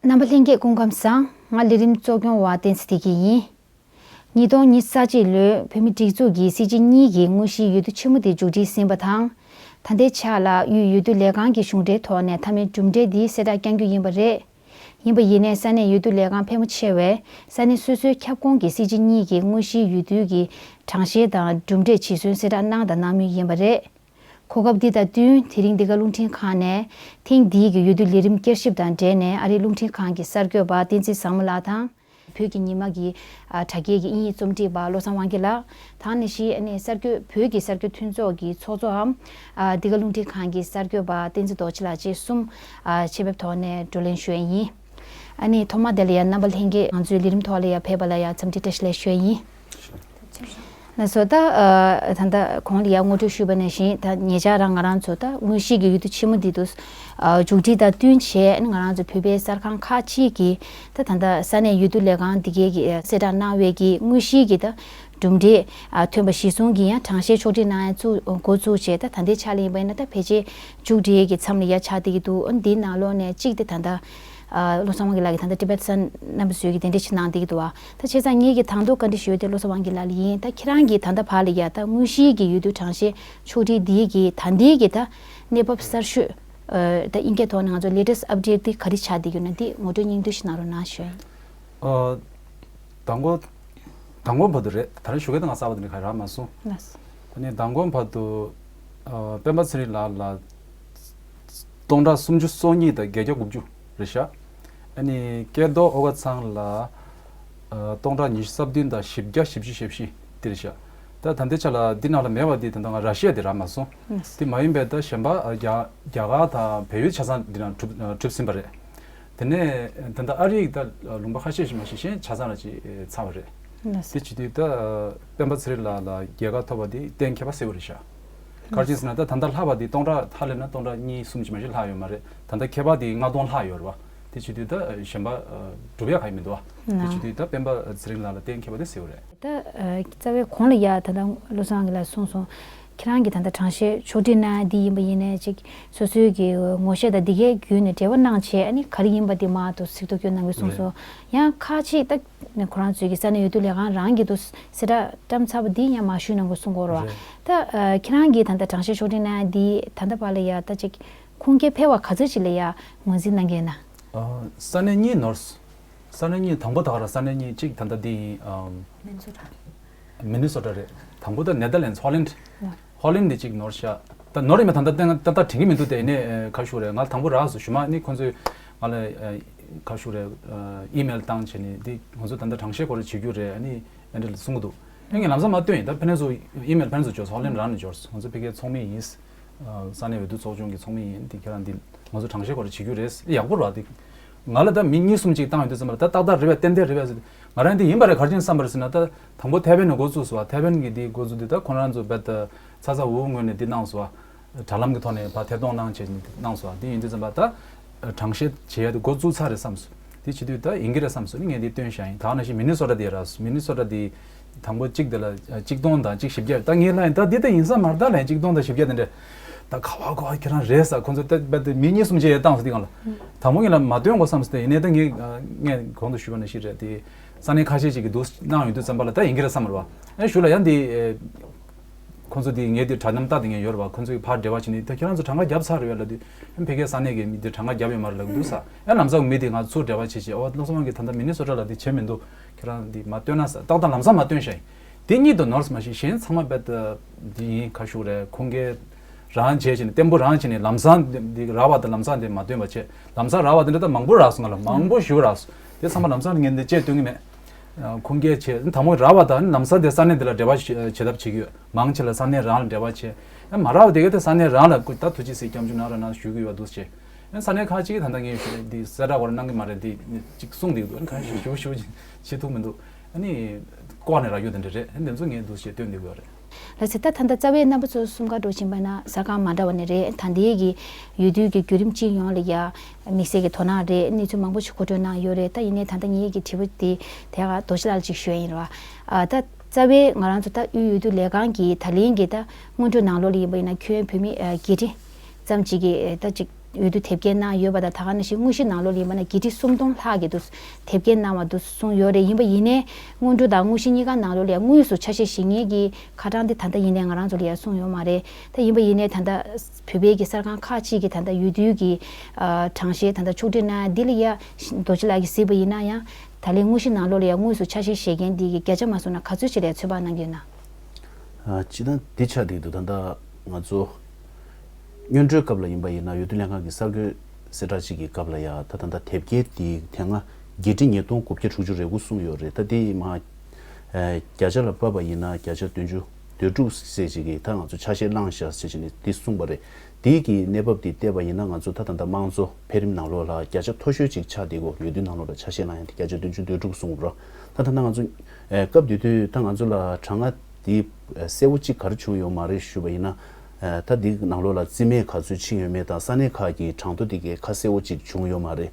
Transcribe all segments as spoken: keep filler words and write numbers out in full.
རྣམ་པ་ལྷན་རྒྱས་སྐུ་ཁམས་བཟང་། ང་ལས་རིམ་གཙོ་སྐྱོང་བ་བསྟན་འཛིན་བདེ་སྐྱིད་ཡིན། ཉིས་སྟོང་ཉི་ཤུ་རྩ་གཅིག་ལོའི་བོད་མི་སྒྲིག་འཛུགས་ཀྱི་སྲིད་སྤྱི་གཉིས་ཀྱི་དངོས་གཞིའི་འོས་བསྡུ་ཆེན་མོ་དེ་མཇུག་སྒྲིལ་ཟིན་པ་དང་། ད་ལྟའི་ཆ་ལ་དབུས་འོས་བསྡུ་ལས་ཁང་གི་གཞུང་འབྲེལ་ཐོག་ནས་མཐའ་མའི་གྲུབ་འབྲས་འདི་གསལ་བསྒྲགས་བསྐྱང་རྒྱུ་ཡིན་པ་རེད། ཡིན་པ་ཡིན་ནའི་ས་གནས་འོས་བསྡུ་ལས་ཁང་ཕལ་མོ་ཆེ་བས་ས་གནས་སོ་སོའི་ཁྱབ་ཁོངས་ཀྱི་སྲིད་སྤྱི་གཉིས་ཀྱི་དངོས་གཞིའི་འོས་བསྡུ་གི་གྲངས་བཤེར་དང་གྲུབ་འབྲས་ཇི་སོན་གསལ་བསྒྲགས་གནང་དང་གནང་མུས་ཡིན་པ་རེད། གོ་སྐབས་འདི་དང་བསྟུན་དེ་རིང་འདི་ག་རླུང་འཕྲིན་ཁང་ནས་ཐེངས་འདིའི་གི་འོས་བསྡུ་ལས་རིམ་བསྐྱར་ཞིབ་དང་འབྲེལ་ནས་ཨ་རིའི་རླུང་འཕྲིན་ཁང་གི་གསར་འགོད་པ་བསྟན་འཛིན་བཟང་མོ་ལགས་དང་། བོད་ཀྱི་ཉི་མ་གི་ཨ་དྲ་རྒྱའི་གི་དབྱིན་ཡིག་རྩོམ་སྒྲིག་པ་བློ་བཟང་དབང་རྒྱལ་ལགས་དང་ནི་ཤི་ཨ་ནི་གསར་འགོད་བོད་ཀྱི་གསར་འགོད་མཐུན་ཚོགས་ཀྱི་ཚོགས་གཙོའམ་ཨ་འདི་ག་རླུང་འཕྲིན་ཁང་གི་གསར་འགོད་པ་བསྟན་འཛིན་རྡོ་རྗེ་ལགས་བཅས་གསུམ་ཨ་ཆེད་ཕེབས་ཐོག་ནས་བགྲོ་གླེང་ཞུ་ཡས་ཡིན། ཨ་ནི་ཐོག་མ་དེ་ལ་ཡང་རྣམ་པ་ལྷན་རྒྱས་ང་ཚོའི་ལས་རིམ་ཐོག་ལ་ཡང་ཕེབས་པ་ལ་ཡང་འཚམས་འདྲི་བཀྲ་ཤིས་བདེ་ལེགས་ཞུ་ཡས་ཡིན། ལགས་སོ། ད་ཨ་ད་ལྟ་གོང་ལ་ཡང་ངོ་སྤྲོད་ཞུས་པ་ནང་བཞིན་ད་ཉེ་ཆར་རང་ང་རང་ཚོ་ད་དངོས་གཞི་གི་འོས་བསྡུ་ཆེན་མོ་འདི་དུ་ཨ་མཇུག་སྒྲིལ་དང་བསྟུན་བྱས་ང་རང་ཚོ་བོད་པའི་གསར་ཁང་ཁག་ཅིག་གིས་ད་ད་ལྟ་ས་གནས་འོས་བསྡུ་ལས་ཁང་འདི་གའི་གི་གསལ་བསྒྲགས་གནང་བའི་གི་དངོས་གཞི་གི་ད་གྲུབ་འབྲས་ཨ་ཐོན་པ་གཞིར་བཟུང་གི་ཡང་གྲངས་བཤེར་ཕྱོགས་སྒྲིག་གནང་ཡ་ཚུ་འགོ་བཙུགས་བྱས། ད་ད་ལྟའི་ཆ་ལ་ཡིན་པ་ཡིན་ན་ད་ཕལ་ཆེར་མཇུག་སྒྲིལ་གྱི་མཚམས་ལ་ཡ་ཆགས་བསྡད་ཀྱི་འདུག་འདིའི་ནང་ལོགས་ནས་གཅིག་དེ་ད་ལྟ་ཨ་བློ་བཟང་དབང་རྒྱལ་ལགས་ཀྱིས་ད་ལྟ་ཊི་བེ་ཊི་སན་རྣམ་པ་ཚོས་ཀྱི་གདན་འདྲེན་ཞིག་གནང་བསྡད་ཀྱི་འདུག་བ། ད་བྱས་ཙང་ངེད་ཀྱིས་དང་ཐོག་བཀའ་འདྲི་ཞུ་ཡ་དེ་བློ་བཟང་དབང་རྒྱལ་ལགས་ལ་ཡིན། ད་ཁྱེད་རང་གིས་ད་ལྟ་བར་ལ་ཡ་ད་དངོས་གཞིའི་གི་འོས་བསྡུ་གྲངས་བཤེར་ཕྱོགས་སྒྲིག་འདིའི་གི་ད་ལྟའི་གི་ད་གནས་བབ་གསར་ཤོས་ཨ་ད་དབྱིན་སྐད་ཐོག་ནས་ང་ཚོ་ལེ་ཊེ་སི་ཊི་ཨབ་ཌེཊ་འདི་ག་རེ་ཆགས་བསྡད་ཀྱི་ཡོད་ན་འདི་ངོ་སྤྲོད་སྙིང་བསྡུས་ཤིག་གནང་རོགས་གནང་ཞུ་ཡ་ཡིན། ཨ་དང་པོ་དང་པོ་བར་དུ་རེད། ད་རེས་ཞུ་གི་ད་ང་གསར་པ་དེ་འདྲ་ག་རག་མ་སོང་། ལགས་སོ། ད་ནི་མདང་དགོང་བར་དུ་ཨ་སྤེན་པ་ཚེ་རིང་ལགས་ལ་སྟོང་ཕྲག་སུམ་ཅུ་སོ་གཉིས་དང་བརྒྱད་བརྒྱ་དགུ་བཅུ་རེད་ཤག་ཨ་ནི་སྐལ་རྡོར་ཨོ་དགའ་ཚང་ལ་ཨ་སྟོང་ཕྲག་ཉི་ཤུ་རྩ་བདུན་དང་བཞི་བརྒྱ་བཞི་བཅུ་ཞེ་བཞི་དེ་རེད་ཤག་ད་ད་ལྟའི་ཆ་ལ་འདི་ནང་ལ་མེད་པ་འདི་ད་ལྟ་ང་ར་ཤི་ཡ་དེ་རག་མ་སོང་། ལགས་སོ། དེ་མ་ཡིན་པའི་ད་གཞན་པ་ཨ་རྒྱ་རྒྱ་གར་དང་བལ་ཡུལ་ཆ་ཚང་འདི་ནང་གྲུབ་གྲུབ་ཟིན་པ་རེད། དེ་ནས་ད་ལྟ་ཨ་རིའི་ད་ལུང་པ་ཁ་ཤས་ཤིག་མ་ཤེས་གཞན་ཆ་ཚང་ལ་ཅིག་ཚར་བ་རེད། ལགས་སོ། དེ་བྱེད་དུས་ད་སྤེན་པ་ཚེ་རིང་ལགས་ལ་རྒྱལ་ཁ་ཐོབ་པ་དེ་གཏན་འཁེལ་བ་གསལ་པོ་རེད་ཤག་ག་རེ་བྱས་ཟེར་ན་ད་ད་ལྟ་ལྷག་པ་དེ་སྟོང་ཕྲག་ཧ་ལས་ན་སྟོང་ཕྲག་གཉིས་གསུམ་ཅིག་མ་གཏོགས་ལྷག་ཡོད་མ་རེད། ད་ལྟ་ཁྱད་པར་དེ་ལྔ་སྟོང་ལྷག་ཡོད་རེད་བ། དེ་བྱེད་དུས་ད་གཞན་པ་སྒྲུབ་ཡ་གང་ཡང་མི་འདུག་བ། དེ་ལགས། བྱེད་དུས་ད་སྤེན་པ་ཚེ་རིང་ལགས་ལ་གཏན་འཁེལ་བ་དེ་གསལ་པོ་རེད། ད་ཨ་རྩ་བའི་གོང་ལ་ཡ་ད་ལྟ་བློ་བཟང་གིས་ལ་གསུངས་སོང་། ཁྱེད་རང་གིས་ད་ལྟ་གྲངས་བཤེར་ཕྱོགས་སྒྲིག་གནང་ཡ་འདི་ཡིན་པ་ཡིན་ནའི་ཅིག་སོ་སོའི་གི་ངོ་ཤེས་དང་འདི་གའི་བརྒྱུད་ནས་འབྲེལ་བ་གནང་བྱས་ཨ་ནི་ག་རེ་ཡིན་པ་འདི་མར་དུ་གཟིགས་རྟོག་སྐྱོན་གནང་གི་གསུངས་སོང་། རེད། ཡང་ཁག་ཅིག་ད་ཁོ་རང་ཚོའི་གི་ས་གནས་འོས་བསྡུ་ལས་ཁང་རང་གིས་དུ་གསལ་བསྒྲགས་བཀྲམ་ཚར་བ་འདི་ཡང་མ་ཞུས་གནང་དགོས་གསུང་གི་ཡོད་རེད་བ། རེད། ད་ཨ་ཁྱེད་རང་གིས་ད་ལྟ་གྲངས་བཤེར་ཕྱོགས་སྒྲིག་གནང་ཡ་འདི་ད་ལྟ་བར་ལ་ཡ་ད་ཅིག་ཁུངས་སྐྱེལ་ཕལ་བ་ག་ཚོད་ཅིག་ལ་ཡ་ངོས་འཛིན་གནང་གི་ཡོད་ན། ཨ་ས་གནས་གཉིས་ནོར། ས་གནས་གཉིས་དང་པོ་ད་ག་རང་ས་གནས་གཉིས་གཅིག་ད་ལྟ་འདི་ཡིན། ཨམ། མི་ནི་སོ་ཊ། མི་ནི་སོ་ཊ་རེད། དང་པོ་ད་ནེ་དར་ལེན་ཌི་ཧོ་ལན་ཌི། ཧོ་ལན་ཌི་འདི་གཅིག་ནོར་ཤག་ད་ནོར་ཡིན་མ་ད་ལྟ་ཏན་ཏན་ཏན་དྲན་གྱི་མི་འདུག་དེ་ནས་ཨ་ག་ཞུ་རེད། ང་དང་པོ་རག་སོང་། ཞུ་མ་ནི་ཁོང་ཚོས་ང་ལ་ཨ་ག་ཞུ་རེད། ཨ་ཨི་མེལ་བཏང་བྱས་ནས་འདི་ང་ཚོ་ད་ལྟ་གྲངས་བཤེར་སྐོར་བྱེད་རྒྱུ་རེད། ཨ་ནི་ཨ་འདྲ་ལ་གསུང་གི་འདུག་ཨ་ངས་ལམ་སང་མ་བཏོན་ཡིན། ད་ཕ་ནས་ཚོ་ཨི་མེལ་ཕ་ནས་ཚོ་འབྱོར་སོང་། ཧོ་ལན་ཌི་རང་ནས་འབྱོར་སོང་། ང་ཚོ་ཕ་གིའི་ཚོགས་མི་ཡིན། ས་གནས་འོས་བསྡུ་ཚོགས་ཆུང་གི་ཚོགས་མི་ཡིན། འདི་ཁྱེད་རང་འདི་ང་ཚོ་གྲངས་བཤེར་སྐོར་བྱེད་རྒྱུ་རེད། ཡག་པོ་རེད་བ། འདི་ང་ལ་ད་མི་གཉིས་གསུམ་ཅིག་བཏང་ཡོང་དུས་ཙམ་པ་ལ་ད་ཏག་ཏག་རེད་པས། ཏན་ཏན་རེད་པས་ཟེར། ང་རང་འདི་ཡིན་པ་རེད། ག་རེ་བྱས་ནས་བསམ་པ་རེད་ཟེར་ན་ད་དང་པོ་ཐའེ་ཝན་ནས་འགོ་བཙུགས་སོང་བ། ཐའེ་ཝན་གྱི་འདི་འགོ་བཙུགས་དུས་ད་ཁོང་རང་ཚོ་རྦད་དེ་ཚ་ཚ་འུར་འུར་ངོས་ནས་འདི་གནང་སོང་བ། དྲ་ལམ་གྱི་ཐོག་ནས་ཕར་ཐད་གཏོང་གནང་བྱས་ནས་གནང་སོང་བ། འདི་ཡིན་དུས་ཙམ་པ་ད་གྲངས་བཤེར་བྱེད་ཡ་དེ་འགོ་བཙུགས་ཚར་རེད་བསམ་སོང་། དེ་བྱེད་དུས་ད་ཡིན་གྱི་རེད་བསམ་སོང་ནི་ངས་འདི་སྟོན་བཞག་ཡིན། ད་ནང་བཞིན་མི་ནི་སོ་ཊ་དེ་རག་སོང་། མི་ནི་སོ་ཊ་དེ་དང་པོ་གཅིག་དེ་ལ་གཅིག་སྟོང་དང་གཅིག་བཞི་བརྒྱ། ད་ངས་ལབ་ཡིན། ད་འདི་ད་ཡིན་ས་མ་རེད། ད་ལན་གཅིག་སྟོང་དང་བཞི་བརྒྱ་དེ་འདྲ་ད་ག་བ་ག་བ་ཁྱེད་རང་རེད་ས། ཁོང་ཚོ་ད་རྦད་དེ་མི་གཉིས་གསུམ་བྱས་ཡས་བཏང་སོང་། དེ་སྒང་ལ་དང་པོ་ངས་ལ་མ་སྟོན་དགོས་བསམ་སོང་། དེ་ཡིན་ནའི་ད་ངས་ངས་གོང་དུ་ཞུས་པ་ནང་བཞིན་རེད། དེ་ས་གནས་ཁ་ཤས་ཅིག་གིས་འདུག་གནང་ཡོང་དུས་ཙམ་པ་ལ་ད་ཡིན་གྱི་རེད་བསམ་རེད་བ། ཨ་ཞུ་ལ་ཡང་འདི། ཁོང་ཚོ་དེ་ངའི་དེ་དྲ་རྣམ་རྟགས་དེ་ངའི་ཡོད་རེད་བ། ཁོང་ཚོ་གིས་ཕར་འབྲེལ་བ་བྱས་ནས་ད་ཁྱེད་རང་ཚོ་གྲངས་ཀ་བརྒྱབ་ཚར་རེད་བས་ལབ་དུས། ཨ་ཕ་གིའི་ས་གནས་ཀྱི་མི་དེ་གྲངས་ཀ་བརྒྱབ་ཡོད་མ་རེད་ལབ་འདུག་ས། ཨ་ལམ་སང་མི་དེ་ང་ཚོ་འབྲེལ་བ་བྱེད་བྱེད། ཨོ་བློ་བཟང་དབང་རྒྱལ་ད་ལྟ་མི་ནི་སོ་ཊ་ལ་དེ་བྱེད་མི་འདུག་ཁྱེད་རང་དེ་མ་སྟོན་ན་ས། ཏག་ཏག་ལམ་སང་མ་སྟོན་ཤག་ཡིན། དེ་གཉིས་དུ་ནོར་སོང་མ་གཞི་གཞན་ཚང་མ་རྦད་དེ་འདི་ཡིན། ག་ཞུ་རེད། ཁུངས་སྐྱེལ་རང་བྱས་བྱས་ནས་བརྟན་པོ་རང་བྱས་ནས་ལམ་སང་འདི་རག་པ་དང་ལམ་སང་དེ་མ་སྟོན་པ་བྱས། ལམ་སང་རག་པ་དེ་འདྲ་ད་མང་པོ་རག་སོང་། ང་ལ་མང་པོ་ཞེ་པོ་རག་སོང་། དེ་ཚང་མ་ལམ་སང་ངས་འདི་བཅས་སྟོན་གྱི་མེད། ཁུངས་སྐྱེལ་བྱས་དང་པོ་རག་པ་དང་ལམ་སང་དེ་ས་གནས་འདི་ལ་འབྲེལ་བ་བྱེད་ཐབས་བྱེད་ཀྱི་ཡོད། མང་ཆེ་ལ་ས་གནས་རང་ལ་འབྲེལ་བ་བྱས། ཡང་མ་རག་པ་དེ་ག་དེ་ས་གནས་རང་ལ་སྐུ་ད་ཐུགས་རྗེ་གཟིགས་སྐྱབས་འཇུག་གནང་རོགས་གནང་ཞུ་གི་ཡོད་པ་འདུག་བྱས། ཡང་ས་གནས་ཁག་ཅིག་གིས་ད་ལྟ་ངས་ཞུ་འདི་གསལ་བསྒྲགས་སྐོར་གནང་གི་མ་རེད། འདི་ཅིག་གསུངས་འདུག་ཨ་ནི་གང་ཞུ་ཞུ་ཞུ་བྱེད་ཐུབ་མི་འདུག་ཨ་ནི་ལྐོག་ནས་རག་རྒྱུ་དེ་འདྲ་རེད། ཨ་ནི་འདི་ཚོ་ངས་འདུག་བྱས་སྟོན་འདོད་ཀྱི་ཡོད་རེད། ལགས་སེ། ད་ད་ལྟ་རྩ་བའི་རྣམ་པ་ཚོ་གསུམ་ཀ་འགྲོ་བཞིན་པ་ན་གསར་ཁང་མ་འདྲ་བ་ནས་རེད། ད་ལྟའི་གི་འོས་བསྡུའི་གི་བརྒྱུད་རིམ་སྤྱི་ཡོངས་ལ་ཡ་དམིགས་བསལ་གྱི་དོ་སྣང་རེད། གནས་ཚུལ་མང་པོ་ཞིག་མཁོ་སྤྲོད་གནང་ཡོད་རེད། ད་ཡིན་ནའི་ད་ལྟ་ངེད་ཀྱི་དྲི་བ་དེ་དེ་ག་རྡོ་རྗེ་ལགས་ལ་ཅིག་ཞུ་ཡ་ཡིན་རེད་བ། ཨ་ད་རྩ་བའི་ང་རང་ཚོ་ད་དབུས་འོས་བསྡུ་ལས་ཁང་གི་ད་ལན་གྱི་ད་སྔོན་འགྲོའི་ནང་ལོགས་ལ་ཡིན་པ་ཡིན་ན་ཁྱོན་བོད་མི་ཨ་བརྒྱད་ཁྲི་ཙམ་ཅིག་གིས་ད་ཅིག་ འོས་བསྡུ་དེབ་སྐྱེལ་གནང་ཡོད་པ་དང་། ད་ག་ནང་བཞིན་དངོས་གཞི་ནང་ལོགས་ལ་ཡིན་པ་ན་དགེ་ཁྲི་སུམ་སྟོང་ལྷག་གིས་འདུག་དེབ་སྐྱེལ་གནང་བ་འདུག་གསུངས་ཡོད་རེད། ཡིན་པ་ཡིན་ནའི་སྔོན་འགྲོ་དང་དངོས་གཞི་གཉིས་ཀ་ནང་ལོགས་ལ་ཡང་དངོས་སུ་ཆ་ཤས་ཞིག་ངེས་ཀྱི་ཁ་གྲངས་དེ་ད་ལྟ་ཡིན་ནའི་ང་རང་ཚོ་ལ་ཡང་གསུངས་ཡོད་མ་རེད། ད་ཡིན་པ་ཡིན་ནའི་ད་ལྟ་བོད་པའི་གི་གསར་ཁང་ཁག་ཅིག་གིས་ད་ལྟ་འོས་བསྡུའི་གི་ཨ་གྲངས་བཤེར་ད་ལྟ་ཕྱོགས་སྒྲིག་གནང་ཡ་འདི་ལ་ཡ་རྡོ་རྗེ་ལགས་ཀྱིས་གཟིགས་པ་ཡིན་ན་ཡང་ད་ལན་དངོས་གཞི་ནང་ལོགས་ལ་ཡ་དངོས་སུ་ཆ་ཤས་བཞེས་མཁན་འདི་གི་བརྒྱ་ཆ་མ་སོང་ན་ག་ཚོད་ཅིག་ལ་ཚོད་དཔག་གནང་གི་ཡོད་ན། ཨ་སྤྱིར་བཏང་འདི་ཆགས་བསྡད་འདུག་ད་ལྟ་ང་ཚོ་སྔོན་འགྲོའི་སྐབས་ལ་ཡིན་པ་ཡིན་ན་འོས་བསྡུ་ལྷན་ཁང་གི་གསར་འགོད་གསལ་བསྒྲགས་གཅིག་གི་སྐབས་ལ་ཡ་ད་ད་ལྟ་དེབ་སྐྱེལ་དེ་དེ་སྔ་བརྒྱད་ཁྲི་ཉིས་སྟོང་དགུ་བརྒྱ་དྲུག་ཅུ་རེ་དགུ་གསུངས་ཡོད་རེད། ད་དེ་མ་ཨ་བརྒྱ་ཆ་ལ་ཕབ་པ་ཡིན་ན་བརྒྱ་ཆ་བདུན་ཅུ་དོན་དྲུག་ཟེར་ཅིག་གིས་ད་ང་ཚོ་ཆ་ཤས་བླངས་བཞག་ཟེར་བྱས་ནས་དེ་གསུངས་པ་རེད། དེའི་གི་གནས་བབ་དེ་བལྟས་པ་ཡིན་ན་ང་ཚོ་ད་ད་ལྟ་དམངས་གཙོ་འཕེལ་རིམ་ནང་ལོགས་ལ་བརྒྱ་ཆ་མཐོ་ཤོས་ཅིག་ཆགས་བསྡད་ཀྱི་ཡོད། འོས་བསྡུ་ནང་ལོགས་ལ་ཆ་ཤས་བླངས་ཡ་དེ་བརྒྱ་ཆ་བདུན་ཅུ་དོན་དྲུག་གསུངས་པ་རེད། ད་ད་ལྟ་ང་ཚོ་ཨ་སྐབས་དེ་དུས་ད་ང་ཚོ་ལ་གྲངས་ཀ་དེ་ཨ་གསལ་པོ་ཅིག་ག་རེ་བྱུང་ཡོད་མ་རེད་ཞུས་པ་ཡིན་ན། ཨ་ད་དེ་ནང་ལོགས་ལ་རྩིས་མེད་ག་ཚོད་ཕྱིན་ཡོད་མེད་དང་ས་གནས་ཁག་གི་གྲངས་ཐོ་དེ་གའི་ཁ་གསལ་པོ་ཅིག་བྱུང་ཡོད་མ་རེད།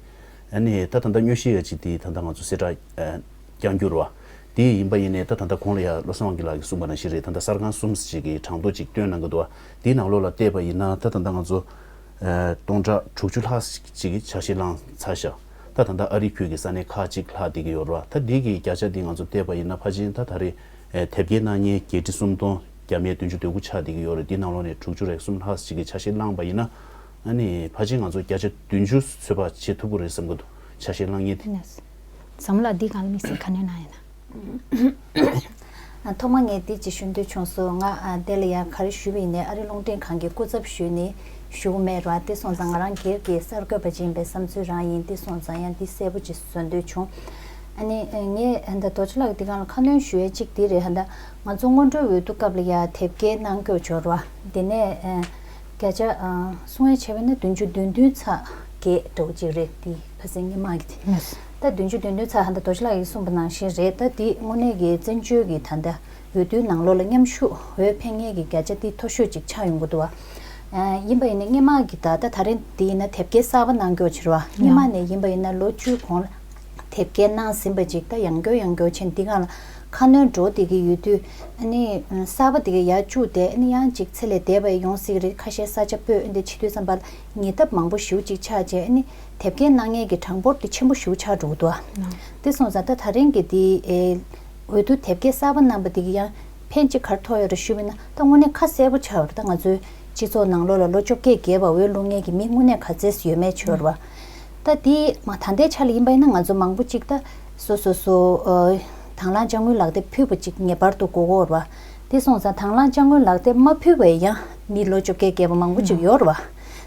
ཨ་ནི་ད་ད་ལྟ་དངོས་གཞི་ཡ་ཅིག་དེ་ད་ལྟ་ང་ཚོ་གསལ་བསྒྲགས་ཨ་རྐྱང་རྒྱུ་རེད་བ། དེ་ཡིན་པ་ཡིན་ནའི་ད་ད་ལྟ་གོང་ལ་ཡ་བློ་བཟང་དབང་རྒྱལ་ལགས་ཀྱིས་གསུངས་པ་ནང་བཞིན་རེད། ད་ལྟ་གསར་ཁང་གསུམ་ཞིག་གི་གྲངས་ཐོ་ཅིག་བཏོན་གནང་གི་འདུག་བ། དེའི་ནང་ལོགས་ལ་བལྟས་པ་ཡིན་ན་ད་ད་ལྟ་ང་ཚོ་ཨ་སྟོང་ཕྲག་དྲུག་ཅུ་ལྷག་ཅིག་གི་ཆ་ཤས་བླངས་ཚར་ཤག་ད་ད་ལྟ་ཨ་རི་ཁུལ་གྱི་ས་གནས་ཁག་ཅིག་ལྷག་བསྡད་ཀྱི་ཡོད་རེད་བ། ད་འདི་གི་བརྒྱ་ཆ་འདི་ང་ཚོ་བལྟས་པ་ཡིན་ན་ཕལ་ཆེར་ད་ད་རེས་ཨ་དེབ་སྐྱེལ་གནང་མཁན་བརྒྱད་ཁྲི་སུམ་སྟོང་བརྒྱ་མེད་བདུན་ཅུ་དོན་དགུ་ཆགས་བསྡད་ཀྱི་ཡོད་རེད། འདི་ནང་ལོགས་ནས་དྲུག་ཅུ་རེ་གསུམ་ལྷག་ཅིག་གི་ཆ་ཤས་བླངས་པ་ཡིན་ན། ཨ་ནི་ཕལ་ཆེར་ང་ཚོ་བརྒྱ་ཆ་བདུན་ཅུ་ཚོད་དཔག་བྱེད་ཐུབ་ཀྱི་རེད་བསམ་གྱི་འདུག་ཆ་ཤས་བླངས་མཁན་དེ། ལགས་སོ། འཛམ་བུ་གླིང་འདིའི་སྒང་ལ་དམིགས་བསལ་ག་ནས་གནང་ཡིན་ན། ཐོག་མ་ངས་འདི་ཅིག་ཞུ་འདོད་བྱུང་སོང་། ང་ཨ་དེ་ལ་ཡང་ག་རེ་ཞུས་པ་ཡིན་ནའི་ཨ་རི་རླུང་འཕྲིན་ཁང་གི་སྐུ་ཚབ་ཞུས་ནས་ཞུ་གི་མེད་ར། དེ་སོང་ཙང་ང་རང་སྒེར་གྱི་གསར་འགོད་པ་ཅིག་ཡིན་པའི་བསམ་ཚུལ་རང་ཡིན། དེ་སོང་ཙང་ཡང་འདི་གསལ་པོ་ཅིག་བཟོ་འདོད་བྱུང་། ཨ་ནི་ངས་ཨ་ད་རྡོ་རྗེ་ལགས་ཀྱི་འདི་སྒང་ལ་ཁ་སྣོན་ཞུ་ཡས་ཅིག་འདི་རེད། ཨ་ད་ང་ཚོ་སྔོན་འགྲོའི་འོས་བསྡུ་སྐབས་ལ་ཡང་དེབ་སྐྱེལ་གནང་སྐྱོར་འབྱོར་བ་འདི་ནས་ཨ་བརྒྱ་ཆ་ཨ་གསུང་ཡས་བྱས་པ་ན་བདུན་ཅུ་དོན་བདུན་ཚེག་བརྒྱད་འདྲ་བོ་ཅིག་རེད། འདི་ཁ་སང་སྔོན་མ་གི་དེ། ལགས་སོ། ད་བདུན་ཅུ་དོན་བདུན་ཚེག་ད་ལྟ་རྡོ་རྗེ་ལགས་ཀྱིས་གསུངས་པ་ནང་བཞིན་རེད། ད་འདི་དངོས་གནས་ཀྱི་བཙན་བྱོལ་གྱི་ད་ལྟ་འོས་བསྡུའི་ནང་ལོགས་ལ་མཉམ་ཞུགས་འོས་འཕེན་མཁན་གྱི་བརྒྱ་ཆ་འདི་མཐོ་ཤོས་ཅིག་ཆགས་ཡོང་གི་འདུག་བ། ཨ་ཡིན་པ་ཡིན་ན་སྔོན་མ་གི་ད་ལྟ་ད་རེས་འདི་ཡིན་ན་དེབ་སྐྱེལ་གསར་པ་གནང་སྐྱོར་བྱེད་རོགས། སྔོན་མ་ནས་ཡིན་པ་ཡིན་ན་ལོ་བཅུའི་གོང་ལ་དེབ་སྐྱེལ་གནང་ཟིན་པ་ཅིག་ད་ཡང་བསྐྱར་ཡང་བསྐྱར་བྱས་འདི་སྒང་ལ་ཁ་སྣོན་འགྲོ་བསྡད་ཀྱི་ཡོད་དུས། ཨ་ནི་གསར་པ་དེ་ག་ཡར་བཅུག་སྟེ་ཨ་ནི་ཡང་ཅིག་ཚེ་ལས་འདས་པ་ཡོང་སྲིད་ཀྱི་རེད། ཁ་ཤས་ས་ཆ་སྤོས་ཨ་འདི་བྱེད་དུས་ཙམ་པ་ལ་ཉེས་ལྟ་མང་པོ་ཞེ་པོ་ཅིག་ཆགས་བྱས། ཨ་ནི་དེབ་སྐྱེལ་གནང་མཁན་གྱི་གྲངས་འབོར་དེ་ཆེན་པོ་ཞེ་པོ་ཆགས་འགྲོ་གི་འདུག་ཨ། དེ་སོང་ཙང་ད་ད་རིང་གི་དེ་ཨེ་འོས་བསྡུ་དེབ་སྐྱེལ་གསར་པ་གནང་པ་དེ་གི་ཡང་ཕན་ཅིག་ག་རེ་ཐོགས་ཡོད་རེད་ཞུས་པ་ཡིན་ན། ད་དངོས་གནས་ཁ་གསལ་པོ་ཆགས་ཡོད་རེད། ད་ང་ཚོའི་སྤྱི་ཚོགས་ནང་ལོགས་ལ་ལོ་བཅོ་བརྒྱད་བརྒལ་བ་འོས་བླུག་མཁན་གྱི་མི་དངོས་གནས་ག་ཚད་ཡོད་མེད་ཆོད་རེད་བ། ད་དེ་མ་ད་ལྟའི་ཆ་ལ་ཡིན་པ་ཡིན་ན་ང་ཚོ་མང་པོ་ཅིག་ད་སོ་སོ་སོ་ཨ་དང་བླངས་དཔྱ་དངུལ་ལག་དེབ་ཕུལ་བ་ཅིག་ངེས་པར་དུ་དགོས་ཀྱི་ཡོད་རེད་བ། དེ་སོང་ཙང་དང་བླངས་དཔྱ་དངུལ་ལག་དེབ་མ་ཕུལ་བའི་ཡང་མི་ལོ་བཅོ་བརྒྱད་བརྒལ་བ་མང་པོ་ཅིག་ཡོད་རེད་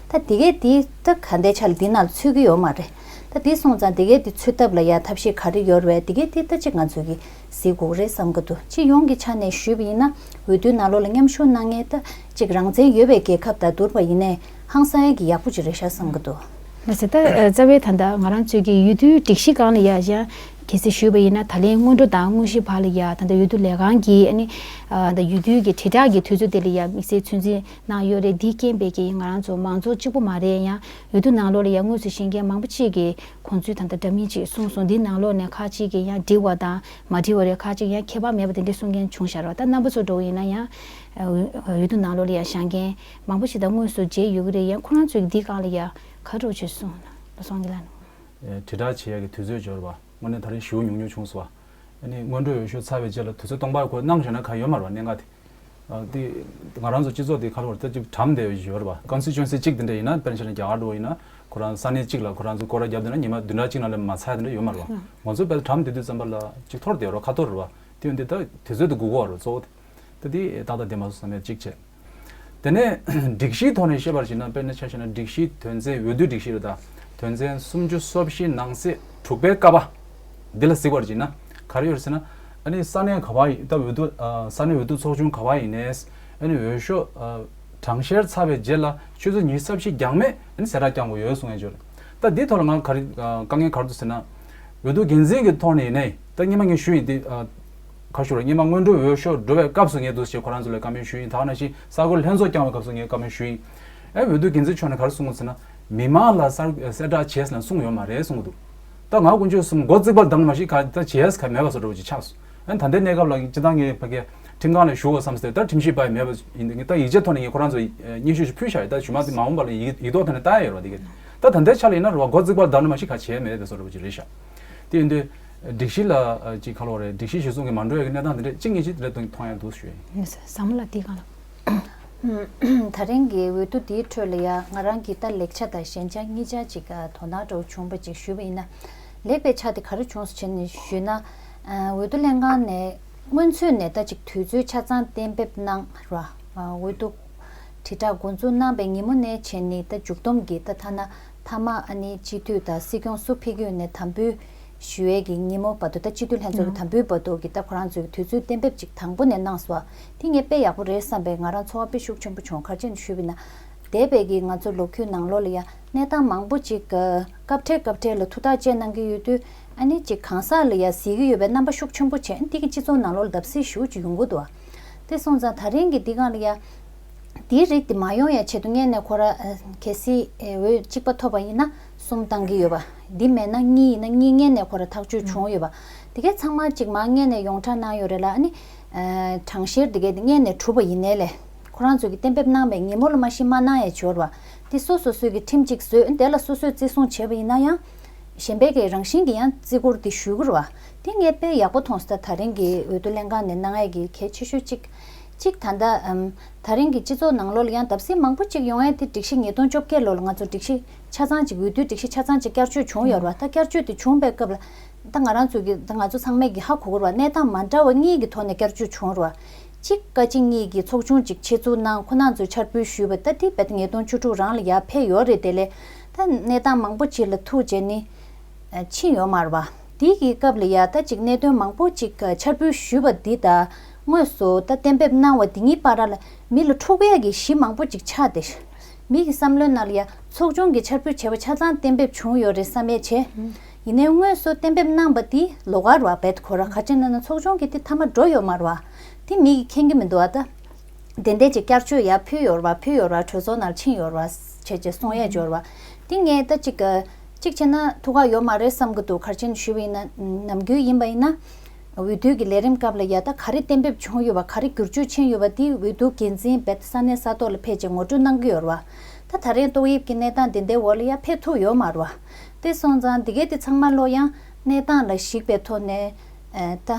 བ། ད་དེ་གས་དེ་ད་ག་འདྲའི་ཆ་ལ་འདི་ནང་ལ་ཚུད་ཀྱི་ཡོད་མ་རེད། ད་དེ་སོང་ཙང་དེ་གས་དེ་ཚུད་ཐབས་ལ་ཡ་ཐབས་ཤེས་ག་རེ་ཡོད་རེད་བས། དེ་གས་དེ་ད་ཅིག་ང་ཚོ་གིས་གཟིགས་དགོས་རེད་བསམ་གྱི་འདུག་སྤྱི་ཡོངས་ཀྱི་ཆ་ནས་ཞུས་པ་ཡིན་ན་འོས་བསྡུའི་ནང་ལོགས་ལ་མཉམ་ཞུགས་གནང་མཁན་ད་ཅིག་རང་བཙན་ཡོད་པའི་རྒྱལ་ཁབ་དང་བསྡུར་བ་ཡིན་ནའི་ཧང་སང་ཡ་གི་ཡག་པོ་ཅིག་རེད་ཤག་བསམ་གྱི་འདུག་ལགས་སོ། ད་རྩ་བའི་ད་ལྟ་ང་རང་ཚོའི་གི་འོས་བསྡུའི་སྒྲིག་གཞི་སྒང་ལ་ཡ་ཡང་གལ་སྲིད་ཞུས་པ་ཡིན་ན་ད་ལན་སྔོན་འགྲོ་དང་དངོས་གཞི་བར་ལ་ཡ་ད་ལྟ་འོས་བསྡུ་ལས་ཁང་གིས་ཨ་ནི་ད་ལྟ་འོས་བསྡུའི་གི་དྲིལ་བསྒྲགས་ཀྱི་དུས་ཚོད་དེ་ལ་ཡ་དམིགས་བསལ་ཚོད་འཛིན་གནང་ཡོད་རེད། འདིའི་རྐྱེན་པས་ཀྱི་ང་རང་ཚོ་མང་ཚོགས་གཅིག་པོ་མ་རེད། ཡང་འོས་བསྡུ་ནང་ལོགས་ལ་ཡང་དངོས་སུ་བཞེངས་མཁན་མང་པོ་ཅིག་གིས་དགོངས་ཚུལ་ད་ལྟ་འདྲ་མིན་ཅིག་གསུངས་སོང་། འདིའི་ནང་ལོགས་ནས་ཁག་ཅིག་གིས་ཡང་འགྲིག་པ་དང་མ་འགྲིག་པ་རེད། ཁག་ཅིག་ཡང་ཁྱད་པར་མེད་པ་དེ་འདྲ་གསུང་མཁན་བྱུང་ཤག་རོགས། ད་རྣམ་པ་ཚོ་འདྲ་བོ་ཡིན་ན་ཡང་འོས་འོས་བསྡུ་ནང་ལོགས་ལ་ཡང་བཞེངས་མཁན་མང་པོ་ཞིག་དང་དངོས་སུ་མཇལ་ཡོད་ཀྱི་རེད། ཡང་ཁོ་རང་ཚོས་འདིའི་སྒང་ལ་ཡང་ག་འདྲ་བོ་ཅིག་གསུངས་ན་བློ་བཟང་གི་ལ་ནོ། དྲིལ་བསྒྲགས་བྱེད་ཡག་གི་དུས་ཚོད་འབྱོར་བ་དངོས་གནས་ད་རིང་ཞེ་པོ་ཉུང་ཉུང་བྱུང་སོང་བ། ཨ་ནི་སྔོན་འགྲོའི་འོས་ཤོག་ཚར་བའི་རྗེས་ལ་དུས་ཚོད་སྟོང་པ་ཁོ་གནང་བཞག་ན་གང་ཡོད་མ་རེད་བ། གནད་འགག་དེ། ཨ་དེ་ང་རང་ཚོ་སྤྱི་ཚོགས་དེ་ག་རེ་བར་ད་ཅིག་གྲམ་བསྡད་ཡོད་རེད་བ། ཀོན་སི་ཊི་ཊུ་ཨེན་སི་གཅིག་དེ་འདྲ་ཡིན་ན་དཔེར་ན་ཆ་ནས་རྒྱ་གར་འགྲོ་བ་ཡིན་ན་ཁོ་རང་ས་གནས་གཅིག་ལ་ཁོ་རང་ཚོ་སྐོར་ར་བརྒྱབ་བསྡད་ན་ཉི་མ་བདུན་ཕྲག་གཅིག་ནང་ལ་མ་ཚར་དེ་འདྲ་ཡོད་མ་རེད་བ། ང་ཚོ་དཔེ་གྲམ་བསྡད་དུས་ཙམ་པ་ལ་ཅིག་འཐོར་བསྡད་ཡོད་རེད་བ། ཁ་འཐོར་རེད་བ། དེ་ཡོད་འདི་ད་དུས་ཚོད་དེ་སྒུག་གི་ཡོད་རེད་གཙོ་བོ་དེ། ད་དེ་ཏག་ཏག་བསྡད་མ་སོང་བསམ་ཡ་གཅིག་བྱས། དེ་ནས་སྒྲིག་གཞིའི་ཐོག་ནས་བཤད་པར་བྱས་ན་དཔེར་ན་ཆ་བཞག་ན་སྒྲིག་གཞི་དོན་ཚན་འོས་བསྡུ་སྒྲིག་གཞི་རེད་ད། དོན་ཚན་སུམ་ཅུ་སོ་བཞི་ནང་གསེས་དྲུག་པའི་ཀ་པ་འདི་ལ་གཟིགས་པར་བྱས་ན་ག་རེ་ཡོད་ཟེར་ན། ཨ་ནི་ས་གནས་ག་པར་ཡིན་ད་འོས་བསྡུ་ཨ་ས་གནས་འོས་བསྡུ་ཚོགས་ཆུང་ག་པར་ཡིན་ནའི་ཨ་ནི་འོས་ཤོག་ཨ་གྲངས་བཤེར་ཚར་བའི་རྗེས་ལ་ཆུ་ཚོད་ཉི་ཤུ་རྩ་བཞི་འགྱངས་མེད་ཨ་ནི་གསལ་བསྒྲགས་བསྐྱང་དགོས་ཡོད་གསུང་ཡ་ཅིག་ཡོད་རེད། ད་འདིའི་ཐོག་ལ་ང་ག་རེ་ཨ་དཀའ་ངལ་ག་རེ་འདུག་ཟེར་ན། འོས་བསྡུ་འགན་འཛིན་གྱི་ཐོག་ནས་ཡིན་ནའི་ད་སྔོན་མ་ངས་ཞུས་ཡིན་དེ་ཨ། ཁ་ཤོར་སྔོན་མ་སྔོན་འགྲོའི་འོས་ཤོག་འགྲོ་བའི་སྐབས་སུ་ངས་འདུག་ཞེས་ཁོ་རང་ཚོ་ལ་བཀའ་མོལ་ཞུས་ཡིན། ད་ག་ནང་བཞིན་གསར་འགོད་ལྷན་ཚོགས་བསྐྱངས་པའི་སྐབས་སུ་ངས་བཀའ་མོལ་ཞུས་ཡིན། ཨེ་འོས་བསྡུ་འགན་འཛིན་མཆོག་ནས་ག་རེ་གསུངས་ཡོད་ཟེར་ན། མི་མང་ལ་གསར་གསལ་བསྒྲགས་བྱས་ཟེར་ནས་གསུངས་ཡོད་མ་རེད་གསུངས་ཀྱི་འདུག་ད་ང་དཀོན་མཆོག་གསུམ་མགོ་བརྩིགས་པ་བསྡམས་མ་ཞིག་ག་ད་བྱས་ག་མེད་པ་བཟོ་འདྲ་བོ་ཅིག་ཆགས་སོང་། ཨེ་ད་ལྟའི་གནས་སྐབས་ལ་སྤྱི་བཏང་ངས་ཕ་གི་ ཁྲིམས་ཁང་ལ་ཞུ་བ་བསམ་སྟེ་ད་ཁྲིམས་ཞིབ་པ་ཡི་མེད་པ་ཡིན་ད་ཡིག་ཆ་ཐོག་ནས་ངས་ཁོ་རང་ཚོ་སྙན་ཞུ་ཞིག་ཕུལ་བཞག་ཡོད། ད་ཞུ་མ་དེ་མ་འོངས་པ་ལ་ཡིག་ཡིག་ཐོག་ཐོག་ནས་བཏང་ཡ་ཡོད་རེད་བ། དེ་ག་ད་ད་ལྟའི་ཆ་ལ་ཡིན་ན་རེད་བ། འགོ་བཙུགས་པ་ལ་བདག་ནི་མ་ཤི་ཁ་བྱས་མེད་པའི་བཟོ་འདྲ་པོ་ཅིག་རེད་ཤག་དེ་ཡིན་དུས་སྒྲིག་གཞི་ལ་ཅིག་ག་ལོ་རེད། སྒྲིག་གཞི་གཞིར་བཟུང་གི་མ་འགྲོ་ཡ་གི་གནས་སྟངས་དེ་འདྲ་གཅིག་གཉིས་ཅིག་དེ་འདྲ་མཐོང་ཡ་འདུག་ཞུ་ཡ་ཡིན། ཟ་མ་ལ་དེ་གང་ལ། ད་རིང་གི་འོས་བསྡུ་འདིའི་ཁྲོད་ལ་ཡ་ང་རང་གིས་ད་ལེགས་ཆ་དང་ཞན་ཆ་གཉིས་ཆ་ཅིག་དོ་སྣང་འདྲ་བོ་བྱུང་བ་ཅིག་ཞུས་པ་ཡིན་ན། ལེགས་པའི་ཆ་དེ་ག་རེ་བྱུང་སོང་བྱས་ནས་ཞུས་ན། འོས་བསྡུ་ལྷན་ཁང་ནས་སྔོན་ཚུད་ནས་ད་ཅིག་དུས་ཚོད་ཆ་ཚང་གཏན་འབེབས་གནང་ར། འོས་བསྡུ་དྲིལ་བསྒྲགས་འགོ་འཛུགས་གནང་པའི་ཉིན་མོ་ནས་བྱས་ནས་ད་མཇུག་བསྡོམས་ཀྱི་ད་ཐ་ན་མཐའ་མ་ཨ་ནི་སྤྱི་འཐུས་དང་སྲིད་སྐྱོང་སུ་ཕེབས་ཀྱི་ཡོད་ནས་དམ་འབུལ་ཞུ་ཡས་ཀྱི་ཉིན་མོ་བར་དུ། ད་སྤྱི་འཐུས་ལྷན་ཚོགས་ཀྱི་དམ་འབུལ་བར་དུ་གི་ད་ཁོ་རང་ཚོའི་དུས་ཚོད་གཏན་འབེབས་ཅིག་དང་པོ་ནས་གནང་སོང་། དེ་ངས་དཔེ་ཡག་པོ་རེད་བསམ་པའི་ང་རང་ཚོར་བ་དཔེ་ཤུགས་ཆེན་པོ་བྱུང་། ག་རེ་བྱས་ནས་ཞུས་པ་ཡིན་ན། འདས་པའི་གི་ང་ཚོ་ལོ་རྒྱུས་ནང་ལོགས་ལ་ཡ་གནས་སྟངས་མང་པོ་ཅིག་གི་སྐབས་འཕྲལ་སྐབས་འཕྲལ་ལ་ཐུགས་ཐག་བཅད་གནང་གི་ཡོད་དུས་ཨ་ནི་ཅིག་གང་ཟག་ལ་ཡ་གཟིགས་ཀྱི་ཡོད་པའི་རྣམ་པ་ཤུགས་ཆེན་པོ་བྱས། འདི་གི་སྤྱི་ཚོགས་ནང་ལོགས་ལ་བརྡབ་གསིག་ཞེ་པོ་ཅིག་ཡོང་གི་འདུག་ཨ། དེ་སོང་ཙང་ད་རིང་གི་འདི་གང་ལ་ཡ། དེའི་རིགས་དེ་མ་ཡོང་ཡ་ཆེད་དུ་སྔོན་ནས་ཁོ་ར་ཨ་གལ་སྲིད་ཨེ་འོས་གཅིག་པ་ཐོབ་པ་ཡིན་ན་གསུམ་བཏང་གི་ཡོད་པ། འདི་མེད་ན་གཉིས་ཡིན་ན་གཉིས་སྔོན་ནས་ཁོ་ར་ཐག་གཅོད་བྱུང་ཡོད་པ། དེ་གའི་ཚང་མ་གཅིག་མ་སྔོན་ནས་ཡོངས་གྲགས་གནང་ཡོད་རེད་ལ། ཨ་ནི་ཨ་གྲངས་བཤེར་དེ་གའི་དེ་སྔོན་ནས་གྲུབ་པ་ཡིན་ནའི་ལས་ཁོ་རང་ཚོས་ཀྱི་གཏན་འབེབས་གནང་བའི་ཉིན་མོ་ལ་མ་གཞི་མ་གནང་ཡ་བྱོས་ར་བ། དེ་སོ་སོ་སོའི་གི་ཁྲིམས་གཅིག་བཟོས། དེ་ལ་སོ་སོས་བརྩི་སྲུང་བྱས་པ་ཡིན་ན་ཡང་། གཞན་པའི་གི་རང་བཞིན་གྱི་ཡང་བརྩི་བཀུར་དེ་ཞུ་གི་རེད་བ། དེ་ངས་དཔེ་ཡག་པོ་མཐོང་སོང་། ད་ད་རིང་གི་འོས་བསྡུ་ལྷན་ཁང་ནས་གནང་ཡས་ཀྱི་གལ་ཆེ་ཤོས་གཅིག་གཅིག་ད་ལྟ་ཨམ་ད་རིང་གི་སྤྱི་ཚོགས་ནང་ལོགས་ལ་ཡང་བརྡབ་གསིག་མང་པོ་གཅིག་ཡོང་ཡས་དེ་སྒྲིག་གཞི་ཉིས་སྟོང་བཅོ་བརྒྱད་ལོ་ལ་ང་ཚོ་སྒྲིག་གཞི་ཆ་ཚང་གཅིག་འོས་བསྡུའི་སྒྲིག་གཞི་ཆ་ཚང་གཅིག་བསྐྱར་བཅོས་བྱུང་ཡོད་རེད་བ། ད་བསྐྱར་བཅོས་དེ་བྱུང་བའི་སྐབས་ལ་ད་ང་རང་ཚོ་གི་ད་ང་ཚོ་ཚང་མས་ཀྱི་ཧ་གོ་གི་རེད་བ། གནས་སྟངས་མ་འདྲ་བ་གཉིས་ཀྱི་ཐོག་ནས་བསྐྱར་བཅོས་བྱུང་རེད་བ། གཅིག་བཀའ་སྤྱི་གཉིས་ཀྱི་ཚོགས་ཆུང་གཅིག་ཆེད་འཛུགས་གནང་། ཁོ་རང་ཚོས་འཆར་འབུལ་ཞུས་པ་ད་དེ་བེད་ཉིས་སྟོང་བཅུ་དྲུག་རང་ལ་ཡར་ཕེབས་ཡོད་རེད། དེ་ལས་ད་གནས་སྟངས་མང་པོ་ཅིག་ལ་ཐུག་བྱས་ནི་ཕྱིན་ཡོད་མ་རེད་བ། དེ་གི་སྐབས་ལ་ཡ་ད་ཅིག་གནད་དོན་མང་པོ་ཅིག་འཆར་འབུལ་ཞུས་པ་འདི་ད་དངོས་སུ་ད་གཏན་འབེབས་གནང་བ་འདི་གཉིས་བར་ལ་མི་ལ་འཁྲུག་ཡས་ཀྱི་གཞི་མང་པོ་ཅིག་ཆགས་ཏེ། མི་གི་བསམ་བློའི་ནང་ལ་ཡ་ཚོགས་ཆུང་གི་འཆར་འབུལ་བྱས་པ་ཆ་ཚང་གཏན་འབེབས་བྱུང་ཡོད་རེད་བསམ་ཡས་བྱས། ཡིན་ནའི་དངོས་སུ་གཏན་འབེབས་གནང་པ་འདི་ལོགས་ཀ་རེད་བ། བེད་ཁོ་ར་ག་ཅི་ན་ན་ཚོགས་ཆུང་གི་དེ་མཐའ་མ་འགྲོ་ཡོད་མ་རེད་བ། དེ་མི་གི་མཁྱེན་གི་མི་འདུག་བ་ད། དེ་འདྲས་ཀྱི་བསྐྱར་བཅོས་ཡར་ཕུལ་ཡོད་རེད་བ། ཕུལ་ཡོད་རེད་བ། གྲོས་ཚོགས་ནང་ཕྱིན་ཡོད་རེད་བ། བྱས་བྱས་གསུང་ཡས་ཡོད་རེད་བ། དེ་ངས་ད་ཅིག་ཅིག་བྱས་ན་ཐུགས་ཁག་ཡོད་མ་རེད་བསམ་གི་འདུག་ག་རེ་བྱས་ནས་ཞུས་པ་ཡིན་ན་ནམ་རྒྱུན་ཡིན་པ་ཡིན་ན། འོས་བསྡུ་གི་ལས་རིམ་སྐབས་ལ་ཡ་ད་ག་རེ་གཏན་འབེབས་བྱུང་ཡོད་པ། ག་རེ་བསྒྱུར་བཅོས་ཕྱིན་ཡོད་པ་དེ་འོས་བསྡུ་འགན་འཛིན་བེད་ས་གནས་ས་ཐོག་ལ་ཕེབས་བྱས་ངོ་སྤྲོད་གནང་གི་ཡོད་རེད་བ། ད་ད་རེས་ཏོག་དབྱིབས་ཀྱི་གནས་སྟངས་དེ་འདྲའི་འོག་ལ་ཡ་ཕེབས་ཐུབ་ཡོད་མ་རེད་བ། དེ་སོང་ཙང་དེ་གས་དེ་ཚང་མ་ལོ་ཡང་གནས་སྟངས་ལ་གཞིགས་པའི་ཐོག་ནས་ཨ་ད་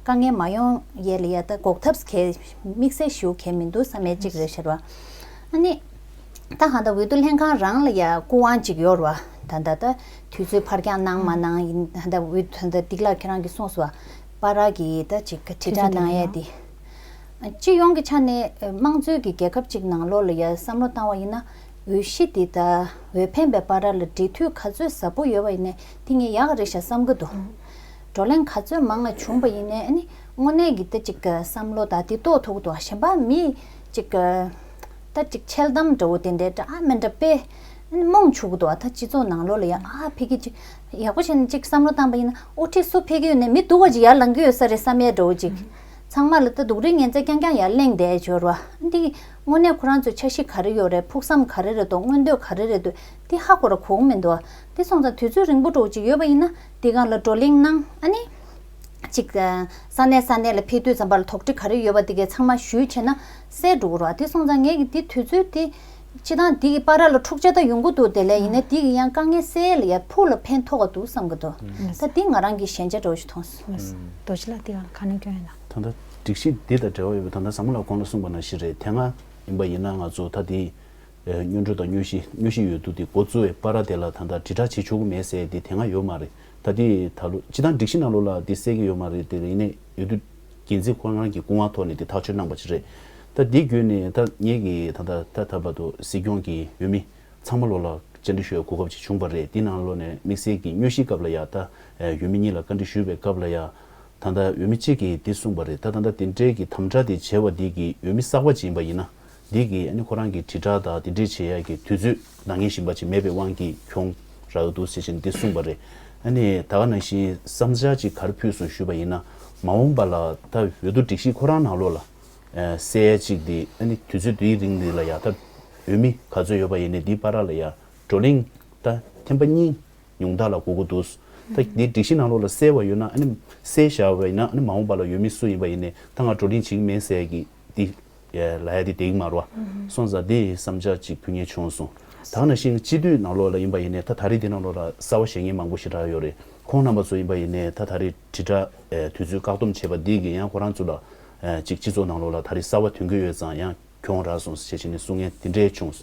དཀའ་ངལ་མ་ཡོང་ཡས་ལ་ཡ་ད་འགོག་ཐབས་གལ་དམིགས་བསལ་ཞུ་གལ་མི་འདུག་བསམ་ཡས་གཅིག་རེད་ཤག་བ། ཨ་ནི། ད་ཧ་ད་འོས་བསྡུ་ལྷན་ཁང་རང་ལ་ཡ་སྐུ་དབང་ཅིག་ཡོད་རེད་བ། ད་ད་ད་དུས་ཚོད་ཕར་འགྱངས་གནང་མ་གནང་ཡིན། ད་ད་འོས་ད་ད་སྡིག་ལགས་ཁྱེད་རང་གིས་གསུངས་སོང་བ། པ་ར་གི་ད་ཅིག་དྲིལ་བསྒྲགས་གནང་ཡ་དེ། སྤྱི་ཡོངས་ཀྱི་ཆ་ནས་དམངས་གཙོའི་གི་རྒྱལ་ཁབ་ཅིག་ནང་ལོགས་ལ་ཡ་བསམ་བློ་བཏང་བ་ཡིན་ན། འོས་གཞི་འདི་ད་འོས་འཕེན་པའི་པ་ར་ལ་འབྲེལ་མཐུད་ག་ཚོད་ཟབ་པོ་ཡོད་པ་ཡིན་ནའི་དེ་ངས་ཡག་ག་རེད་ཤག་བསམ་གི་འདུག་བགྲོ་གླེང་ག་ཚོད་མང་ང་བྱུང་པ་ཡིན་ནའི་ཨ་ནི་དངོས་གནས་ཀྱི་ད་ཅིག་བསམ་བློ་ད་དེ་རྟོགས་ཐུབ་ཀྱི་འདུག་གཞན་པ་མི་ཅིག་ད་ཅིག་འཆལ་གཏམ་འདྲ་བོ་དེ་འདྲའི་འདྲ་ཨ་མི་འདྲ་དཔེ་རྨོངས་ཆུག་གི་འདུག་ད་སྤྱི་ཚོགས་ནང་ལོགས་ལ་ཡ་ཨ་ཕ་གི་ཅིག་ཡག་པོ་བྱས་ནས་ཅིག་བསམ་བློ་བཏང་པ་ཡིན་ན་ཨོ་ཁྲིད་སུ་ཕ་གི་ཡོད་ནས་མི་སྡུག་པ་ཅིག་ཡར་ལངས་ཀྱི་ཡོད་ས་རེད་བསམ་ཡས་འདྲ་བོ་ཅིག་ཚང་མ་ལ་ད་སྡུག་རུས་ངན་ཚད་རྐྱང་རྐྱང་ཡར་གླེང་བསྡད་ཡོད་རེད་བ། འདི་དངོས་གནས་ཁོ་རང་ཚོའི་འཆར་གཞི་ག་རེ་ཡོད་རེད། ཕུགས་བསམ་ག་རེ་རེད་འདུག་མངོན་འདོད་ག་རེ་རེད་འདུག་དེ་ཧ་གོ་ར་གོ་གི་མི་འདུག་དེ་སོང་ཙང་དུས་ཚོད་རིང་པོ་འདྲ་བོ་ཅིག་ཡོད་པ་ཡིན་ན་འདི་སྒང་ལ་བགྲོ་གླེང་གནང་ཨ་ནི། ཅིག་ས་གནས་ས་གནས་ལ་ཕེབས་དུས་ཙམ་པ་ལ་དོགས་འདྲི་ག་རེ་ཡོད་པ་དེ་གའི་ཚང་མ་ཞུས་བྱས་ན་གསལ་འགྲོ་གི་རེད་བ། དེ་སོང་ཙང་ངས་ཀྱི་འདི་དུས་ཚོད་དེ་སྤྱི་བཏང་འདི་གི་བར་ལ་འཁྲུག་ཆ་ད་ཡོང་གི་འདུག་དེ་ལས་ཡིན་ན་འདི་གི་ཡང་དཀའ་ངལ་སེལ་ཡ་ཕུགས་ལ་ཕན་ཐོགས་ག་འདུག་བསམ་གི་འདུག་ད་འདི་ང་རང་གི་ཞན་ཆ་འདྲ་བོ་ཞིག་མཐོང་སོང་། རྡོ་རྗེ་ལགས་འདི་ག་ལ་ག་ནས་སྐྱོན་ཡོད་ན། ད་ལྟ་སྒྲིག་གཞི་འདི་དང་འབྲེལ་བ་ཡོད་པའི་ད་ལྟ་ཟམ་མ་ལགས་གོང་ལ་གསུངས་པ་ནང་བཞིན་རེད། དེ་སྔ་ཡིན་པ་ཡིན་ན་ང་ཚོ་ད་འདི་སྔོན་འགྲོ་དང་དངོས་གཞི་དངོས་གཞི་འོས་བསྡུ་དེ་འགོ་བཙུགས་པའི་བར་དེ་ལ་ད་ལྟ་དྲིལ་བསྒྲགས་བྱེད་ཆོག་གི་མེད་ཟེར་དེ་དེ་སྔ་ཡོད་མ་རེད། ད་དེ་ད་ལོ་སྤྱི་བཏང་སྒྲིག་གཞི་ནང་ལོགས་ལ་དེ་གསལ་གྱི་ཡོད་མ་རེད། དེ་ཡིན་ནའི་འོས་བསྡུ་འགན་འཛིན་ཁོ་རང་གི་སྐུ་དབང་ཐོག་ནས་དེ་ཐག་གཅོད་གནང་པ་ཞིག་རེད། ད་དེ་བརྒྱུད་ནས་ད་ངེད་ཀྱི་ད་ལྟ་ད་ད་བར་དུ་སྲིད་སྐྱོང་གི་འོས་མི་ཚང་མ་ལོགས་ལ་བཅར་འདྲི་ཞུ་བའི་གོ་སྐབས་ཅིག་བྱུང་པ་རེད། དེ་ནང་ལོགས་ནས་དམིགས་བསལ་གྱི་དངོས་གཞིའི་སྐབས་ལ་ཡ་ད་འོས་མི་གཉིས་ལ་བཀའ་འདྲི་ཞུས་པའི་སྐབས་ལ་ཡ། ད་ལྟ་འོས་མི་གཅིག་གིས་འདི་གསུངས་པ་རེད། ད་ད་ལྟ་དེ་འདྲའི་གི་དམ་དྲག་དེ་བྱས་པ་འདི་གི་འོས་མི་གསར་པ་ཅིག་ཡིན་པ་ཡིན་ན། འདི་གི་ཨ་ནི་ཁོ་རང་གི་དྲིལ་བསྒྲགས་དང་དེ་འདྲའི་བྱེད་ཡ་གི་དུས་ཚོད་ནང་ཉིན་བཞིན་པ་ཅིག་མེད་པའི་དབང་གིས་གྱོང་རག་གི་འདུག་ཟེར་བཞིན་འདི་གསུངས་པ་རེད། ཨ་ནི་ད་ག་ནང་བཞིན་བསམ་འཆར་ཅིག་ག་རེ་ཕུལ་སོང་ཞུས་པ་ཡིན་ན། མ་འོངས་པ་ལ་ད་འོས་བསྡུ་སྒྲིག་གཞི་ཁོ་རང་ནང་ལོགས་ལ་གསལ་ཡ་ཅིག་འདི་ཨ་ནི་དུས་ཚོད་འདིའི་རིང་འདི་ལ་ཡ་ད་འོས་མི་ག་ཚོད་ཡོད་པ་ཡིན་ནའི་འདི་བར་ལ་ཡ་བགྲོ་གླེང་ད་ཐེངས་པ་གཉིས། ཉུང་མཐའ་ལ་གོ་གི་འདུག་ད་འདི་སྒྲིག་གཞི་ནང་ལོགས་ལ་གསལ་བ་ཡོད་ན། ཨ་ནི་གསལ་བཞག་པ་ཡིན་ན། ཨ་ནི་མ་འོངས་པ་ལ་ཡུལ་མི་སུ་ཡིན་པ་ཡིན་ནའི་ད་ང་བགྲོ་གླེང་བྱེད་ཀྱི་མེད་ཟེར་གྱི་འདི་ལབ་ཡ་འདི་བསྡད་ཀྱི་མ་རེད་བ། སོང་ཙང་འདི་བསམ་འཆར་ཅིག་ཕུལ་མཁན་བྱུང་སོང་། ད་ག་ནང་བཞིན་སྤྱི་འཐུས་ནང་ལོགས་ལ་ཡིན་པ་ཡིན་ནའི་ད་ད་རེས་འདི་ནང་ལོགས་ལ་གསར་བ་བཞེངས་མཁན་མང་པོ་ཞེ་དྲག་ཡོད་རེད། ཁོང་རྣམ་པ་ཚོ་ཡིན་པ་ཡིན་ནའི་ད་ད་རེས་དྲིལ་བསྒྲགས་དུས་ཚོད་བཀག་སྡོམ་བྱས་པ་འདི་གིས་ཡང་ཁོ་རང་ཚོ་ལ་ཅིག་སྤྱི་ཚོགས་ནང་ལོགས་ལ་ད་རེས་གསར་བ་ཐོན་གྱི་ཡོད་ཙང་ཡང་གྱོང་རག་སོང་ཟེར་བྱས་ནས་གསུང་མཁན་དེ་འདྲས་བྱུང་།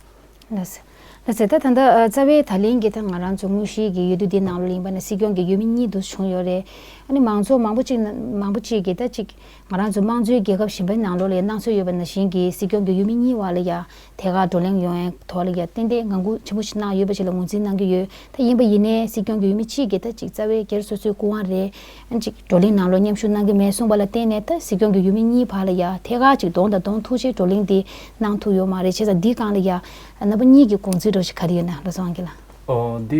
ལགས་སོ། ལགས་སོ། ད་ད་ལྟ་ཨ་རྩ་བའི་ད་ལན་གྱི་ད་ང་རང་ཚོ་དངོས་གཞིའི་གི་འོས་བསྡུ་འདི་ནང་ལོགས་ལ་ཡིན་པ་ན་སྲིད་སྐྱོང་གི་འོས་མི་གཉིས་འདུ་བྱུང་ཡོད་རེད། ཨ་ནི་མང་ཚོགས་མང་པོ་ཅིག་ན་མང་པོ་ཅིག་གིས་ད་ཅིག་ང་རང་ཚོ་དམངས་གཙོའི་རྒྱལ་ཁབ་གཞན་པའི་ནང་ལོགས་ལ་ཡང་སྣང་ཚུལ་ཡོད་པ་ནང་བཞིན་གྱི་སྲིད་སྐྱོང་གི་འོས་མི་གཉིས་བར་ལ་ཡང་ཐད་ཀར་བགྲོ་གླེང་ཡོང་ཡའི་ཐོག་ལ་ཡང་ཏན་ཏན་ངང་སྒུག་ཆེན་པོ་ཞིག་གནང་ཡོད་པ་ཞིག་ལ་ངོས་འཛིན་གནང་གི་ཡོད། ད་ཡིན་པ་ཡིན་ནའི་སྲིད་སྐྱོང་གི་འོས་མི་གཅིག་གིས་ད་ཅིག་རྩ་བའི་སྒེར་སོ་སོའི་སྐུ་དབང་རེད། ཨ་ཅིག་བགྲོ་གླེང་ནང་ལོགས་མཉམ་ཞུགས་གནང་གི་མེད་གསུངས་པ་ལ་བརྟེན་ནས་ད་སྲིད་སྐྱོང་གི་འོས་མི་གཉིས་བར་ལ་ཡ་ཐད་ཀར་ཅིག་གདོང་དང་གདོང་ཐུག་བྱས་བགྲོ་གླེང་འདི་གནང་ཐུབ་ཡོད་མ་རེད། བྱས་ཙང་འདིའི་སྒང་ལ་ཡ་རྣམ་པ་གཉིས་ཀྱི་དགོངས་ཚུལ་འདྲ་བོ་ཞིག་ག་རེ་ཡོད་ན། བློ་བཟང་དབང་རྒྱལ་ལགས། ཨོ་འདི་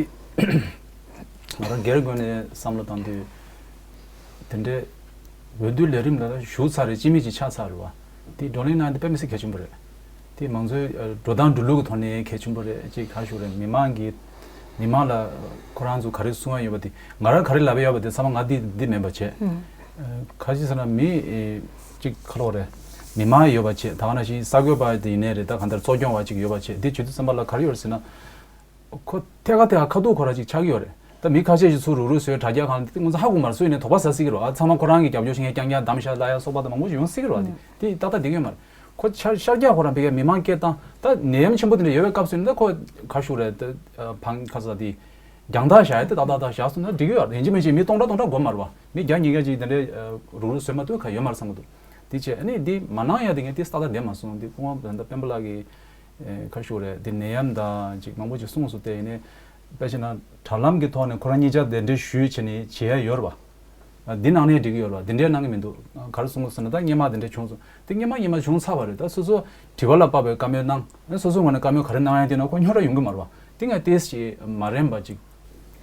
ང་རང་སྒེར་སྒོ་ནས་བསམ་བློ་བཏང་དུས། དེ་འདྲའི་འོས་བསྡུ་ལས་རིམ་ལ་ཞུགས་ཚར་རེད། སྤྱི་མི་ཅིག་ཆགས་ཚར་རེད་བ། དེ་བགྲོ་གླེང་གནང་དེ་དཔེ་མི་སྲིད་གལ་ཆེན་པོ་རེད། དེ་མང་གཙོའི་ཨ་འགྲོ་སྟངས་འགྲོ་ལུགས་ཀྱི་ཐོག་ནས་གལ་ཆེན་པོ་རེད། ཅིག་ག་ཞུ་རེད། མི་མང་གི་མི་མང་ལ་ཁོ་རང་ཚོ་ག་རེ་གསུང་ཡ་ཡོད་པ་དེ། ང་རང་ག་རེ་ལབ་ཡ་ཡོད་པ་དེ་ཚང་མ་ང་འདི་འདི་མིན་པ་བྱས། ཨ་ག་ཅི་ཟེར་ན་མི་ཨེ་ཅིག་ག་ལབ་དགོས་རེད། མི་མང་ཡོད་པ་བྱས། ད་ག་ནང་བཞིན་གསར་འགོད་པ་དེ་ཡིན་ནའི་རེད། ད་གང་ལྟར་གཙོ་སྐྱོང་བ་ཅིག་ཡོད་པ་བྱས། འདི་བྱེད་དུས་ཙམ་པ་ལ་ག་རེ་ཡོད་རེད་ཟེར་ན། ཁོ་ཐད་ཀ་ཐད་ཀ་ཁ་ཐུག་ཁོ་རང་ཅིག་ཆགས་ཀྱི་ཡོད་རེད། ད་མི་ཁ་ཤས་ཀྱིས་ཚུར་རུག་རུག་བཟོས། དྲ་རྒྱ་སྒང་ལ་དེ་ང་ཚོ་ཧ་གོ་མ་རེད། སུ་ཡིན་ནའི་དོགས་པ་ཟ་སྲིད་ཀྱི་རེད། ཨ་ཚང་མ་ཁོ་རང་གི་རྒྱབ་སྐྱོར་བྱེད་མཁན་རྐྱང་རྐྱང་བདམས་བཞག་ལབ་ཡ་སོགས་པ་དང་མང་པོ་ཞིག་ཡོང་སྲིད་ཀྱི་རེད། ཨ་དེ་དེ་ཏག་ཏག་འགྲིག་གི་ཡོད་མ་རེད། ཁོ་ཤར་ཤར་རྒྱག་ཁོ་རང་ཕ་གིའི་མི་མང་སྐད་བཏང་། ད་ནད་ཡམས་ཆེན་པོ་དེ་འདྲ་ཡོད་པའི་སྐབས་སུ་ཡིན་ན་ཁོ་ག་ཞུ་རེད། ད་ཨ་བང་ཁ་ས་དེ་རྒྱང་ཐག་བཞག་ཡ་དེ་ཏག་ཏག་ཏག་བཞག་སོང་ན་འགྲིག་གི་ཡོད་རེད། ཡིན་གཅིག་མིན་གཅིག་མི་སྟོང་ཕྲག་སྟོང་ཕྲག་དགོས་མ་རེད་བ། མི་བརྒྱ་ཉིས་བརྒྱ་ཅིག་དེ་འདྲའི་ཨ་རུག་རུག་བཟོས་མ་ཐུབ་ག་ཡོད་མ་རེད་བསམ་གི་འདུག། དེ་བྱས་ཨ་ནི་འདི་མ་གནང་ཡ་དེ་ངས་དེ་ཏག་ཏག་བསྡད་མ་སོང་། འདི་སྐུ་ངོ་ད་ལྟ་སྤེན་པ་ལགས་ཀྱིས་ཨེ་ག་ཞུ་རེད། འདི་ནད་ཡམས་དང་ཅིག་མང་པོ་ཅིག་གསུངས་སོང་། དེ་ཡིན་ནའི་དཔེ་བྱས་ན་དྲ་ལམ་གྱི་ཐོག་ནས་ཁོ་རང་གཉིས་ཆ་གདན་འདྲེན་ཞུས་བྱས་ནས་བྱེད་ཡ་ཡོད་རེད་བ། ཨ་འདི་གནང་ནའི་འགྲིག་གི་ཡོད་རེད་བ། འདི་འདྲའི་གནང་གི་མི་འདུག། ག་རེ་གསུངས་སོང་ཟེར་ན། ད་སྔོན་མ་འདི་འདྲ་བྱུང་སོང་། དེ་སྔོན་མ་སྔོན་མ་བྱུང་ཚར་བ་རེད། ད་སོ་སོ་དྲི་བ་ལ་དཔག་པའི་བཀའ་མོལ་གནང་། ཨ་སོ་སོའི་ངོས་ནས་བཀའ་མོལ་ག་རེ་གནང་ཡ་དེ་ན་ཁོ་རྙོག་དྲ་ཡོང་གི་མ་རེད་བ། དེ་ངས་ཏོག་ཙམ་མ་རན་པ་ཅིག་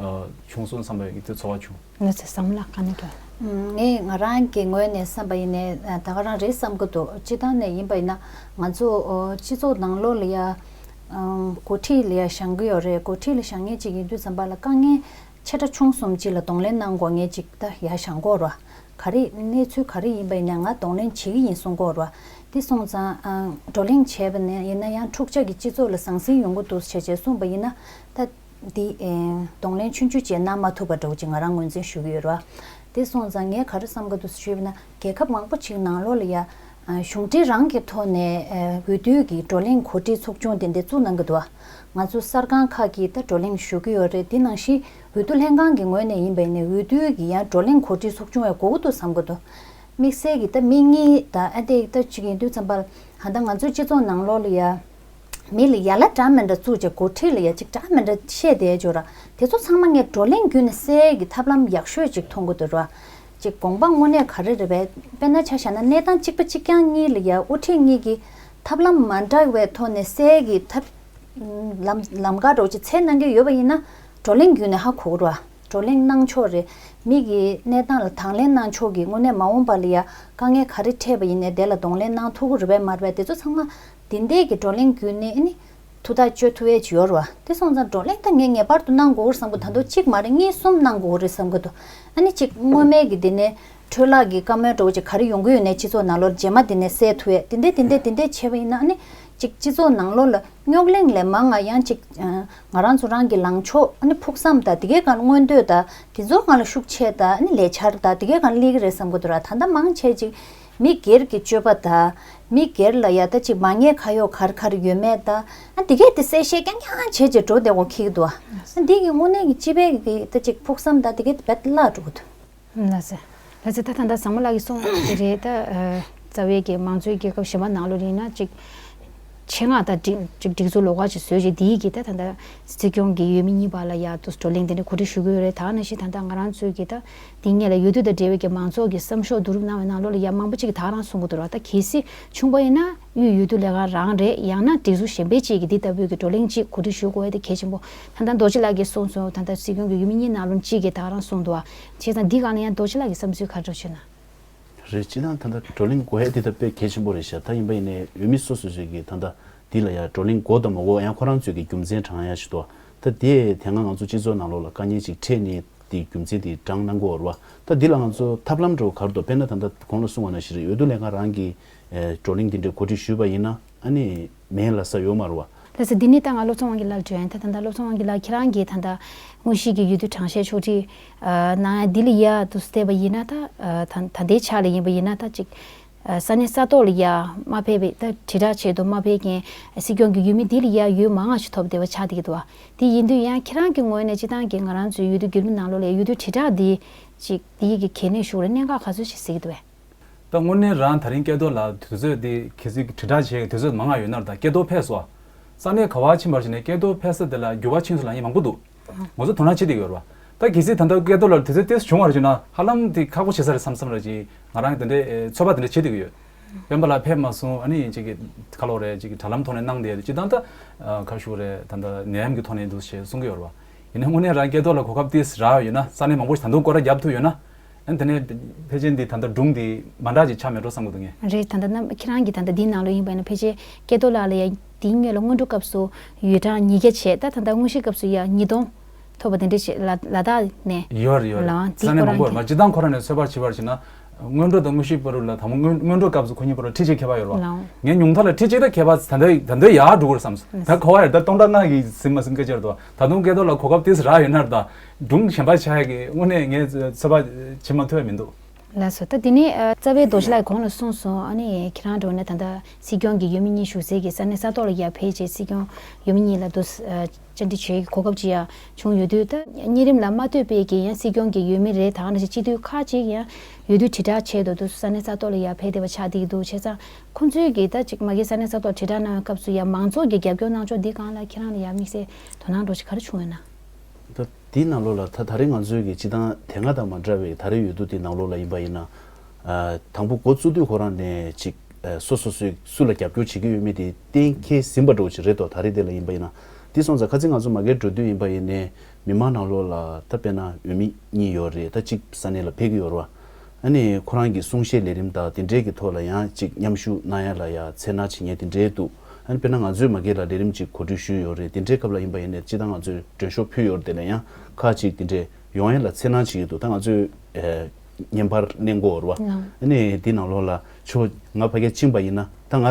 ཨ་བྱུང་སོང་བསམ་པའི་དེ་ཚོར་བ་བྱུང་། ང་ཚོས་བསམ་བློ་ག་ནས་འདྲ། ངས་ང་རང་གི་ངོས་ནས་བསམ་པ་ཡིན་ནའི་ད་ག་རང་རེད་བསམ་གྱི་འདུག། སྤྱི་བཏང་ནས་ཡིན་པ་ཡིན་ན་ང་ཚོ་སྤྱི་ཚོགས་ནང་ལོགས་ལ་ཡ་འགོ་ཁྲིད་ལ་ཡ་བཞེངས་ཀྱི་ཡོད་རེད། འགོ་ཁྲིད་ལ་བཞེངས་མཁན་ཅིག་ཡིན་དུས་ཙམ་པ་ལ་དཀའ་ངལ་ཆེ་ཕྲ་ཆུང་གསུམ་ཅིག་ལ་གདོང་ལེན་གནང་དགོས་མཁན་ཅིག་ད་ཡ་བཞེངས་དགོས་རེད་བ། ག་རེ་གནས་ཚུལ་ག་རེ་ཡིན་པ་ཡིན་ནའི་ང་གདོང་ལེན་བྱེད་ཀྱི་ཡིན་གསུང་གི་ཡོད་རེད་བ། དེ་སོང་ཙང་ཨ་བགྲོ་གླེང་བྱས་པ་ནས་ཡིན་ན་ཡང་འཁྲུག་ཆ་གི་སྤྱི་ཚོགས་ལ་ཟང་ཟིང་ཡོང་གི་འདུག་བྱས་བྱས་གསུངས་པ་ཡིན་ན། ད་འདི་ཨེ་གདོང་ལེན་ཆུང་ཆུང་བྱས་གནང་མ་ཐུབ་པ་འདྲ་བོ་ཅིག་ང་རང་ངོས་འཛིན་ཞུ་གི་ཡོད་རེད་བ། དེ་སོང་ཙང་ངས་ག་རེ་བསམ་གི་འདུག་ཞུས་པ་ན། རྒྱལ་ཁབ་མང་པོ་ཅིག་ནང་ལོགས་ལ་ཡ་ཨ་གཞུང་འབྲེལ་རང་གི་ཐོག་ནས་ཨེ་འོས་བསྡུ་གི་བགྲོ་གླེང་གོ་སྒྲིག་ཚོགས་ཆུང་དེ་འདྲ་བཙུགས་གནང་གི་འདུག་བ། ང་ཚོ་གསར་ཁང་ཁག་གིས་ད་བགྲོ་གླེང་ཞུ་གི་ཡོད་རེད། དེ་ནང་བཞིན་འོས་བསྡུ་ལྷན་ཁང་གི་ངོས་ནས་ཡིན་པ་ཡིན་ནའི་འོས་བསྡུ་གི་ཡང་བགྲོ་གླེང་གོ་སྒྲིག་ཚོགས་ཆུང་ཡང་དགོས་ཀྱི་འདུག་བསམ་གི་འདུག། དམིགས་བསལ་གྱི་ད་མི་གཉིས་ད་ཨ་འདི་ད་ཅིག་ཡིན་དུས་ཙམ་པ་ལ་ད་ལྟ་ང་ཚོའི་སྤྱི་ཚོགས་ནང་ལོགས་ལ་ཡ་མི་ལ་ཡ་ལ་འདྲ་མི་འདྲ་བཙུགས་བྱས་འགོ་ཁྲིད་ལ་ཡ་ཅིག་འདྲ་མི་འདྲ་བཤད་བསྡད་ཡོད་ར། དེ་ཚོ་ཚང་མ་ངས་བགྲོ་གླེང་བརྒྱུད་ནས་སེལ་གྱི་ཐབས་ལམ་ཡག་ཤོས་ཅིག་མཐོང་གི་འདུག་ར། ཅིག་དགོངས་པ་དངོས་གནས་ག་རེ་རེད་པས། དཔེར་ན་ཆ་བཞག་ན་གནས་སྟངས་གཅིག་པ་གཅིག་རྐྱང་གཉིས་ལ་ཡ་དབུ་ཁྲིད་གཉིས་ཀྱིས་ཐབས་ལམ་མ་འདྲ་བའི་ཐོག་ནས་སེལ་གྱི་ཐབས་ལམ་ལམ་ཁ་འདྲ་བོ་ཅིག་འཚོལ་གནང་གི་ཡོད་པ་ཡིན་ན་བགྲོ་གླེང་བརྒྱུད་ནས་ཧ་གོ་གི་ར། བགྲོ་གླེང་གནང་ཕྱོགས་རེད། མི་གི་གནས་སྟངས་ལ་དང་ལེན་གནང་ཕྱོགས་ཀྱི་དངོས་གནས་མ་འོངས་པ་ལ་ཡ་དཀའ་ངལ་ག་རེ་འཕྲད་པ་ཡིན་ནའི་དེ་ལ་གདོང་ལེན་གནང་ཐུབ་ཀྱི་རེད་པས་མ་རེད་པས། དེ་ཚོ་ཚང་མ་འདི་འདྲས་ཀྱི་བགྲོ་གླེང་བརྒྱུད་ནས་ཨ་ནི་ཐུགས་ཐག་གཅོད་ཐུབ་ཡས་ཅིག་ཡོད་རེད་བ། དེ་སོང་ཙང་བགྲོ་གླེང་ད་ངས་ངེས་པར་དུ་གནང་དགོས་རེད་བསམ་གི། ད་དུང་གཅིག་མ་རེད་གཉིས་གསུམ་གནང་དགོས་རེད་བསམ་གི་འདུག། ཨ་ནི་གཅིག་སྔོན་མའི་གི་འདི་ནས་འཕྲོས་བརླག་གི་བཀའ་མོལ་འདྲ་བོ་ཅིག་ག་རེ་ཡོང་གི་ཡོད་ནའི་སྤྱི་ཚོགས་ནང་ལོགས་རྗེས་མ་འདི་ནས་སེལ་ཐུབ་ཡས། དེ་འདྲས་དེ་འདྲས་དེ་འདྲས་བྱས་པ་ཡིན་ན་ཨ་ནི་གཅིག་སྤྱི་ཚོགས་ནང་ལོགས་ལ་རྙོག་གླེང་ལས་མང་ང་ཡང་ཅིག་ཨ་ང་རང་ཚོ་རང་གི་ལངས་ཕྱོགས་ཨ་ནི་ཕུགས་བསམ་དང་དེ་གའི་སྒང་མངོན་འདོད་དང་དེ་ཚོ་སྒང་ལ་ཤུགས་ཆེ་དང་ཨ་ནི་ལས་འཆར་དང་དེ་གའི་སྒང་སླེབས་ཀྱི་རེད་བསམ་གི་འདུག་ར། ད་ལྟ་མང་ཆེ་ཅིག་མི་སྒེར་གྱི་སྤྱོད་པ་དང་མི་སྒེར་ལ་ཡ་ད་ཅིག་མ་ཉེས་ཁ་གཡོག་ག་རེ་ག་རེ་ཡོད་མེད་དང་ཨ་དེ་གའི་དེ་གསལ་བཤད་རྐྱང་རྐྱང་བྱེད་ཅིག་འགྲོ་བསྡད་དགོས་ཁེལ་གི་འདུག་ཨ། འདི་གི་དངོས་གནས་ཀྱི་སྤྱི་པའི་གི་ད་ཅིག་ཕུགས་བསམ་དང་དེ་གའི་དེ་རྦད་བརླག་འགྲོ་གི་འདུག། ལགས་སེ། ལགས་སེ། ད་ད་ལྟ་བཟང་མོ་ལགས་ཀྱིས་གསུངས་དེ་རེད། ད་ཨ་རྩ་བའི་གི་མང་གཙོའི་རྒྱལ་ཁབ་གཞན་པ་ནང་ལོགས་ཡིན་ན་ཅིག་ཆེད་མངགས་ད་སྒྲིག་ཅིག་སྒྲིག་འཛུགས་ལོགས་ཀ་ཅིག་བཟོས་ཅིག་དེའི་གི་ད་ད་ལྟ་སྲིད་སྐྱོང་གི་འོས་མི་གཉིས་བར་ལ་ཡ་དུ་བགྲོ་གླེང་དེ་འདྲ་གོ་སྒྲིག་ཞུ་གི་ཡོད་རེད། ད་ནང་བཞིན་ད་ལྟ་ང་རང་ཚོའི་གི་ད་འདི་སྔོན་ལ་འོས་བསྡུ་དང་འབྲེལ་བའི་གི་མང་ཚོགས་ཀྱི་བསམ་ཤོག་བསྡུ་རུབ་གནང་བའི་ནང་ལོགས་ལ་ཡ་མང་པོ་ཅིག་གིས་ད་ག་རང་གསུང་གི་འདུག་ར། ད་གལ་སྲིད་བྱུང་པ་ཡིན་ན་དབུས་འོས་བསྡུ་ལས་ཁང་རང་རེད། ཡང་ན་སྒྲིག་འཛུགས་གཞན་པའི་ཅིག་གིས་འདི་ལྟ་བུའི་གི་བགྲོ་གླེང་ཅིག་གོ་སྒྲིག་ཞུ་དགོས་ཡ་དེ་གལ་ཆེན་པོ། ད་ལྟ་རྡོ་རྗེ་ལགས་ཀྱིས་གསུངས་སོང་། ད་ལྟ་སྲིད་སྐྱོང་གི་འོས་མི་གཉིས་ནང་ལོགས་གཅིག་གིས་ད་ག་རང་གསུངས་འདུག་བ། བྱས་ཙང་འདི་སྒང་ལ་ཡང་རྡོ་རྗེ་ལགས་ཀྱི་བསམ་ཚུལ་ག་རེ་འདྲ་ཞུ་ན། རེད། སྤྱིར་བཏང་ད་ལྟ་བགྲོ་གླེང་དགོས་ཡ་དེ་ད་དཔེ་གལ་ཆེན་པོ་རེད་ཤག། ད་ཡིན་པ་ཡིན་ནའི་འོས་མི་སོ་སོ་སོས་ཀྱིས་ད་ལྟ་འདི་ལ་ཡ་བགྲོ་གླེང་དགོས་དང་མ་དགོས་ཡང་ཁོ་རང་ཚོས་ཀྱི་རྒྱུ་མཚན་དྲངས་ཡ་ཞིག་འདུག། ད་དེ་དེ་སྔ་ང་ཚོ་སྤྱི་ཚོགས་ནང་ལོགས་ལ་དཀའ་ངལ་ཅིག་འཕྲད་ནས་ དེའི་རྒྱུ་མཚན་དེ་དྲངས་གནང་གི་ཡོད་རེད་བ། ད་འདི་ལ་ང་ཚོ་ཐབས་ལམ་འདྲ་བོ་ག་རེ་འདུག་དཔེར་ན་ད་ལྟ་གོང་ལ་གསུངས་པ་ནང་བཞིན་རེད། འོས་བསྡུ་ལས་ཁང་རང་གིས་ཨེ་བགྲོ་གླེང་དེ་འདྲའི་གོ་སྒྲིག་ཞུས་པ་ཡིན་ན་ཨ་ནི་མེད་ལབ་ས་ཡོད་མ་རེད་བ། ལགས་སོ། འདི་ནི་ད་ང་བློ་བཟང་དབང་རྒྱལ་ལགས་འགྲོ་ཡན་ད་ད་ལྟ་བློ་བཟང་དབང་རྒྱལ་ལགས་ཁྱེད་རང་གིས་ད་ལྟ་དངོས་གཞི་གི་འོས་བསྡུ་གྲངས་བཤེར་ཕྱོགས་སྒྲིག་ཨ་གནང་ཡ་འདི་ལ་ཡ་དུ་བལྟས་པ་ཡིན་ན་ད་ཨ་ད་ད་ལྟའི་ཆ་ལ་ཡིན་པ་ཡིན་ན་ད་ཅིག་ས་གནས་ས་ཐོག་ལ་ཡ་མ་ཕེབས་པའི་ད་དྲིལ་བསྒྲགས་ཆེད་དུ་མ་ཕེབས་མཁན་སྲིད་སྐྱོང་གི་འོས་མི་འདི་ལ་ཡ་འོས་མང་ང་ཞིག་ཐོབ་བསྡད་པ་ཆགས་བསྡད་ཀྱི་འདུག་བ། དེ་ཡིན་དུས་ཡང་ཁྱེད་རང་གི་ངོས་ནས་སྤྱི་བཏང་གི་ང་རང་ཚོའི་འོས་བསྡུ་བརྒྱུད་རིམ་ནང་ལོགས་ལ་ཡ་འོས་བསྡུ་དྲིལ་བསྒྲགས་འདི་ཅིག་འདི་ཡི་གི་གལ་གནད་ཞུགས་རེད། གནད་འགག་ག་ཚོད་ཞིག་གཟིགས་ཀྱི་འདུག་བས། ད་དངོས་གནས་རང་ད་རིང་སྐལ་རྡོར་ལགས་དུས་ཚོད་འདི་གལ་སྲིད་དྲིལ་བསྒྲགས་བྱེད་དུས་ཚོད་མང་ང་ཡོད་ན་ད་སྐལ་རྡོར་ཕེབས་སོང་། ས་གནས་ག་བ་ཕྱིན་པར་བྱས་ནས་སྐལ་རྡོར་ཕེབས་ས་དེ་ལ་འགྱུར་བ་ཕྱིན་སོང་ལབ་མཁན་མང་པོ་འདུག་ང་ཚོ་དོ་སྣང་བྱེད་བསྡད་ཀྱི་ཡོད་རེད་བ། ད་གལ་སྲིད་ད་ལྟ་སྐལ་རྡོར་ལགས་དུས་ཚོད་ཏོག་ཙམ་བྱུང་བ་རེད་བྱས་ན་ཧ་ལམ་དེ་ཁག་པོ་བྱེད་ས་རེད་བསམ་བསམ་རེད་ཅིག་ང་རང་དེ་འདྲའི་ཨེ་ཚོད་དཔག་དེ་འདྲ་བྱེད་བསྡད་ཀྱི་ཡོད། སྤེན་པ་ལགས་ཕེབས་མ་སོང་ཨ་ནི་ཅིག་གི་ག་ལོ་རེད་ཅིག་གི་དྲ་ལམ་ཐོག་ནས་གནང་བསྡད་ཅིག་དང་ད་ཨ་ཁ་ཤུ་རེད་ད་ད་ནད་ཡམས་ཀྱི་ཐོག་ནས་འདུག་ཞེས་གསུང་གི་ཡོད་རེད་བ། ཡིན་ནའི་དངོས་གནས་རང་སྐལ་རྡོར་ལགས་གོ་སྐབས་ཏོག་ཙམ་རག་ཡོད་ན་ས་གནས་མང་པོ་ཞིག་ད་དུང་སྐོར་ར་རྒྱབ་ཐུབ་ཡོད་ན། ཨ་ནི་དེ་ནས་ཕལ་ཆེར་འདི་ད་ལྟ་སྒྲུང་འདི་མ་འདྲ་ཅིག་ཆགས་མེད་འགྲོ་བསམ་གྱི་འདུག་ངས། རེད། ད་ལྟ་རྣམ་ཁྱེད་རང་གིས་ད་ལྟ་འདིའི་ནང་ལོགས་ཡིན་པ་ཡིན་ན་ཕལ་ཆེར་སྐལ་རྡོར་ལགས་ལ་ཡ་འདིའི་སྔོན་ལ་སྔོན་འགྲོ་སྐབས་སུ་ཡོད་གྲངས་ཉིས་བརྒྱ་བྱས་ད་ད་ལྟ་དངོས་གཞི་སྐབས་སུ་ཡ་ཉིས་སྟོང་ཐོབ་པ་དེ་འདྲ་ཞིག་ལ་ལ་དྭགས་ནས་ཡོད་རེད་ཡོད་རེད། ལའང་ས་འདི་གནས་ཁོ་མང་པོ་རང་ཡོད་མ་གིས་སྤྱིར་བཏང་ཁོ་རང་ནས་ཚོད་དཔག་བྱས་པར་བྱས་ན། སྔོན་འགྲོ་དང་དངོས་གཞིའི་བར་དུ་ལ་དང་པོ་སྔོན་སྔོན་འགྲོ་སྐབས་སུ་ཁོ་གཉིས་བར་ལ་ཁྲི་གཅིག་ཁྱད་པར་ཡོད་རེད་བ། ལའང་། ངས་ཉུང་མཐའ་ལ་ཁྲི་གཅིག་ད་ཁྱད་པར་ད་ལྟ་ད་ལྟ་ཡར་འགྲོ་གི་རེད་བསམ་སོང་། ད་གོ་བ་ཡར་ད་སྟོང་ཕྲག་ལྔ་གི་ཟིན་མ་ཟིན་སྐད་ཆ་རེད་དོ། ད་དུང་སྐལ་རྡོར་ལགས་གོ་སྐབས་ཏོག་ཙམ་རག་ཡོད་ན་རེད་ད། སྒྲུང་གཞན་པ་ཆགས་ཡ་གི་དངོས་གནས་ངས་ཚོད་དཔག་བྱེད་མ་ཐུབ་པ་མི་འདུག་ལགས་སོ། ད་དེ་ནས་ཨ་རྩ་བའི་རྡོ་རྗེ་ལགས་གོང་ལ་གསུངས་སོང་། ཨ་ནི་ཁྱེད་རང་འགྲོ་ནས་ད་ལྟ་སྲིད་སྐྱོང་གི་འོས་མི་གཉིས་བཞུགས་སའི་གི་ས་གནས་ས་ཐོག་ལ་ཡར་ཕེབས་བྱས་སྲིད་སྐྱོང་འོས་མི་གཉིས་ལ་དུ་ཨ་བཅར་འདྲི་བྱེད་ཀྱི་གོ་སྐབས་ཅིག་ཡང་བྱུང་ཡོད་དུས། ད་གཉིས་རིམ་ལ་མ་ལྟོས་པའི་གི་ཡང་སྲིད་སྐྱོང་གི་འོས་མི་རེད་ད་ག་ནང་བཞིན་སྤྱི་འཐུས་ཁག་ཅིག་ཡང་འོས་བསྡུ་དྲིལ་བསྒྲགས་ཆེད་དུ་དུ་ས་གནས་ས་ཐོག་ལ་ཡར་ཕེབས་བསྡད་པ་ཆགས་བསྡད་ཀྱི་འདུག་བྱས་ཙང་ཁོང་ཚོའི་གི་ད་ཅིག་མ་གི་ས་གནས་ས་ཐོག་དྲིལ་བསྒྲགས་གནང་བའི་སྐབས་སུ་ཡང་མང་ཚོགས་ཀྱི་རྒྱབ་སྐྱོར་གནང་ཕྱོགས་འདི་སྒང་ལ་ཁྱེད་རང་ལ་ཡང་དམིགས་བསལ་དོ་སྣང་འདྲ་ཞིག་ག་རེ་བྱུང་ཡོད་ན། ད་དེའི་ནང་ལོགས་ལ་ད་ད་རེས་ང་ཚོའི་གི་སྤྱི་བཏང་དེ་སྔ་དང་མ་འདྲ་བའི་ད་རེས་འོས་བསྡུ་དེའི་ནང་ལོགས་ལ་ཡིན་པ་ཡིན་ན། ཨ་དང་པོ་འགོ་བཙུགས་དུས་ཁོ་རང་ནས་ཅིག་ཨ་སོ་སོ་སོས་སུ་ལ་རྒྱབ་སྐྱོར་བྱེད་ཀྱི་ཡོད་མེད་དེ་གཏན་འཁེལ་ཟིན་པ་འདྲ་བོ་ཅིག་རེད་དོ། ད་རེས་དེ་ལ་ཡིན་པ་ཡིན་ན། དེ་སོང་ཙང་ཁ་སང་ང་ཚོ་མ་གིར་འགྲོ་དུས་ཡིན་པ་ཡིན་ནའི་མི་མང་ནང་ལོགས་ལ་ད་དཔེར་ན་འོས་མི་གཉིས་ཡོད་རེད། ད་གཅིག་ས་གནས་ལ་ཕེབས་ཀྱི་ཡོད་རེད་བ། ཨ་ནི་ཁོ་རང་གི་གསུང་བཤད་ལས་རིམ་དང་དེ་འདྲའི་གི་ཐོག་ལ་ཡང་ཅིག་མཉམ་ཞུགས་གནང་ཡ་ལ་ཡ་འཚེར་སྣང་བྱེད་མཁན་དེ་འདྲའི་འདུག་ཨ་ནི་དཔེར་ན་ང་ཚོས་མ་གིར་ལ་ལས་རིམ་ཅིག་གོ་སྒྲིག་ཞུས་ཡོད་རེད། དེ་འདྲའི་སྐབས་ལ་ཡིན་པ་ཡིན་ནའི་སྤྱི་བཏང་ང་ཚོས་མགྲོན་ཤོག་ཕུལ་ཡོད་རེད། དེ་ལ་ཡང་ཁག་ཅིག་དེ་འདྲའི་ཡོང་ཡ་ལ་འཚེར་སྣང་བྱེད་ཀྱི་འདུག་ད་ང་ཚོས་ཨེ་བརྙན་པར་གནོན་གྱི་ཡོད་རེད་བ། ཨ་ནི་དེ་ནང་ལོགས་ལ་ཁྱོད་ང་ཕ་གིར་ཕྱིན་པ་ཡིན་ན་ད་ང་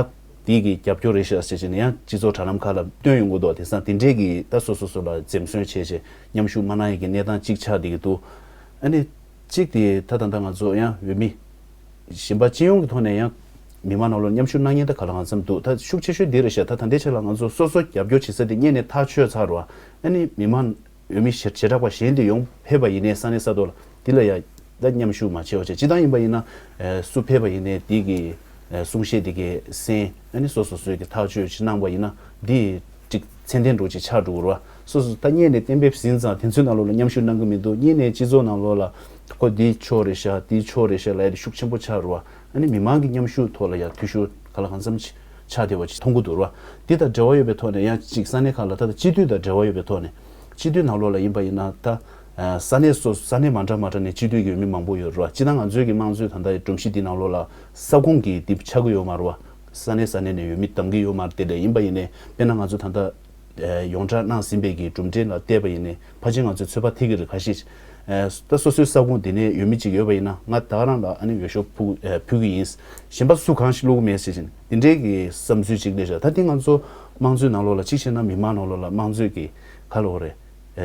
དེའི་གི་རྒྱབ་སྐྱོར་རེད་ཤག་ཟེར་བྱས་ནས་ཡང་སྤྱི་ཚོགས་དྲ་ལམ་ཁག་ལ་བཏོན་ཡོང་གི་འདུག་དེང་སང་དེ་འདྲའི་གི་ད་སོ་སོ་སོ་ལ་འཛེམ་ཟོན་བྱས་བྱས་མཉམ་ཞུགས་མ་གནང་ཡ་གི་གནས་སྟངས་གཅིག་ཆགས་བསྡད་ཀྱི་འདུག་ཨ་ནི་གཅིག་དེ་ད་ད་ད་ང་ཚོ་ཡང་འོས་མི་གཞན་པ་སྤྱི་ཡོངས་ཀྱི་ཐོག་ནས་ཡང་མི་མང་ནང་ལོགས་མཉམ་ཞུགས་གནང་མཁན་ད་ག་ལ་གང་འཚམ་འདུག་ད་ཤུགས་ཆེ་ཤོས་འདི་རེད་ཤག་ད་ད་ལྟའི་ཆ་ལ་ང་ཚོ་སོ་སོ་རྒྱབ་སྐྱོར་བྱེད་ས་དེ་སྔོན་ནས་ཐག་ཆོད་ཚར་བ། ཨ་ནི་མི་མང་འོས་མི་བྱེ་བྲག་པ་གཞན་དེ་ཡོང་ཕེབས་པ་ཡིན་ནའི་ས་གནས་ས་ཐོག་ལ་འདི་ལ་ཡ་ད་མཉམ་ཞུགས་མ་བྱས་པ་བྱས། སྤྱི་བཏང་ཡིན་པ་ཡིན་ན་ཨེ་སུ་ཕེབས་པ་ཡིན་ནའི་འདི་གི་ཨེ་གསུང་བཤད་འདི་གའི་གསན། ཨ་ནི་སོ་སོ་སོའི་གི་ཐག་གཅོད་ཅིག་གནང་པ་ཡིན་ན་འདི་ཅིག་ཚད་ལྡན་འདྲ་ཅིག་ཆགས་འགྲོ་གི་རེད་བ། སོ་སོ་ད་སྔོན་ནས་གཏན་འབེབས་ཟིན་ཙང་དེ་ཚོའི་ནང་ལོགས་ལ་མཉམ་ཞུགས་གནང་གི་མི་འདུག་སྔོན་ནས་སྤྱི་ཚོགས་ནང་ལོགས་ལ་ཁོ་འདི་ཕྱོགས་རེད་ཤག་འདི་ཕྱོགས་རེད་ཤག་ལབ་ཡ་དེ་ཤུགས་ཆེན་པོ་ཆགས་རེད་བ། ཨ་ནི་མི་མང་གི་མཉམ་ཞུགས་ཐོག་ལ་ཡང་འཐུས་ཤོར་ག་ལ་གང་འཚམ་ཆགས་བསྡད་པ་ཅིག་མཐོང་གི་འདུག་ར། འདི་དང་འབྲེལ་བ་ཡོད་པའི་ཐོག་ནས་ཡང་ཅིག་ས་གནས་ཁག་ལ་ད་ལྟ་སྤྱི་འཐུས་དང་འབྲེལ་བ་ཡོད་པའི་ཐོག་ནས་སྤྱི་འཐུས་ནང་ལོགས་ལ་ཡིན་པ་ཡིན་ན་ད་ས་གནས་སོ་ས་གནས་མ་འདྲ་མ་འདྲ་ནས་སྤྱི་འཐུས་ཀྱི་འོས་མི་མང་པོ་ཡོད་ར། སྤྱིར་ན་ང་ཚོའི་གི་དམངས་གཙོའི་ད་ལྟ་སྒྲོམ་གཞི་འདི་ནང་ལོགས་ལ་ས་ཁོངས་ཀྱི་འདི་ཆགས་ཀྱི་ཡོད་མ་རེད་བ། ས་གནས་ས་གནས་ནས་འོས་མི་འདེམས་ཀྱི་ཡོད་མ་རེད། དེ་ལས་ཡིན་པ་ཡིན་ནའི་དཔེར་ན་ང་ཚོ་ད་ལྟ་ཡོངས་གྲགས་གནང་ཟིན་པའི་གི་གྲུབ་འབྲས་ལ་བལྟས་པ་ཡིན་ནའི་ཕལ་ཆེར་ང་ཚོས་ཚོད་དཔག་ཐེག་གི་རེད། ཁ་ཤས་ད་སོ་སོའི་ས་ཁོངས་དེ་ནས་འོས་མི་གཅིག་ཡོད་པ་ཡིན་ན་ང་ད་ག་རང་ལ་ཨ་ནི་འོས་ཤོག་ཕུལ་ཕུལ་གི་ཡིན། གཞན་པ་སུ་གང་ཞིག་བླུག་གི་མེད་ཟེར་བཞིན་དེ་འདྲའི་གི་བསམ་ཚུལ་གཅིག་སླེབས་ཤག་ད་དེ་ང་ཚོ་དམངས་གཙོའི་ནང་ལོགས་ལ་གཅིག་བྱས་ན་མི་མང་ནང་ལོགས་ལ་དམངས་གཙོའི་གི་ག་ལབ་དགོས་རེད།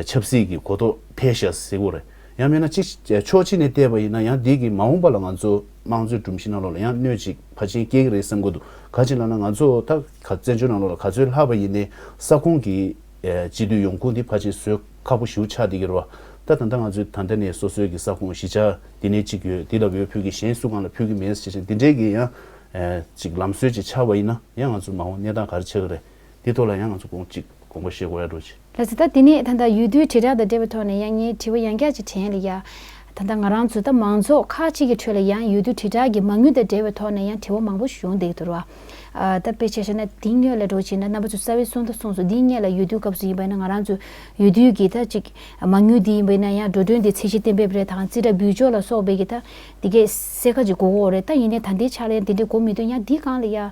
ཆབ་སྲིད་ཀྱི་གོ་རྟོགས་འཕེལ་ཤག་ཟེར་དགོས་རེད། ཡང་མིན་ན་གཅིག་ཕྱོགས་གཅིག་ནས་བལྟས་པ་ཡིན་ན་ཡང་འདི་གི་མ་འོངས་པ་ལ་ང་ཚོ་དམངས་གཙོའི་སྒྲོམ་གཞི་ནང་ལོགས་ལ་ཡང་གནོད་ཅིག་ཕལ་ཆེར་སྐྱེལ་གྱི་རེད་བསམ་གྱི་འདུག་ག་ཅི་ལབ་ན་ང་ཚོ་ད་ག་བཙན་བྱོལ་ནང་ལོགས་ལ་ག་ཚོད་ལྷག་པ་ཡིན་ནའི་ས་ཁོངས་ཀྱི་སྤྱི་འཐུས་ཡོང་ཁུངས་འདི་ཕལ་ཆེར་བཟོ་ཁག་པོ་ཞེ་པོ་ཆགས་བསྡད་ཀྱི་རེད་བ། ད་ད་ལྟ་ང་ཚོའི་ད་ལྟ་ནས་སོ་སོའི་གི་ས་ཁོངས་གཞིས་ཆགས་འདི་ནས་གཅིག་ཡོད། འདི་ལ་འོས་ཕུལ་གྱི་གཞན་སུ་གང་ལ་ཕུལ་གྱི་མེད་ཟེར་བཞིན་འདི་འདྲའི་གི་ཡང་ཅིག་ལམ་སྲོལ་ཅིག་ཆགས་པ་ཡིན་ན་ཡང་ང་ཚོ་མ་འོངས་གནས་སྟངས་ག་རེ་ཆགས་ཀྱི་རེད། འདི་ཐོག་ལ་ཡང་ང་ཚོ་དགོངས་གཅིག་དགོངས་པ་བཞེས་དགོས་ཡ་འགྲོ་ཆེ། ལགས་སོ། ད་དེ་ནས་ད་ལྟ་འོས་བསྡུའི་དྲིལ་བསྒྲགས་དང་འབྲེལ་བའི་ཐོག་ནས་ཡང་ངས་དྲི་བ་ཡང་བསྐྱར་ཅིག་དྲན་ལ་ཡ། ད་ལྟ་ང་རང་ཚོ་ད་མང་ཚོགས་ཁག་ཅིག་གི་ཁྲོད་ལ་ཡང་འོས་བསྡུ་དྲིལ་བསྒྲགས་ཀྱི་མ་དངུལ་དང་འབྲེལ་བའི་ཐོག་ནས་ཡང་དྲི་བ་མང་པོ་ཞིག་ཡོང་བསྡད་ཀྱི་འདུག་ར། ཨ་ད་དཔེ་ཆ་བཞག་ན་དེ་སྔོན་ལ་འགྲོ་ཕྱིན་ན་རྣམ་པ་ཚོ་རྩ་བའི་གསུང་ད་གསུངས་སོང་། དེ་སྔོན་ལ་འོས་བསྡུའི་སྐབས་སུ་ཡིན་པ་ཡིན་ན་ང་རང་ཚོ་འོས་བསྡུའི་གི་ད་ཅིག་མ་དངུལ་དེ་ཡིན་པ་ཡིན་ན་ཡང་འགྲོ་གྲོན་དེ་ཚད་གཞི་གཏན་འབེབས་རེད་དང་རྩིས་ཁྲ་འབུལ་ཕྱོགས་ལ་སོགས་པའི་གི་ད་དེ་གའི་གསལ་ཁ་ཅིག་དགོས་ཀྱི་ཡོད་རེད། ད་ཡིན་ནའི་ད་ལྟའི་ཆ་ལ་ཡང་དེ་འདྲའི་དགོས་མི་འདུག་ཡང་འདི་སྒང་ལ་ཡ་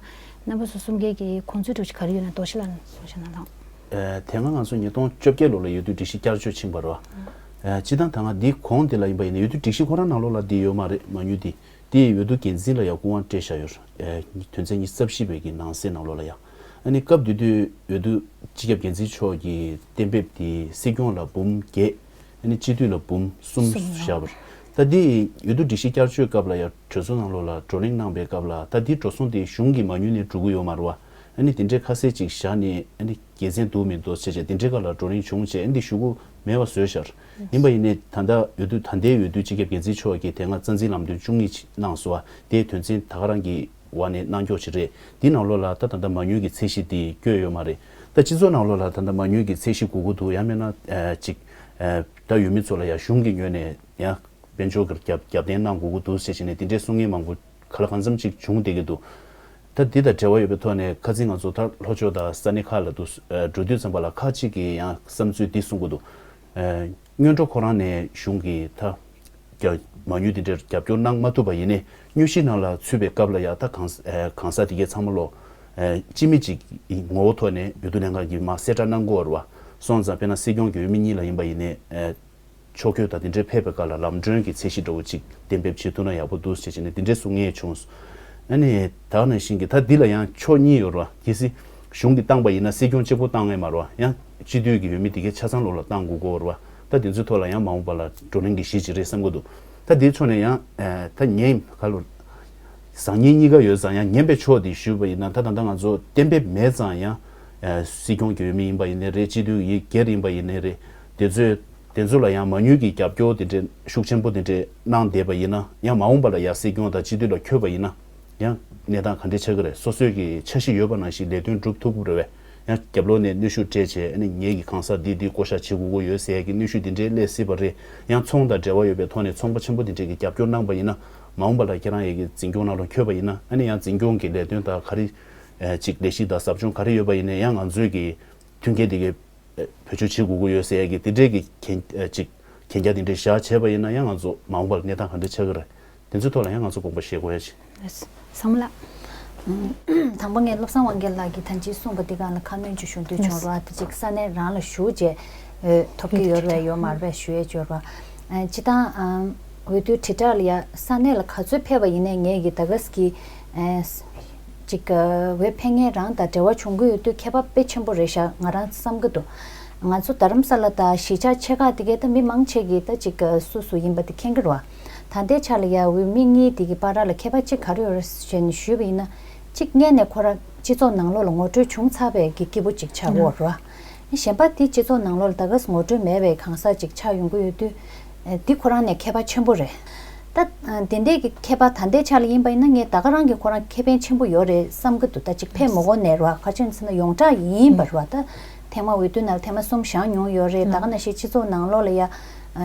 རྣམ་པ་ཚོ་གསུམ་ཀའི་གི་མཁོང་ཚུལ་འདྲ་ཅིག་ག་རེ་ཡོད་ན་རྡོ་རྗེ་ལགས་གསུང་བཤད་གནང་དང་། ཨེ་དེ་སྔ་ང་ཚོ་ཉིས་སྟོང་བཅོ་བརྒྱད་ལོ་ལ་འོས་བསྡུ་སྒྲིག་གཞི་བསྐྱར་བཅོས་ཕྱིན་པ་རེད་བ། ཨ་སྤྱིར་བཏང་ད་ང་འདི་གོང་དེ་ལ་ཡིན་པ་ཡིན་ན་འོས་བསྡུ་སྒྲིག་གཞི་ཁོ་རང་ནང་ལོགས་ལ་འདི་ཡོད་མ་རེད། མ་དངུལ་འདི་འདི་འོས་བསྡུ་འགན་འཛིན་ལ་ཡང་སྐུ་དབང་སྤྲད་བཞག་ཡོད་རེད། ཨ་དོན་ཚན་ཉི་ཤུ་རྩ་བཞི་པའི་གི་ནང་གསེས་ནང་ལོགས་ལ་ཡང་། ཨ་ནི་སྐབས་དེ་དུས་འོས་བསྡུ་སྤྱི་ཁྱབ་འགན་འཛིན་མཆོག་གིས་གཏན་འབེབས་དེ་སྲིད་སྐྱོང་ལ་འབུམ་བརྒྱད། ཨ་ནི་སྤྱི་འཐུས་ལ་འབུམ་གསུམ་གསུམ་བཞག་པ་རེད། ད་འདི་འོས་བསྡུ་སྒྲིག་གཞི་བསྐྱར་བཅོས་སྐབས་ལ་ཡང་གྲོས་ཚོགས་ནང་ལོགས་ལ་བགྲོ་གླེང་གནང་པའི་སྐབས་ལ། ད་འདི་འགྲོ་སོང་དེ་གཞུང་གི་མ་དངུལ་ནས་འགྲོ་གི་ཡོད་མ་རེད་བ། ཨ་ནི་དེ་འདྲའི་ཁ་གསལ་ཅིག་བཞག་ནས། ཨ་ནི་དགེ་མཚན་འདུག་མི་འདུག་བྱས་བྱས་དེ་འདྲའི་སྐོར་ལ་བགྲོ་གླེང་བྱུང་བྱས། ཨ་ནི་ཞུ་སྒོ་མེད་པ་བཟོས་ཤག་ཡིན་པ་ཡིན་ནའི་ད་ལྟ་འོས་བསྡུ་ད་ལྟའི་འོས་བསྡུ་སྤྱི་ཁྱབ་འགན་འཛིན་མཆོག་གིས་དེ་སྔ་རྩ་འཛིན་ལམ་སྟོན་བཅུ་གཉིས་གནང་སོང་བ་དེའི་དོན་ཚན་ད་ག་རང་གི་འོག་ནས་གནང་ཀྱོག་ཅིག་རེད། འདི་ནང་ལོགས་ལ་ད་ད་ལྟ་མ་དངུལ་གྱི་ཚད་གཞི་འདི་བཀོད་ཡོད་མ་རེད། ད་སྤྱི་ཚོགས་ནང་ལོགས་ལ་ད་ལྟ་མ་དངུལ་གྱི་ཚད་གཞི་དགོས་ཀྱི་འདུག་ཡང་མིན་ན་ཨ་ཅིག་ཨ་ད་འོས་མི་ཚོ་ལ་ཡང་གཞུང་གི་ངོས་ནས་ཡང་དཔལ་འབྱོར་གྱི་རྒྱབ་རྒྱབ་རྟེན་གནང་དགོས་ཀྱི་འདུག་ཟེར་བྱས་ནས་དེ་འདྲའི་གསུང་མཁན་མང་པོ་ག་ལ་གང་འཚམ་ཅིག་བྱུང་བསྡད་ཀྱི་འདུག་ད་འདི་དང་འབྲེལ་བ་ཡོད་པའི་ཐོག་ནས་ཁ་སང་ང་ཚོ་ད་ལྷོ་ཕྱོགས་དང་ས་གནས་ཁག་ལ་དུ་ཨ་འགྲོ་དུས་ཙམ་པ་ལ་ཁག་ཅིག་གིས་ཡང་བསམ་ཚུལ་འདི་གསུང་གི་འདུག་ཨ་སྔོན་འགྲོ་ཁོ་རང་ནས་གཞུང་གིས་ད་རྒྱ་མ་དངུལ་འདི་འདྲར་རྒྱབ་སྐྱོར་གནང་མ་ཐུབ་པ་ཡིན་ནའི། དངོས་གཞིའི་ནང་ལ་ཚུད་པའི་སྐབས་ལ་ཡང་ད་གང་ཨ་གང་ཟག་དེ་གའི་ཚང་མ་ལོ་ཨ་སྤྱི་མི་གཅིག་གི་ངོ་བོ་ཐོག་ནས་འོས་བསྡུ་ལྷན་ཁང་གིས་མར་གསལ་བསྒྲགས་གནང་དགོས་པ་རེད་བ། སོང་ཙང་དཔེར་ན་སྲིད་སྐྱོང་གི་འོས་མི་གཉིས་ལ་ཡིན་པ་ཡིན་ནའི་ཨ་ཕྱོགས་བསྐྱོད་དང་དེ་འདྲའི་ཕེབས་པའི་སྐབས་ལ་ལམ་གྲོན་གྱི་ཚད་གཞི་འདྲ་བོ་ཅིག་གཏན་འབེབས་བྱེད་ཐུབ་ན་ཡག་པོ་འདུག་ཟེར་བྱས་ནས་དེ་འདྲའི་གསུང་མཁན་བྱུང་སོང་། ཨ་ནི་ད་ག་ནང་བཞིན་གྱི་ད་འདི་ལ་ཡང་ཕྱོགས་གཉིས་ཡོད་རེད་བ། གལ་སྲིད་གཞུང་གིས་བཏང་པ་ཡིན་ན་སྲིད་སྐྱོང་གཅིག་པོ་བཏང་ངེས་མ་རེད་བ། ཡང་སྤྱི་འཐུས་ཀྱི་འོས་མི་དེ་གའི་ཆ་ཚང་ལོགས་ལ་བཏང་དགོས་ཀྱི་ཡོད་རེད་བ། ད་དེ་ཚོའི་ཐོག་ལ་ཡང་མ་འོངས་པ་ལ་བགྲོ་གླེང་གི་གཞི་ཅིག་རེད་བསམ་གྱི་འདུག་ད་དེའི་ཕྱོགས་ནས་ཡང་ཨ་ད་ངས་ག་ལོ་བཟང་ངན་གཉིས་ཀ་ཡོད་ཙང་། ཡང་ངན་པའི་ཕྱོགས་དེ་ཞུས་པ་ཡིན་ན། ད་ད་ལྟ་ང་ཚོ་གཏན་འབེབས་མེད་ཙང་ཡང་ཨ་སྲིད་སྐྱོང་གི་འོས་མི་ཡིན་པ་ཡིན་ནའི་རེད། སྤྱི་འཐུས་ཡི་སྒེར་ཡིན་པ་ཡིན་ནའི་རེད། དེ་ཚོས་དེ་ཚོ་ལ་ཡང་མ་དངུལ་གྱི་རྒྱབ་སྐྱོར་དེ་འདྲའི་ཤུགས་ཆེན་པོ་དེ་འདྲའི་གནང་བསྡད་པ་ཡིན་ན། ཡང་མ་འོངས་པ་ལ་ཡང་སྲིད་སྐྱོང་དང་སྤྱི་འཐུས་ལ་འཁོད་པ་ཡིན་ན། ཡང་གནས་སྟངས་ག་འདྲ་ཆགས་ཀྱི་རེད། སོ་སོའི་གི་འཆར་གཞི་ཡོད་པ་ནང་བཞིན་ལས་དོན་སྒྲུབ་ཐུབ་ཀྱི་རེད་བས། ཡང་རྒྱབ་ལོགས་ནས་གནོན་ཤུགས་སྤྲད་བྱས། ཨ་ནི་ངེད་ཀྱི་གང་ཟག་འདི་འདི་བསྐོ་བཞག་བྱེད་དགོས་ཀྱི་ཡོད་ཟེར་ཡ་གི་གནོན་ཤུགས་འདི་འདྲའི་སླེབས་སྲིད་པ་རེད། ཡང་ཚོང་དང་འབྲེལ་བ་ཡོད་པའི་ཐོག་ནས་ཚོང་པ་ཆེན་པོ་འདི་འདྲས་ཀྱི་རྒྱབ་སྐྱོར་གནང་པ་ཡིན་ན། མ་འོངས་པ་ལ་ཁྱེད་རང་ཡ་གི་འཛིན་སྐྱོང་ནང་ལ་འཁོད་པ་ཡིན་ན། ཨ་ནི་ཡང་འཛིན་སྐྱོང་གི་ལས་དོན་དང་ག་རེ་ཨ་ཅིག་ལས་གཞི་དང་ཟབ་སྦྱོང་ག་རེ་ཡོད་པ་ཡིན་ནའི་ཡང་ང་ཚོའི་གི་མཐུན་རྐྱེན་འདི་གའི་བེད་སྤྱོད་བྱེད་དགོས་ཀྱི་ཡོད་ཟེར་ཡ་གི་དེ་འདྲའི་གི་གན་ཨ་ཅིག་གན་རྒྱ་དེ་འདྲའི་བཞག་བྱས་པ་ཡིན་ན། ཡང་ང་ཚོ་མ་འོངས་པར་གནས་སྟངས་ག་འདྲ་ཆགས་ཀྱི་རེད། དེ་ཚོའི་ཐོག་ལ་ཡང་ང་ཚོ་དགོངས་པ་བཞེས་དགོས་ཡ་ཅིག་བཟང་མོ་ལགས། དང་པོ་ངས་བློ་བཟང་དབང་རྒྱལ་ལགས་ཀྱིས་ད་ཅི་གསུངས་པ་འདི་སྒང་ལ་ཁ་སྣོན་ཅིག་ཞུ་འདོད་བྱུང་ར། དེ་ཅིག་ས་གནས་རང་ལ་བཞུགས་བྱས་ཨེ་ཐོབ་ཀྱི་ཡོད་རེད་ཡོད་མ་རེད་ཞུ་ཡས་ཡོད་ར། ཨེ་སྤྱིར་བཏང་ཨམ་འོས་བསྡུའི་དྲིལ་བསྒྲགས་ལ་ཡ་ས་གནས་ལ་ག་ཚོད་ཕེབས་པ་ཡིན་ནའི་ངས་ཀྱི་ད་ག་ས་གི་ཨེ་ཅིག་འོས་འཕེན་མཁན་རང་དང་འབྲེལ་བ་བྱུང་གི་ཡོད་དུས་ཁྱད་པར་དཔེ་ཆེན་པོ་རེད་ཤག་ང་རང་བསམ་གི་འདུག་ང་ཚོ་རྡ་རམ་ས་ལ་དང་གཞིས་ཆགས་ཆེ་ཁག་དེ་གའི་ད་མི་མང་ཆེ་གིས་ད་ཅིག་སུ་སུ་ཡིན་པ་དེ་མཁྱེན་གི་རེད་བ། ད་ལྟའི་ཆ་ལ་ཡ་འོས་མི་གཉིས་དེ་གི་བར་ལ་ཁྱད་པར་ཅིག་ག་རེ་ཡོད་རེད་ཞེས་ནས་ཞུས་པ་ཡིན་ན། གཅིག་སྔོན་ནས་ཁོ་རང་སྤྱི་ཚོགས་ནང་ལོགས་ལ་ངོ་སྤྲོད་བྱུང་ཚར་བའི་གི་སྐྱེས་བུ་ཅིག་ཆགས་ཡོད་རེད་བ། གཞན་པ་དེ་སྤྱི་ཚོགས་ནང་ལོགས་ལ་ད་ག་ས་ངོ་སྤྲོད་མེད་པའི་གང་ཟག་ཅིག་ཆགས་ཡོང་གི་ཡོད་དུས། ཨེ་འདི་ཁོ་རང་ནས་ཁྱད་པར་ཆེན་པོ་རེད། ད་ཨ་དེ་འདྲའི་གི་ཁྱད་པར་ད་ལྟའི་ཆ་ལ་ཡིན་པ་ཡིན་ན། ངས་ད་ག་རང་གི་ཁོ་རང་ཁེ་ཕན་ཆེན་པོ་ཡོད་རེད་བསམ་གི་འདུག་ད་ཅིག་ཕེབས་མ་གོ་ནས་ར། ག་ཅི་ཡིན་ཟེར་ན་ཡོངས་གྲགས་ཡིན་པ་རེད་བ། ད་ཐེངས་མ་འོས་བསྡུ་ནང་ལ་ཐེངས་མ་གསུམ་བཞེངས་མྱོང་ཡོད་རེད། ད་ག་ནང་བཞིན་སྤྱི་ཚོགས་ནང་ལོགས་ལ་ཡ་ཨ་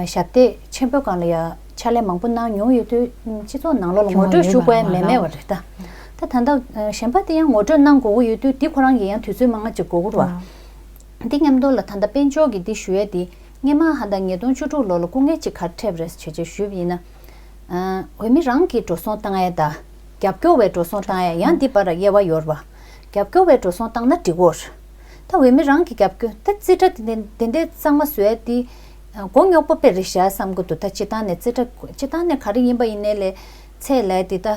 ཞབས་སྟེགས་ཆེན་པོའི་སྒང་ལ་ཡ་ཕྱག་ལས་མང་པོ་གནང་མྱོང་ཡོད་དུས། ཨ་སྤྱི་ཚོགས་ནང་ལོགས་ལ་ངོ་སྤྲོད་ཞུ་དགོས་ཡ་མེད་མེད་པ་རེད་ད། ད་ད་ལྟ་ཨ་གཞན་པ་དེ་ཡང་ངོ་སྤྲོད་གནང་དགོས་ཀྱི་ཡོད་དུས། འདི་ཁོ་རང་གི་ཡང་དུས་ཚོད་མང་ང་ཅིག་འགོར་གི་རེད་བ། འདི་མཉམ་དུ་ལ་ད་ལྟ་དཔལ་འབྱོར་གྱི་འདི་ཞུ་ཡས་འདི་སྔོན་མ་ཧ་ད་ཉིས་སྟོང་བཅུ་དྲུག་ལོ་ལ་སྐུ་ངལ་ཅིག་ག་རེ་འཕྲད་པ་རེད་ཟེར་བྱས་ཞུས་པ་ཡིན་ན། ཨ་འོས་མི་རང་གིས་འགྲོ་སོང་བཏང་ཡས་དང་རྒྱབ་སྐྱོར་བས་འགྲོ་སོང་བཏང་ཡས་ཡང་འདི་བར་ལ་དབྱེ་བ་ཡོད་རེད་བ། རྒྱབ་སྐྱོར་བས་འགྲོ་སོང་བཏང་ན་འགྲིག་གོ། ད་འོས་མི་རང་གིས་རྒྱབ་སྐྱོར་ད་རྩིས་ཁྲ་དེ་འདྲ་དེ་འདྲ་གཙང་མ་བཟོ་ཡས་འདི་ཨ་མགོ་རྙོག་པོ་དཔེ་རེད་ཤག་བསམ་གི་འདུག་ད་སྤྱིར་བཏང་ནས་རྩིས་ཁྲ་སྤྱིར་བཏང་ནས་ག་རེ་ཡིན་པ་ཡིན་ནའི་ལས་ཚད་ལས་འདི་ད།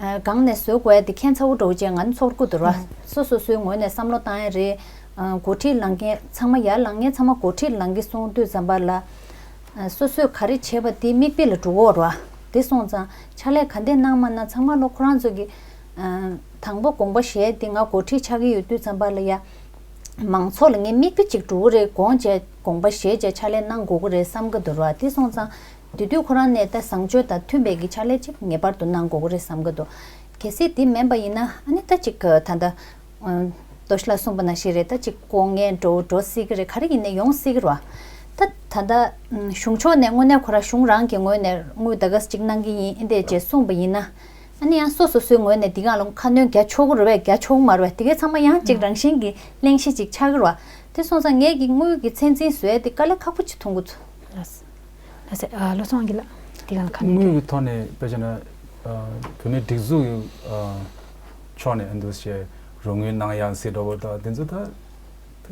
ཨ་སྒང་ནས་བཟོ་དགོས་ཡ་དེ་མཁྱེན་ཚ་བོ་འདྲ་བོ་ཅིག་ང་ནི་ཚོར་གི་འདུག་ར། ཨ་སོ་སོ་སོའི་ངོས་ནས་བསམ་བློ་བཏང་ཡ་རེད། ཨ་འགོ་ཁྲིད་ལངས་མཁན་ཚང་མ་ཡར་ལངས་མཁན་ཚང་མ་འགོ་ཁྲིད་ལངས་ཀྱི་སོང་དུས་ཙམ་པ་ལ། ཨ་སོ་སོས་ག་རེ་བྱས་པ་དེ་མིག་དཔེ་ལ་འགྲོ་གི་ཡོད་ར། དེ་སོང་ཙང་ཕྱག་ལས་ག་འདྲས་གནང་མ་གནང་ཚང་མ་ལོ་ཁོ་རང་ཚོ་གི། ཨ་དང་པོ་དགོངས་པ་བཞེས་དེ་ང་འགོ་ཁྲིད་ཆགས་ཀྱི་ཡོད་དུས་ཙམ་པ་ལ་ཡ། མང་ཚོགས་ལ་ངས་མིག་དཔེ་ཅིག་འགྲོ་གི་རེད། དགོངས་བྱས་དགོངས་པ་བཞེས་བྱས་ཕྱག་ལས་གནང་དགོས་ཀྱི་རེད་བསམ་གི་འདུག་ར། དེ་སོང་ཙང་། དེ་དུས་ཁོ་རང་ནས་ད་བཟང་སྤྱོད་དང་མཐུན་པའི་གི་ཕྱག་ལས་ཅིག་ངེས་པར་དུ་གནང་དགོས་ཀྱི་རེད་བསམ་གི་འདུག་གལ་སྲིད་དེ་མིན་པ་ཡིན་ན་ཨ་ནི་ད་ཅིག་ད་ལྟ་ཨ་རྡོ་ཤི་ལགས་གསུངས་པ་ནང་བཞིན་རེད། ད་ཅིག་སྐུ་ངལ་འགྲོ་འགྲོ་སྲིད་ཀྱི་རེད། ག་རེ་ཡིན་ནའི་ཡོང་སྲིད་ཀྱི་རེད་བ། ད་ད་ལྟ་གཞུང་ཕྱོགས་ནས་དངོས་གནས་ཁོ་རང་གཞུང་རང་གི་ངོས་ནས་དངུལ་ད་ག་ཅིག་གནང་གི་ཡིན་ཨེ་འདྲས་ཅེས་གསུངས་པ་ཡིན་ན། ཨ་ནི་ཡང་སོ་སོ་སོའི་ངོས་ནས་འདི་གང་ལ་ཁ་སྣོན་རྒྱག་ཆོག་གི་རེད་པས་རྒྱག་ཆོག་གི་མ་རེད་པས། དེ་གའི་ཚང་མ་ཡང་ཅིག་རང་བཞིན་གྱི་གླེང་གཞི་ཅིག་ཆགས་ཀྱི་རེད་བ། དེ་སོང་ཙང་ངས་ཀྱི་དངུལ་གྱི་ཚད་འཛིན་བཟོ་ཡས་དེ་དཀའ་ལས་ཁག་པོ་ཅིག་མཐོང་གི་འདུག་ལགས་སོ། ལགས་སོ། ཨ་བློ་བཟང་གིས་ལགས་དེ་གང་ལ་ཁ་སྣོན་དངུལ་གྱི་ཐོག་ནས་དཔེ་བྱས་ན། ཨ་བོད་མིའི་སྒྲིག་འཛུགས་ཀྱི་ཨ་ཕྱོགས་ནས་ཨ་འདུ་བྱས་རོགས་དངུལ་གནང་ཡག་ཟེར་འདྲ་བོ་དང་དེ་ཚོ་ད་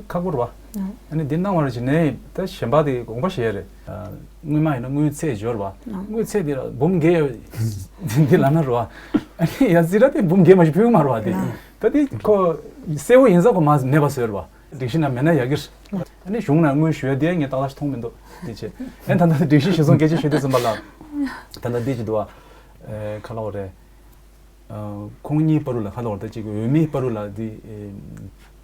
ཁག་པོ་རེད་བ། ཨ་ནི་འདི་གནང་བར་བྱས་ནས་ད་གཞན་པ་དེ་དགོངས་པ་བཞེས་རེད། ཨ། སྔོན་མ་ཡིན་ན་དངུལ་ཚད་འབྱོར་བ། དངུལ་ཚད་འདི་ལ་འབུམ་བརྒྱད་འདི་ལ་ན་རེད་བ། ཨ་ནི་ཡ་ཙི་ར་དེ་འབུམ་བརྒྱད་མ་ཞིག་ཕུལ་གི་མ་རེད་བ་དེ། ད་དེ་ཁོ་གསལ་བོ་ཡིན་ས་ཁོ་མ་མེད་པ་བཟོས་རེད་བ། སྒྲིག་གཞི་ནང་མེད་ན་ཡག་གི་རེད། ཨ་ནི་གཞུང་ནང་དངུལ་ཞུ་ཡ་དེ་ངས་ཏག་ཏག་ཞིག་མཐོང་མི་འདུག་དེ་བྱས། ཨ་ནི་ད་ལྟ་སྒྲིག་གཞི་གཞི་བཟུང་སྐད་ཆ་བཤད་དུས་ཙམ་པ་ལ། ད་ལྟ་འདི་ཅིག་འདུག་བ། ཨེ། ག་ལབ་དགོས་རེད། ཨ། ཁོང་གཉིས་བར་དུ་ལ་ག་ལབ་དགོས་རེད། ད་ཅིག་འོས་མི་བར་དུ་ལ་འདི། ཨེ།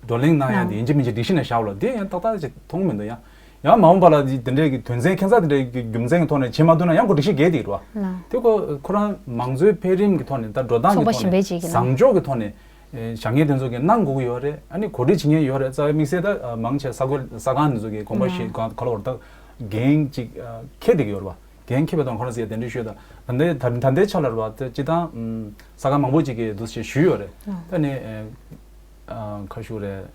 བགྲོ་གླེང་གནང་ཡ་འདི་ཡིན་གཅིག་མིན་གཅིག་སྒྲིག་གཞི་ནང་བཞག་ལ་དེ་ཡང་ཏག་ཏག་ཅིག་མཐོང་མི་འདུག་ཡང་། ཡང་མ་འོངས་པ་ལ་འདི་འདི་འདྲའི་གི་དོན་ཚན་ཁྱད་མཚར་འདི་འདྲའི་གི་རྒྱུ་མཚན་གི་ཐོག་ནས་བྱེད་མ་ཐུབ་ན་ཡང་ཁོ་སྒྲིག་གཞི་འགལ་འདི་རེད་བ། དེ་ཁོ་ཁོ་རང་མང་གཙོའི་འཕེལ་རིམ་གི་ཐོག་ནས་ད་འགྲོ་སྟངས་ཀྱི་ཐོག་ནས་བཟང་ཕྱོགས་ཀྱི་ཐོག་ནས། ཨེ། བཞག་མཁན་དེ་ཚོ་གིས་གནང་དགོས་ཀྱི་ཡོད་རེད། ཨ་ནི་གོ་སྒྲིག་བྱེད་མཁན་ཡོད་རེད། རྩ་བའི་དམིགས་བསལ་ད་མང་ཆེ་ས་ཁུལ་ས་ཁང་དེ་ཚོ་གིས་དགོངས་པ་བཞེས་ག་ག་ལབ་དགོས་རེད། ད་འགན་ཅིག་འཁྱེར་བསྡད་ཀྱི་ཡོད་རེད་བ། འགན་འཁྱེར་བའི་ཐོག་ཁོ་རང་ཚོས་གདན་འདྲེན་ཞུས་དང་། ད་ལྟའི་ད་ལྟའི་ཆ་ལ་རེད་བ། ད་སྤྱིར་བཏང་ས་ཁང་མང་པོ་ཅིག་གིས་འདུག་སེ་ཞུས་ཡོད་རེད། ད་ནི་ཨ་ཁ་ཤུ་རེད།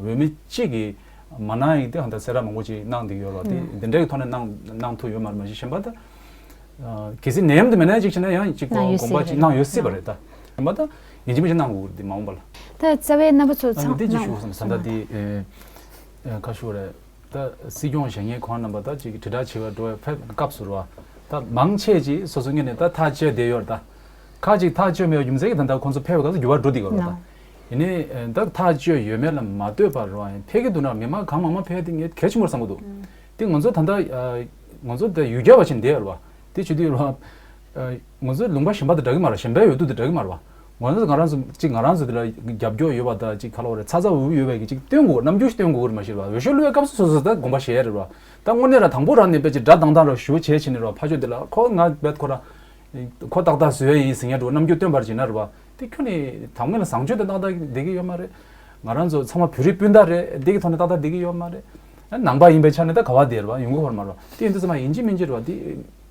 འོས་མི་གཅིག་གིས་མ་གནང་ཡིན་དེ་ཧ་ད་གསལ་བསྒྲགས་མང་པོ་ཅིག་གནང་བསྡད་ཀྱི་ཡོད་རེད་བ། དེ་དེ་འདྲའི་ཐོག་ནས་གནང་གནང་ཐུབ་ཡོད་མ་རེད། མ་གཞི་གཞན་པ་ད་གལ་སྲིད་ནད་ཡམས་དེ་མེད་ན་ཅིག་བྱས་ན་ཡང་ཅིག་གནང་ཡོད་དགོངས་པ་ཅིག་གནང་ཡོད་སྲིད་པ་རེད། ད་གཞན་པ་ད་ཡིན་གཅིག་མིན་གཅིག་གནང་དགོས་ཀྱི་རེད། དེ་མ་འོངས་པ་ལ། ད་རྩ་བའི་རྣམ་པ་ཚོ་ཚང་མ་འདི་ཅིག་ཞུ་བསམ། ད་ལྟ་འདི་ཁ་ཤུ་རེད། ད་སྲིད་སྐྱོང་བཞེངས་མཁན་ཁོང་རྣམ་པ་ད་ཅིག་དྲིལ་བསྒྲགས་བྱེད་པར་འགྲོ་བའི་ཕེབས་སྐབས་སུ་རེད་བ། ད་མང་ཆེ་ཅིག་སོ་སོ་ངོས་ནས་ད་ཐག་བཅད་བསྡད་ཡོད་རེད། ད་ཁ་ཅིག་ཐག་བཅད་མེད་པའི་རྒྱུ་མཚན་གྱིས་ད་ལྟ་ཁོང་ཚོ་ཕེབས་པའི་སྐབས་སུ་འགྱུར་བ་འགྲོ་བསྡད་ཀྱི་ཡོད་རེད་བ། ད་ཡིན་ནའི་ད་ཐག་བཅད་ཡོད་མེད་ལ་མ་ལྟོས་པར་རེད་བ། ཕེབས་ཀྱི་འདུག་ན་མི་མང་གང་མང་མང་ཕེབས་ཡ་དེ་ངས་གལ་ཆེན་པོར་བསམ་གྱི་འདུག་དེ་ང་ཚོ་ད་ལྟ་ང་ཚོ་ད་ཡུལ་གྱར་བ་ཞིག་བསྡད་ཡོད་རེད་བ། དེ་བྱེད་དུས་རེད་བ། ང་ཚོའི་ལུང་པ་གཞན་པ་དང་འདྲ་གི་མ་རེད། གཞན་པའི་འོས་བསྡུ་དང་འདྲ་གི་མ་རེད་བ། ང་ཚོ་ང་རང་ཚོ་གཅིག་ང་རང་ཚོ་དེ་ལ་རྒྱབ་སྐྱོར་ཡོད་པ་དང་གཅིག་ག་ལབ་དགོས་རེད། ཚ་ཚ་འུར་འུར་ཡོད་པའི་གི་གཅིག་སྟོན་དགོས། རྣམ་འགྱུར་སྟོན་དགོས་ཀྱི་མ་ཤེས་པ། འོས་ཤོག་བླུགས་པའི་སྐབས་སུ་སོ་སོ་ད་དགོངས་པ་བཞེས་ཡ་རེད་བ། ད་དངོས་གནས་རང་དང་པོ་རང་ནས་དཔེ་ཅིག་དགྲ་སྡང་སྟངས་ར་ཞུ་བྱས་བྱས་ནས་རེད་བ། ཕར་ཕྱོགས་དེ་ལ་ཁོ་ང་རྦད་ཁོ་ར་ཁོ་ཏག་ཏག་བཟོས་ཡིན་ཟེར་མཁན་འདྲ་བོ་རྣམ་འགྱུར་སྟོན་པར་བྱེད་ན་རེད་བ། དེ་ཁྱོན་ནས་དང་མེད་ལ་བཟང་སྤྱོད་དང་ཏག་ཏག་བསྡད་ཀྱི་ཡོད་མ་རེད། ང་རང་ཚོ་ཚང་མ་བོད་རིགས་སྤུན་ཟླ་རེད། བསྡད་ཀྱི་ཐོག་ནས་ཏག་ཏག་བསྡད་ཀྱི་ཡོད་མ་རེད། ནང་པ་ཡིན་པའི་ཆ་ནས་ད་ག་བ་བསྡད་རེད་བ། ཡོང་གི་ཡོད་མ་རེད་བ། དེ་ཡིན་དུས་ཚང་མ་ཡིན་གཅིག་མིན་གཅིག་རེད་བ། དེ་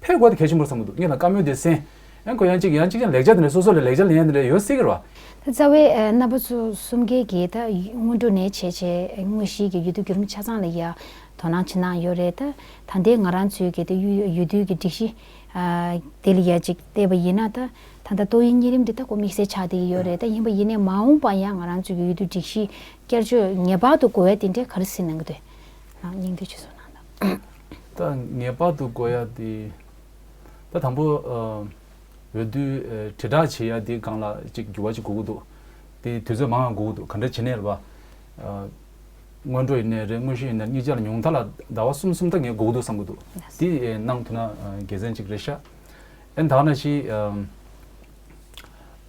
ཕེབས་དགོས་དེ་གལ་ཆེན་པོ་རེད་བསམ་གྱི་འདུག་ངས་ད་བཀའ་མོལ་དེ་གསན། ཡང་ཁོ་ཡང་གཅིག་ཡང་གཅིག་ཀྱང་ལེགས་ཆ་དེ་ནས་སོ་སོ་ལ་ལེགས་ཆ་ལེན་ཡ་དེ་འདྲ་ཡོད་སྲིད་ཀྱི་རེད་བ། ད་རྩ་བའི་ཨ་རྣམ་པ་ཚོ་གསུམ་ཀའི་གིས་ད་སྔོན་འགྲོ་ནས་བྱས་བྱས་དངོས་གཞིའི་གི་འོས་བསྡུ་བརྒྱུད་རིམ་ཆ་ཚང་ལ་ཡ་དོ་སྣང་བྱེད་གནང་ཡོད་རེད། ད་ད་ལྟའི་ང་རང་ཚོའི་གི་ད་འོས་འོས་བསྡུའི་གི་སྒྲིག་གཞི་ཨ་དེ་ལ་ཡ་གཅིག་བལྟས་པ་ཡིན་ན། ད་ད་ལྟ་ཏོག་དབྱིབས་གཉན་རིམས་འདི་ད་ཁོ་དམིགས་བསལ་ཆགས་བསྡད་ཀྱི་ཡོད་རེད། ད་ཡིན་པ་ཡིན་ནའི་མ་འོངས་པ་ཡང་ང་རང་ཚོའི་གི་འོས་བསྡུ་སྒྲིག་གཞི་བསྐྱར་བཅོས་ངེས་པར་དུ་དགོས་ཡ་དེ་འདྲའི་ག་རེ་གཟིགས་གནང་གི་འདུག་ཨ་སྙིང་བསྡུས་ཅིག་གསུང་གནང་དང་། ད་ངེས་པར་དུ་དགོས་ཡ་དེ། ད་དང་པོ་ཨ་འོས་བསྡུ་ཨ་དྲིལ་བསྒྲགས་བྱེད་ཡ་དེ་སྒང་ལ་ཅིག་འགྱུར་བ་ཅིག་དགོས་ཀྱི་འདུག་དེ་དུས་ཚོད་མང་ང་དགོས་ཀྱི་འདུག་ག་འདྲ་བྱེད་ནའི་རེད་བ། ཨ་སྔོན་འགྲོ་ཡིན་ནའི་རེད། དངོས་གཞི་ཡིན་ནའི་གཉིས་ཆ་ལ་ཉུང་མཐའ་ལ་ཟླ་བ་གསུམ་གསུམ་ད་ངས་དགོས་ཀྱི་འདུག་བསམ་གྱི་འདུག་དེ་ཨེ་གནང་ཐུབ་ན་ཨ་དགེ་མཚན་ཅིག་རེད་ཤག་ཨེ་ད་ག་ནང་བཞིན་ཨ་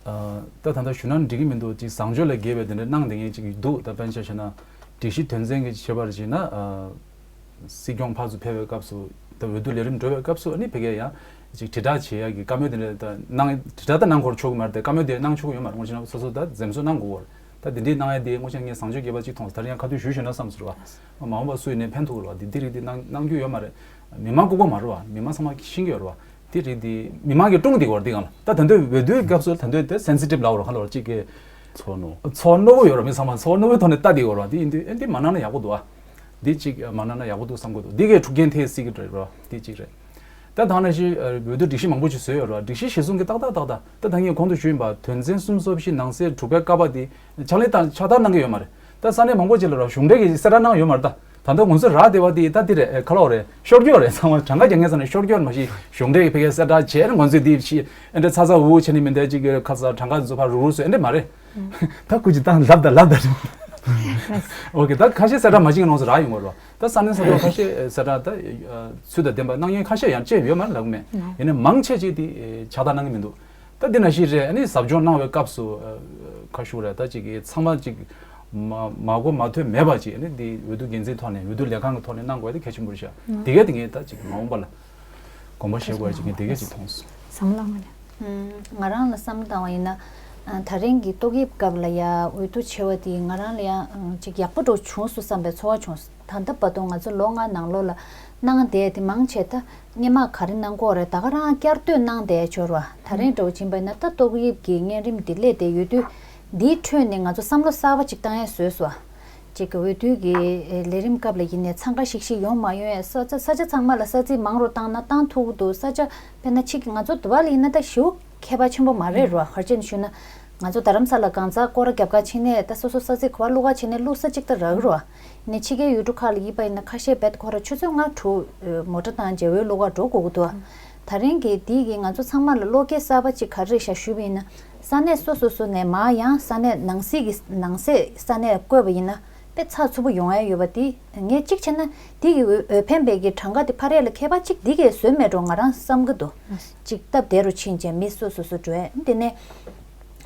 ཨ་ད་ད་ལྟ་ཞུ་ན་འགྲིག་གི་མི་འདུག་ཅིག་བཟང་སྤྱོད་ལས་འགལ་བའི་དེ་འདྲ་གནང་བསྡད་མཁན་ཅིག་འདུག་ད་དཔེར་ན་ཆ་བཞག་ན་སྒྲིག་གཞི་དོན་ཚན་གྱི་བྱེད་པར་བྱས་ན་ཨ། སྲིད་སྐྱོང་ཕར་ཚུར་ཕེབས་པའི་སྐབས་སུ་ད་འོས་བསྡུ་ལས་རིམ་འགྲོ་བའི་སྐབས་སུ་ཨ་ནི་ཕ་གིར་ཡང་ཅིག་དྲིལ་བསྒྲགས་བྱེད་ཡག་གི་བཀའ་མོལ་དེ་འདྲ་ད་གནང་། དྲིལ་བསྒྲགས་ད་གནང་དགོས་ཆོག་གི་མ་རེད་དེ། བཀའ་མོལ་དེ་གནང་ཆོག་གི་ཡོད་མ་རེད། ངོ་ཤེས་ན་སོ་སོ་ད་འཛེམ་ཟོན་གནང་དགོས་པ་རེད། ད་དེ་འདྲའི་གནང་ཡ་དེ་ངོ་ཤེས་ངས་བཟང་སྤྱོད་རྒྱས་པ་ཅིག་མཐོང་སོང་། ད་རེས་ཡང་ཁ་ཐུག་ཞུས་ཞུས་ན་བསམ་སོང་ར་བ། མ་འོངས་པ་སུ་ཡིན་ནའི་ཕན་ཐོགས་གི་རེད་བ། དེ་དེ་རིགས་དེ་གནང་གནང་རྒྱུ་ཡོད་མ་རེད། མི་མང་ལྐུགས་པ་མ་རེད་བ། མི་མང་ཚང་མ་ཤེས་ཀྱི་ཡོད་རེད་བ། དེ་རིགས་དེ་མི་མང་གིས་སྲུང་བསྡད་ཀྱི་ཡོད་རེད། དེ་སྒང་ལ་ད་ད་འདོད་འོས་བསྡུའི་སྐབས་སུ་ད་འདོད་དེ་སེན་སི་ཊིབ་ལབ་རོགས་ཁ་ལོར་ཅིག་གི་ཚོར་རྣོ་བོ་ཚོར་རྣོ་བོ་ཡོད་རེད། མི་ཚང་མ་ཚོར་རྣོ་བོའི་ཐོག་ནས་ལྟ་བསྡད་ཡོད་རེད་བ། དེ་ཡིན་དུས་ཨེ་འདི་མ་གནང་ན་ཡག་པོ་འདུག་ཨ། འདི་གཅིག་མ་གནང་ན་ཡག་པོ་འདུག་བསམ་གྱི་འདུག་འདི་གས་འཁྲུག་རྐྱེན་ཐེབས་སྲིད་ཀྱི་རེད་བ། འདི་གཅིག་རེད། ད་ད་ནང་བཞིན་འོས་བསྡུ་སྒྲིག་གཞི་མང་པོ་ཞིག་བཟོས་ཡོད་རེད་བ། སྒྲིག་གཞི་གཞིར་བཟུང་གི་ཏག་ཏག་ཏག་ཏག་ད་ད་ངས་གོང་དུ་ཞུས་ཡིན་པ་དོན་ཚན་སུམ་ཅུ་སོ་བཞི་ནང་གསེས་དྲུག་པའི་ཀ་པ་དེ་ཕྱག་ལེན་བཏང་ཕྱག་བསྟར་གནང་གི་ཡོད་མ་རེད། ད་ས་གནས་མང་པོ་ཅིག་ལ་ར་གཞུང་འབྲེལ་གྱི་གསལ་བསྒྲགས་གནང་ཡོད་མ་རེད། ད་ད་ལྟ་ང་ཚོ་རག་བསྡད་པ་དེ་ད་འདི་རེད། ཨེ་ག་ལབ་དགོས་རེད། ཤོར་གྱི་ཡོད་རེད། ཚང་མ་གྲངས་ཀ་རྒྱག་མཁན་ཚང་ནས་ཤོར་གྱི་ཡོད་རེད། མ་གཞི་གཞུང་འབྲེལ་གྱི་ཕ་གིར་གསལ་བསྒྲགས་བྱས་ནས་ང་ཚོས་འདི་ཕྱི་ཨེ་འདྲ་ཚ་ཚ་འུར་འུར་བྱས་ནས་མི་འདྲ་ཅིག་གི་ཁ་ས་གྲངས་ཀ་འཛུགས་ཕར་རུག་རུག་བཟོས་ཨེ་འདྲ་མ་རེད། ད་ཁུ་ཅི་ཏང་ལབ་ད་ལབ་ད་རེད། ཨོ་ཁེ། ད་ཁ་ཤས་གསལ་བསྒྲགས་མ་བྱེད་མཁན་ཚང་མ་རག་ཡོང་གི་རེད། ད་ས་གནས་ས་ཐོག་ཁ་ཤས་གསལ་བསྒྲགས་ད་ཚུལ་དང་ལྡན་པ་གནང་མཁན་ཁ་ཤས་ཡང་བཅས་ཡོད་མ་རེད་ལབ་མེད། ཡིན་ནའི་མང་ཆེ་ཅིག་དེ་ཕྱག་བསྟར་གནང་གི་མི་འདུག་ད་འདི་ནང་བཞིན་རེད། ཨ་ནི་ཟབ་སྦྱོང་གནང་བའི་སྐབས་སུ་ཨ་ཁ་ཤུ་རེད། ད་ཅིག་གི་ཚང་མ་ཅིག་མ་མ་གོ་མ་ཐོས་མེད་པ་ཅིག་ཨ་ནི་འདི་འོས་བསྡུ་འགན་འཛིན་ཐོག་ནས་འོས་བསྡུ་ལས་ཁང་གི་ཐོག་ནས་གནང་དགོས་དེ་གལ་ཆེན་པོ་རེད་ཤག་དེ་གས་དེ་ངས་ད་ཅིག་མ་འོངས་པ་ལ་དགོངས་པ་བཞེས་དགོས་ཅིག་ངས་དེ་གས་ཅིག་མཐོང་སོང་། བསམ་བློ་ང་ནས། ང་རང་ལ་བསམ་བློ་བཏང་བ་ཡིན་ན། ད་རིང་གི་ཏོག་དབྱིབས་སྐབས་ལ་ཡ་འོས་བསྡུ་ཆེ་བ་དེ་ང་རང་ལ་ཡང་ཅིག་ཡག་པོ་འདྲ་བྱུང་སོང་བསམ་པའི་ཚོར་བ་བྱུང་སོང་། ད་ལྟ་བར་དུ་ང་ཚོ་ལོ་ལྔ་ནང་ལོགས་ལ་གནང་བསྡད་དེ་མང་ཆེ་ད་སྔོན་མ་ག་རེ་གནང་གི་ཡོད་རེད། ད་ག་རང་བསྐྱར་ཟློས་གནང་བསྡད་ཡ་ཅིག་ཡོད་རེད་བ། ད་རིང་འདྲ་བོ་ཕྱིན་པ་ཡིན་ན་ད་ཏོག་དབྱིབས་ཀྱི་གཉན་རིམས་འདི་སླེབས་བསྡད་ཡོད་དུས་འདིའི་ཁྲོད་ནས་ང་ཚོ་བསམ་བློ་གསར་པ་ཅིག་བཏང་ཡ་བཟོས་སོང་བ། ཅིག་གི་འོས་བསྡུ་གི་ལས་རིམ་སྐབས་ལ་ཡིན་ནའི་འཚང་ཁ་ཤིག་ཤིག་ཡོང་མ་ཡོང་ཡ། ས་ཆ་ས་ཆ་ཚང་མ་ལ་ས་ཚིགས་མང་རུ་བཏང་ན་བཏང་ཐུབ་ཀྱི་འདུག་ས་ཆ་དཔེར་ན་ཕྱི་གི་ང་ཚོ་དུ་བ་ལ་ཡིན་ན་ད་ཞེ་པོ་ཁྱད་པར་ཆེན་པོ་མ་རེད་རོ། ག་རེ་བྱས་ནས་ཞུས་ན་ ང་ཚོ་རྡ་རམ་ས་ལ་གང་ཟག་སྐོར་ར་རྒྱབ་ཁ་ཕྱིན་ནས་ད་སོ་སོ་ས་ཚིགས་ག་པར་བླུག་ག་ཕྱིན་ནས་བླུག་ས་གཅིག་ད་རག་གི་རེད་བ། ནས་ཕྱི་རྒྱལ་ཡུལ་གྲུ་ཁག་ལ་ཡིན་པ་ཡིན་ན་ཁ་ཤས་བེད་ཁོ་ར་ཆུ་ཚོད་ལྔ་དྲུག་མོ་ཊ་བཏང་བྱས་འོས་བླུག་ག་འགྲོ་དགོས་ཀྱི་འདུག་བ། ད་རིང་གི་དེའི་གི་ང་ཚོ་ཚང་མ་ལ་བློ་སྐྱེད་གསར་པ་གཅིག་ག་རེ་རེད་ཤག་ཞུས་པ་ཡིན་ན། ས་གནས་སོ་སོ་སོ་ནས་མར་ཡང་ས་གནས་ནང་སྲིད་ཀྱི་ནང་སྲིད་ས་གནས་བསྐོས་པ་ཡིན་ན་དཔེ་ཚགས་ཚུད་པོ་ཡོང་ཡ་ཡོད་པ་དེ་ངས་གཅིག་བྱས་ན་དེ་གི་འོས་འོས་འཕེན་པའི་གི་གྲངས་ཀ་དེ་འཕར་ཡ་ལ་ཁྱད་པར་གཅིག་དེ་གས་བཟོས་མེད་འགྲོ་ང་རང་བསམ་གི་འདུག་གཅིག་སྟབས་བདེ་རུ་ཕྱིན་བྱས་མི་སོ་སོ་སོ་འགྲོ་ཡ་དེ་ནས་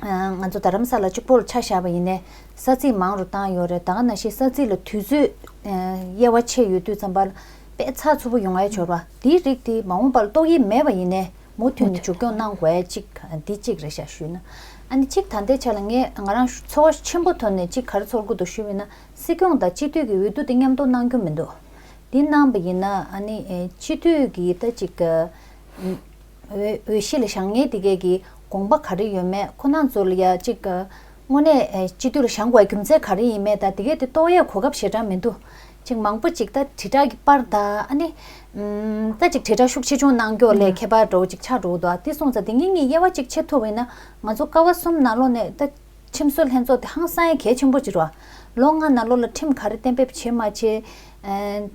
ང་ཚོ་རྡ་རམ་ས་ལ་གཅིག་པོ་ལ་ཆ་བཞག་པ་ཡིན་ནའི་ས་ཚིགས་མང་རུ་བཏང་ཡོད་རེད། ད་ག་ནང་བཞིན་ས་ཚིགས་ལ་དུས་ཚོད་དབྱེ་བ་ཕྱེ་ཡོད་དུས་ཙམ་པ་ལ་དཔེ་ཚགས་ཚུད་པོ་ཡོང་ཡ་འབྱོར་བ་དེའི་རིགས་དེ་མ་འོངས་པ་ལ་ཏོག་དབྱིབས་མེད་པ་ཡིན་ནའི། མུ་མཐུད་ནས་མཇུག་སྐྱོང་གནང་དགོས་ཡ་གཅིག་འདི་གཅིག་རེད་ཤག་ཞུས་ན། ཨ་ནི་གཅིག་ད་ལྟའི་ཆ་ལ་ངས་ང་རང་ཚོར་བ་ཆེན་པོ་ཐོན་ནས་གཅིག་ག་རེ་ཚོར་གི་འདུག་ཞུས་པ་ཡིན་ན་སྲིད་སྐྱོང་དང་སྤྱི་འཐུས་ཀྱི་འོས་བསྡུ་དེ་མཉམ་དུ་གནང་རྒྱུ་མི་འདུག་འདི་གནང་པ་ཡིན་ན་ཨ་ནི་སྤྱི་འཐུས་ཀྱི་ད་གཅིག་འོས་འོས་གཞི་ལ་བཞེངས་མཁན་དེ་གས་ཀྱི་དགོངས་པ་ག་རེ་ཡོད་མེད་ཁོ་རང་ཚོ་ལ་ཡ་གཅིག་དངོས་གནས་སྤྱི་འཐུས་ལ་བཞེངས་དགོས་རྒྱུ་མཚན་ག་རེ་ཡིན་མེད་ད་དེ་གས་དེ་རྟོགས་ཡས་གོ་སྐབས་ཞེ་དྲག་མི་འདུག་ཅིག་མང་པོ་ཅིག་ད་དྲིལ་བསྒྲགས་ཀྱི་པར་དང་ཨ་ནི། ཨམ། ད་ཅིག་དྲིལ་བསྒྲགས་ཤུགས་ཆེ་ཆུང་གནང་མགྱོགས་ལས་ཁྱད་པར་འགྲོ་ཅིག་ཆགས་འགྲོ་གི་འདུག་དེ་སོང་ཙང་དེ་ངེད་གཉིས་དབྱེ་བ་ཅིག་ཕྱེ་ཐུབ་པ་ཡིན་ན་ང་ཚོ་ཀ་བ་གསུམ་ནང་ལོགས་ནས་ད་ཁྲིམས་བཟོ་ལྷན་ཚོགས་དེ་ཧང་སང་ཡ་གལ་ཆེན་པོ་ཅིག་རེད་བ། ལོ་ལྔ་ནང་ལོགས་ལ་ཁྲིམས་ག་རེ་གཏན་འབེབས་བྱེད་མ་བྱེད། ཨ།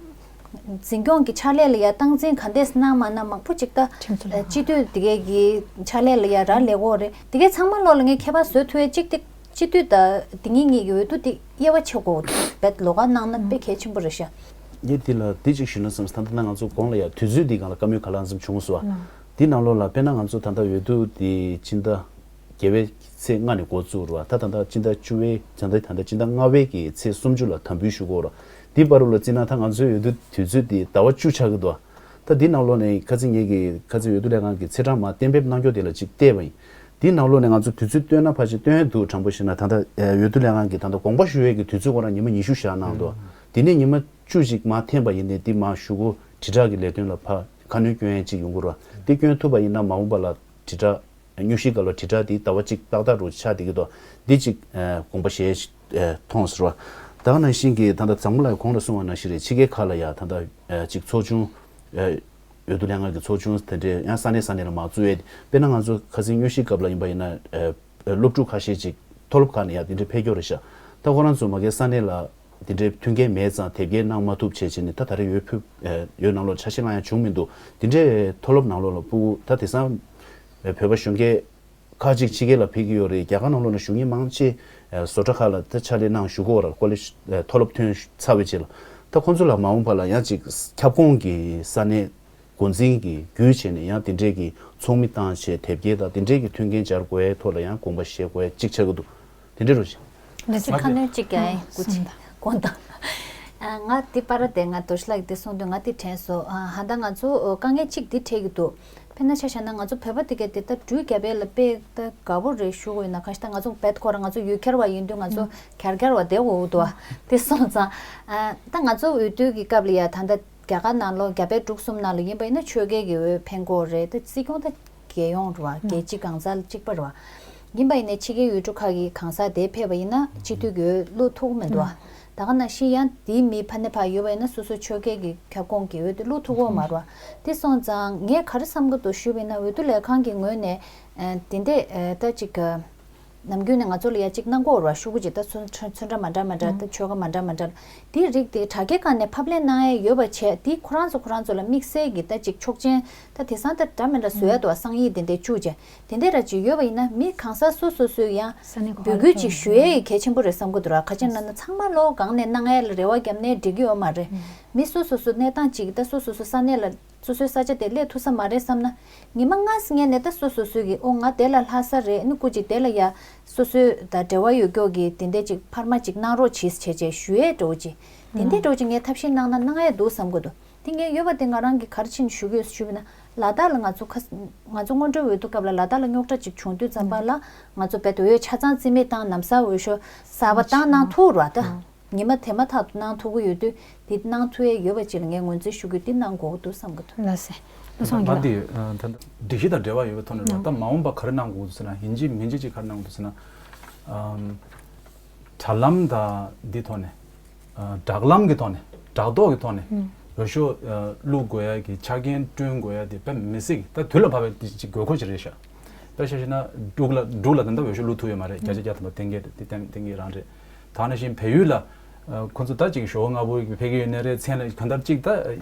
འཛིན་སྐྱོང་གི་ཕྱག་ལས་ལ་ཡ་སྟངས་འཛིན་ག་འདྲས་གནང་མ་གནང་མང་པོ་ཅིག་ད་ཁྲིམས་བཟོ་ལྷན་ཁང་སྤྱི་འཐུས་དེ་གས་ཀྱི་ཕྱག་ལས་ལ་ཡ་རག་ལས་གོ་རེད། དེ་གས་ཚང་མ་ལོགས་ལ་ངས་ཁྱད་པར་བཟོ་ཐུབ་ཡ་ཅིག་དེ། སྤྱི་འཐུས་དང་དེ་གཉིས་གཉིས་ཀྱི་འོས་བསྡུ་དེ་དབྱེ་བ་ཕྱེ་དགོས་འདུག་དཔེ་ལོགས་ཀ་གནང་ན་དཔེ་གལ་ཆེན་པོ་རེད་ཤག་ངས་དེ་ལ་དེ་གཅིག་ཞུས་ན་བསམ། ད་ལྟ་ང་ཚོ་གོང་ལ་ཡ་དུས་ཚོད་འདི་སྒང་ལ་བཀའ་མོལ་ག་ལ་འཛོམས་བྱུང་སོང་བ། འདི་ནང་ལོགས་ལ་དཔེར་ན་ང་ཚོ་ད་ལྟ་འོས་བསྡུ་དེ་སྤྱི་ཟླ་བརྒྱད་པའི་ཚེས་ལྔ་ནས་འགོ་བཙུགས་རེད་བ། ད་ད་ལྟ་སྤྱི་ཟླ་བཅུ་པའི་ད་ལྟ་ད་ལྟ་སྤྱི་ཟླ་ལྔ་པའི་གི་ཚེས་སུམ་ཅུ་ལ་དམ་འབུལ་ཞུ་དགོས་རེད། འདི་བར་དུ་ལ་བརྩིས་ན་ད་ང་ཚོའི་འོས་བསྡུ་དུས་ཚོད་དེ་ཟླ་བ་བཅུ་ཆགས་ཀྱི་འདུག་ད་འདི་ནང་ལོགས་ནས་ཁ་སང་ངེད་ཀྱིས་ཁ་སང་འོས་བསྡུ་ལས་ཁང་གི་ཚེས་གྲངས་མར་གཏན་འབེབས་གནང་རྒྱུ་དེ་ལ་ཅིག་བལྟས་པ་ཡིན། འདི་ནང་ལོགས་ནས་ང་ཚོ་དུས་ཚོད་བཏོན་ན་ཕལ་ཆེར་བཏོན་ཡས་འདུག་དྲང་པོ་བཤད་ན་ད་ལྟ་འོས་བསྡུ་ལས་ཁང་གིས་ད་ལྟ་དགོངས་པ་ཞུ་ཡས་ཀྱི་དུས་ཚོད་ཁོ་རང་ཉི་མ་ཉི་ཤུ་བཞག་གནང་འདུག་དེ་ནས་ཉི་མ་བཅུ་ཅིག་མར་འཐེན་པ་ཡིན་ནའི་འདི་མར་ཞུ་སྒོ་དྲིལ་བསྒྲགས་ཀྱི་ལས་དོན་ལ་ཕར་ཁ་སྣོན་སྐྱོན་ཡས་ཅིག་ཡོང་གི་རེད་བ། འདི་སྐྱོན་ཐུབ་པ་ཡིན་ན་མ་འོངས་པ་ལ་དྲིལ་བསྒྲགས་དངོས་གཞིའི་སྐབས་ལ་དྲིལ་བསྒྲགས་འདི་ཟླ་བ་གཅིག་ཏག་ཏག་རུ་ཆགས་བསྡད་ཀྱི་འདུག་འདི་གཅིག་ཨ། དགོངས་པ་བཞེས་ཨ། ཐོངས་ཟེར་བ། ད་ག་ནང་བཞིན་གྱི་ད་ལྟ་འཛམ་བུ་གླིང་གོང་ལ་གསུངས་པ་ནང་བཞིན་རེད། ཕྱི་རྒྱལ་ཁག་ལ་ཡ་ད་ལྟ་ཨ། གཅིག་ཚོགས་ཆུང་ཨ། འོས་བསྡུ་ལྷན་ཁང་གི་ཚོགས་ཆུང་དེ་འདྲས་ཡང་ས་གནས་ས་གནས་ལ་མར་བཙུགས་ཡས་དེ་དཔེར་ན་ང་ཚོ་ཁ་སང་དངོས་གཞིའི་སྐབས་ལ་ཡིན་པ་ཡིན་ན་ཨ། སློབ་ཕྲུག་ཁ་ཤས་ཅིག་མཐོ་སློབ་ཁག་ནས་ཡ་དེ་འདྲས་ཕེབས་ཀྱི་ཡོད་རེད་ཤག་ད་ཁོ་རང་ཚོ་མ་གིའི་ས་གནས་ལ་དེ་འདྲའི་མཐུན་རྐྱེན་མེད་ཙང་དེབ་སྐྱེལ་གནང་མ་ཐུབ་བྱས་བྱས་ནས་ད་ད་རེས་འོས་ཕུད་ཨེ་འོས་ནང་ལོགས་ཆ་ཤས་བླངས་ཡ་བྱུང་མི་འདུག་དེ་འདྲའི་མཐོ་སློབ་ནང་ལོགས་ལ་ཕྲུ་གུ་ད་དེང་སང་ཨེ་བོད་པ་གཞོན་སྐྱེས་ཁག་ཅིག་ཕྱི་རྒྱལ་ལ་ཕེབས་ཀྱི་ཡོད་རེད། རྒྱ་གར་ནང་ལོགས་ལ་བཞུགས་མཁན་མང་ཆེ་ཨེ་བཟོ་གྲྭ་ཁག་ལ་ད་ཕྱག་ལས་གནང་བཞུགས་ཀྱི་ཡོད་རེད། ཀོ་ལེཇ་ཨེ་མཐོ་སློབ་ཐོན་ཚར་བའི་རྗེས་ལ་ད་ཁོང་ཚོ་ལ་མ་འོངས་པ་ལ་ཡང་ཅིག་ཁྱབ་ཁོངས་ཀྱི་ས་གནས་འགོ་འཛིན་གྱི་བརྒྱུད་བྱས་ནས་ཡང་དེ་འདྲས་ཀྱི་ཚོགས་མི་བཏང་བྱས་དེབ་སྐྱེལ་དང་དེ་འདྲས་ཀྱི་མཐུན་རྐྱེན་སྦྱར་དགོས་ཐོག་ལ་ཡང་དགོངས་པ་བཞེས་དགོས་གཅིག་ཆགས་ཀྱི་འདུག་དེ་འདྲས་རེད། ལགས་སེ། ཁ་སྣོན་གཅིག་ཀྱང་སྐུ་མཁྱེན་དགོངས་དག་ང་འདི་པར་དེ་ང་དོ་ཤི་ལགས་འདི་གསུངས་དུས་ང་འདི་དྲན་སོང་། ཧ་ད་ང་ཚོ་དཀའ་ངལ་གཅིག་འདི་འཕྲད་ཀྱི་འདུག་དཔེར་ན་ཆ་བཞག་ན་ང་ཚོ་བོད་པ་དེ་གས་དེ་ད་འབྲུག་རྒྱ་བལ་ལ་དཔེ་ད་དགའ་པོ་རེད་ཞུ་དགོས་ཡིན་ན། གང་ཞིག་ད་ང་ཚོ་བེད་ཁོ་ར་ང་ཚོ་ཡུལ་གྱར་བ་ཡིན་དུས་ང་ཚོ་གྱར་གྱར་བ་བསྡད་དགོས་འདུག་བ། དེ་སོང་ཙང་ད་ང་ཚོ་འོས་བསྡུ་གི་སྐབས་ལ་ཡ་ད་ལྟ་རྒྱ་གར་ནང་ལོགས་རྒྱ་བལ་འབྲུག་གསུམ་ནང་ལ་ཡིན་པ་ཡིན་ན་ཆོལ་ཁའི་གི་འོས་འཕེན་དགོས་རེད། ད་སྲིད་སྐྱོང་ད་རྒྱལ་ཡོངས་རེད་བ། རྒྱལ་སྤྱི་གང་ཟག་གཅིག་པ་རེད་བ། ཡིན་པ་ཡིན་ནའི་ཕྱི་རྒྱལ་ཡུལ་གྲུ་ཁག་གི་གང་ཟག་དེ་ཕེབས་པ་ཡིན་ན་སྤྱི་འཐུས་ཀྱི་འོས་བླུག་ཐུབ་ཀྱི་མི་འདུག་བ། ད་ག་ནང་བཞིན་ཡང་དེའི་མི་ཕ་ནས་ཕར་ཡོད་པ་ཡིན་ན་སོ་སོའི་ཆོལ་ཁའི་གི་ཁྱབ་ཁོངས་ཀྱི་འོས་དེ་བླུག་ཐུབ་ཀྱི་ཡོད་མ་རེད་བ། དེ་སོང་ཙང་ངས་ག་རེ་བསམ་གྱི་འདུག་ཞུས་པ་ཡིན་ན་འོས་བསྡུ་ལས་ཁང་གི་ངོས་ནས་ཨ་དེ་འདྲས་ཨ་ད་ཅིག་ཨ། ནམ་རྒྱུན་ནས་ང་ཚོ་ལ་ཡ་གཅིག་གནང་གི་ཡོད་རེད་བ། ཤོག་གུ་གཅིག་ད་ཚོན་ཚོན་ཚོན་ཁྲ་མ་འདྲ་མ་འདྲ་ད་ཆོལ་ཁ་མ་འདྲ་མ་འདྲ་དེའི་རིགས་དེ་དྲ་རྒྱའི་སྒང་ནས་ཕབ་ལེན་གནང་ཡས་ཡོད་པ་བྱས། དེ་ཁོ་རང་ཚོ་ཁོ་རང་ཚོ་ལ་དམིགས་བསལ་གྱི་ད་ཅིག་ཆོག་མཆན་ད་དེང་སང་ད་འདྲ་མི་འདྲ་བཟོ་ཡ་འདུག་བ། གསང་ཡིག་དེ་འདྲས་བཅུག་བྱས་དེ་འདྲས་ར་ཅིག་ཡོད་པ་ཡིན་ན་མི་གང་ཟག་སོ་སོ་སོས་ཡང་ས་གནས་གོ་འབོད་སྐུལ་ཅིག་ཞུ་ཡས་ཡི་གལ་ཆེན་པོ་རེད་བསམ་གྱི་འདུག་ར། ག་ཅི་ན་ན་ཚང་མ་ལོ་གང་ནས་གནང་ཡས་ལ་རེ་བ་བརྒྱབ་ནས་འགྲིག་གི་ཡོད་མ་རེད། མི་སོ་སོ་སོ་གནས་སྟངས་ཅིག་ད་སོ་སོ་སོ་ས་གནས་ལ་སོ་སོའི་ས་ཆ་དེ་སླེབས་ཐུབ་ས་མ་རེད་བསམ་ན། ཉི་མ་ལྔ་ཙམ་སྔོན་ནས་ད་སོ་སོ་སོའི་གི་ཨོ་ང་དེ་ལ་ལྷག་ས་རེད་ནི་སྐུ་མཁྱེན་དེ་ལ་ཡ་སོ་སོའི་ད་འབྲེལ་བ་ཡོད་མཁན་གྱི་དེ་འདྲས་ཅིག་འཕར་མ་ཅིག་གནང་རོགས་གྱིས་བྱས་བྱས་ཞུ་ཡས་འགྲོ་ཅིག་དེ་འདྲས་འགྲོ་ཅིག་ངས་ཐབས་ཤེས་གནང་ན་གནང་ཡས་འདུག་བསམ་གྱི་འདུག་དེ་ངས་ཡོད་པ་དེ་ང་རང་གིས་ག་རེ་བྱས་ནས་ཞུ་གི་ཡོད་ཞུས་པ་ན་ལ་དྭགས་ལ་ང་ཚོ་ཁ་ང་ཚོ་སྔོན་འགྲོའི་འོས་བསྡུ་སྐབས་ལ་ལ་དྭགས་ལ་རྙོག་དྲ་ཅིག་བྱུང་དུས་ཙམ་པ་ལ་ང་ཚོ་རྦད་དེ་འོས་ཆ་ཚང་རྩིས་མེད་བཏང་ལམ་སང་འོས་ཤོག་གསར་པ་བཏང་གནང་ཐུབ་རེད་བ་ད། ཉི་མ་དེ་མ་ཐག་ཏུ་གནང་ཐུབ་ཀྱི་ཡོད་དུས་འདི་གནང་ཐུབ་ཡས་ཡོད་པ་ཅིག་ལ་ངས་ངོས་འཛིན་ཞུ་རྒྱུ་འདི་གནང་དགོས་ཀྱི་འདུག་བསམ་གྱི་འདུག་ལགས་སེ། བློ་བཟང་རྒྱལ་ལགས། ད་ལྟ་སྒྲིག་གཞི་དང་འབྲེལ་བ་ཡོད་པའི་ཐོག་ནས་རེད་བ། ད་མ་འོངས་པ་ག་རེ་གནང་དགོས་འདུག་ཟེར་ན་ཡིན་གཅིག་མིན་གཅིག་ཅིག་ག་རེ་གནང་དགོས་འདུག་ཟེར་ན། ཨམ། དྲ་ལམ་དང་འདི་ཐོག་ནས། ཨ། སྦྲག་ལམ་གྱི་ཐོག་ནས་སྦྲག་ཐོག་གི་ཐོག་ནས་འོས་ཤོག་ཨ་བླུག་དགོས་ཡ་གི་ཆ་རྐྱེན་བསྐྲུན་དགོས་ཡ་དེ་དཔེ་མི་སྲིད་ཀྱི་ད་དུས་ལ་བབ་པའི་དེ་ཅིག་དགོས་མཁོ་ཅིག་རེད་ཤག་ད་ཤེས་ཤེ་ན་འབྲུག་ལ་འབྲུག་ལ་ད་ལྟ་འོས་ཤོག་བླུག་ཐུབ་ཡོད་མ་རེད། བརྒྱ་ཆ་བརྒྱ་ཐམ་པ་གཏན་འཁེལ་རེད། དེ་གཏན་གཏན་འཁེལ་རང་རེད། ད་ནང་བཞིན་བལ་ཡུལ་ལ་ཁོ་ཚོ་ད་ཅིག་ཞོགས་སྔ་པོ་ཕ་གི་ཡོད་ནའི་རེད། མཚན་ལ་གང་ལྟར་ཅིག་ད་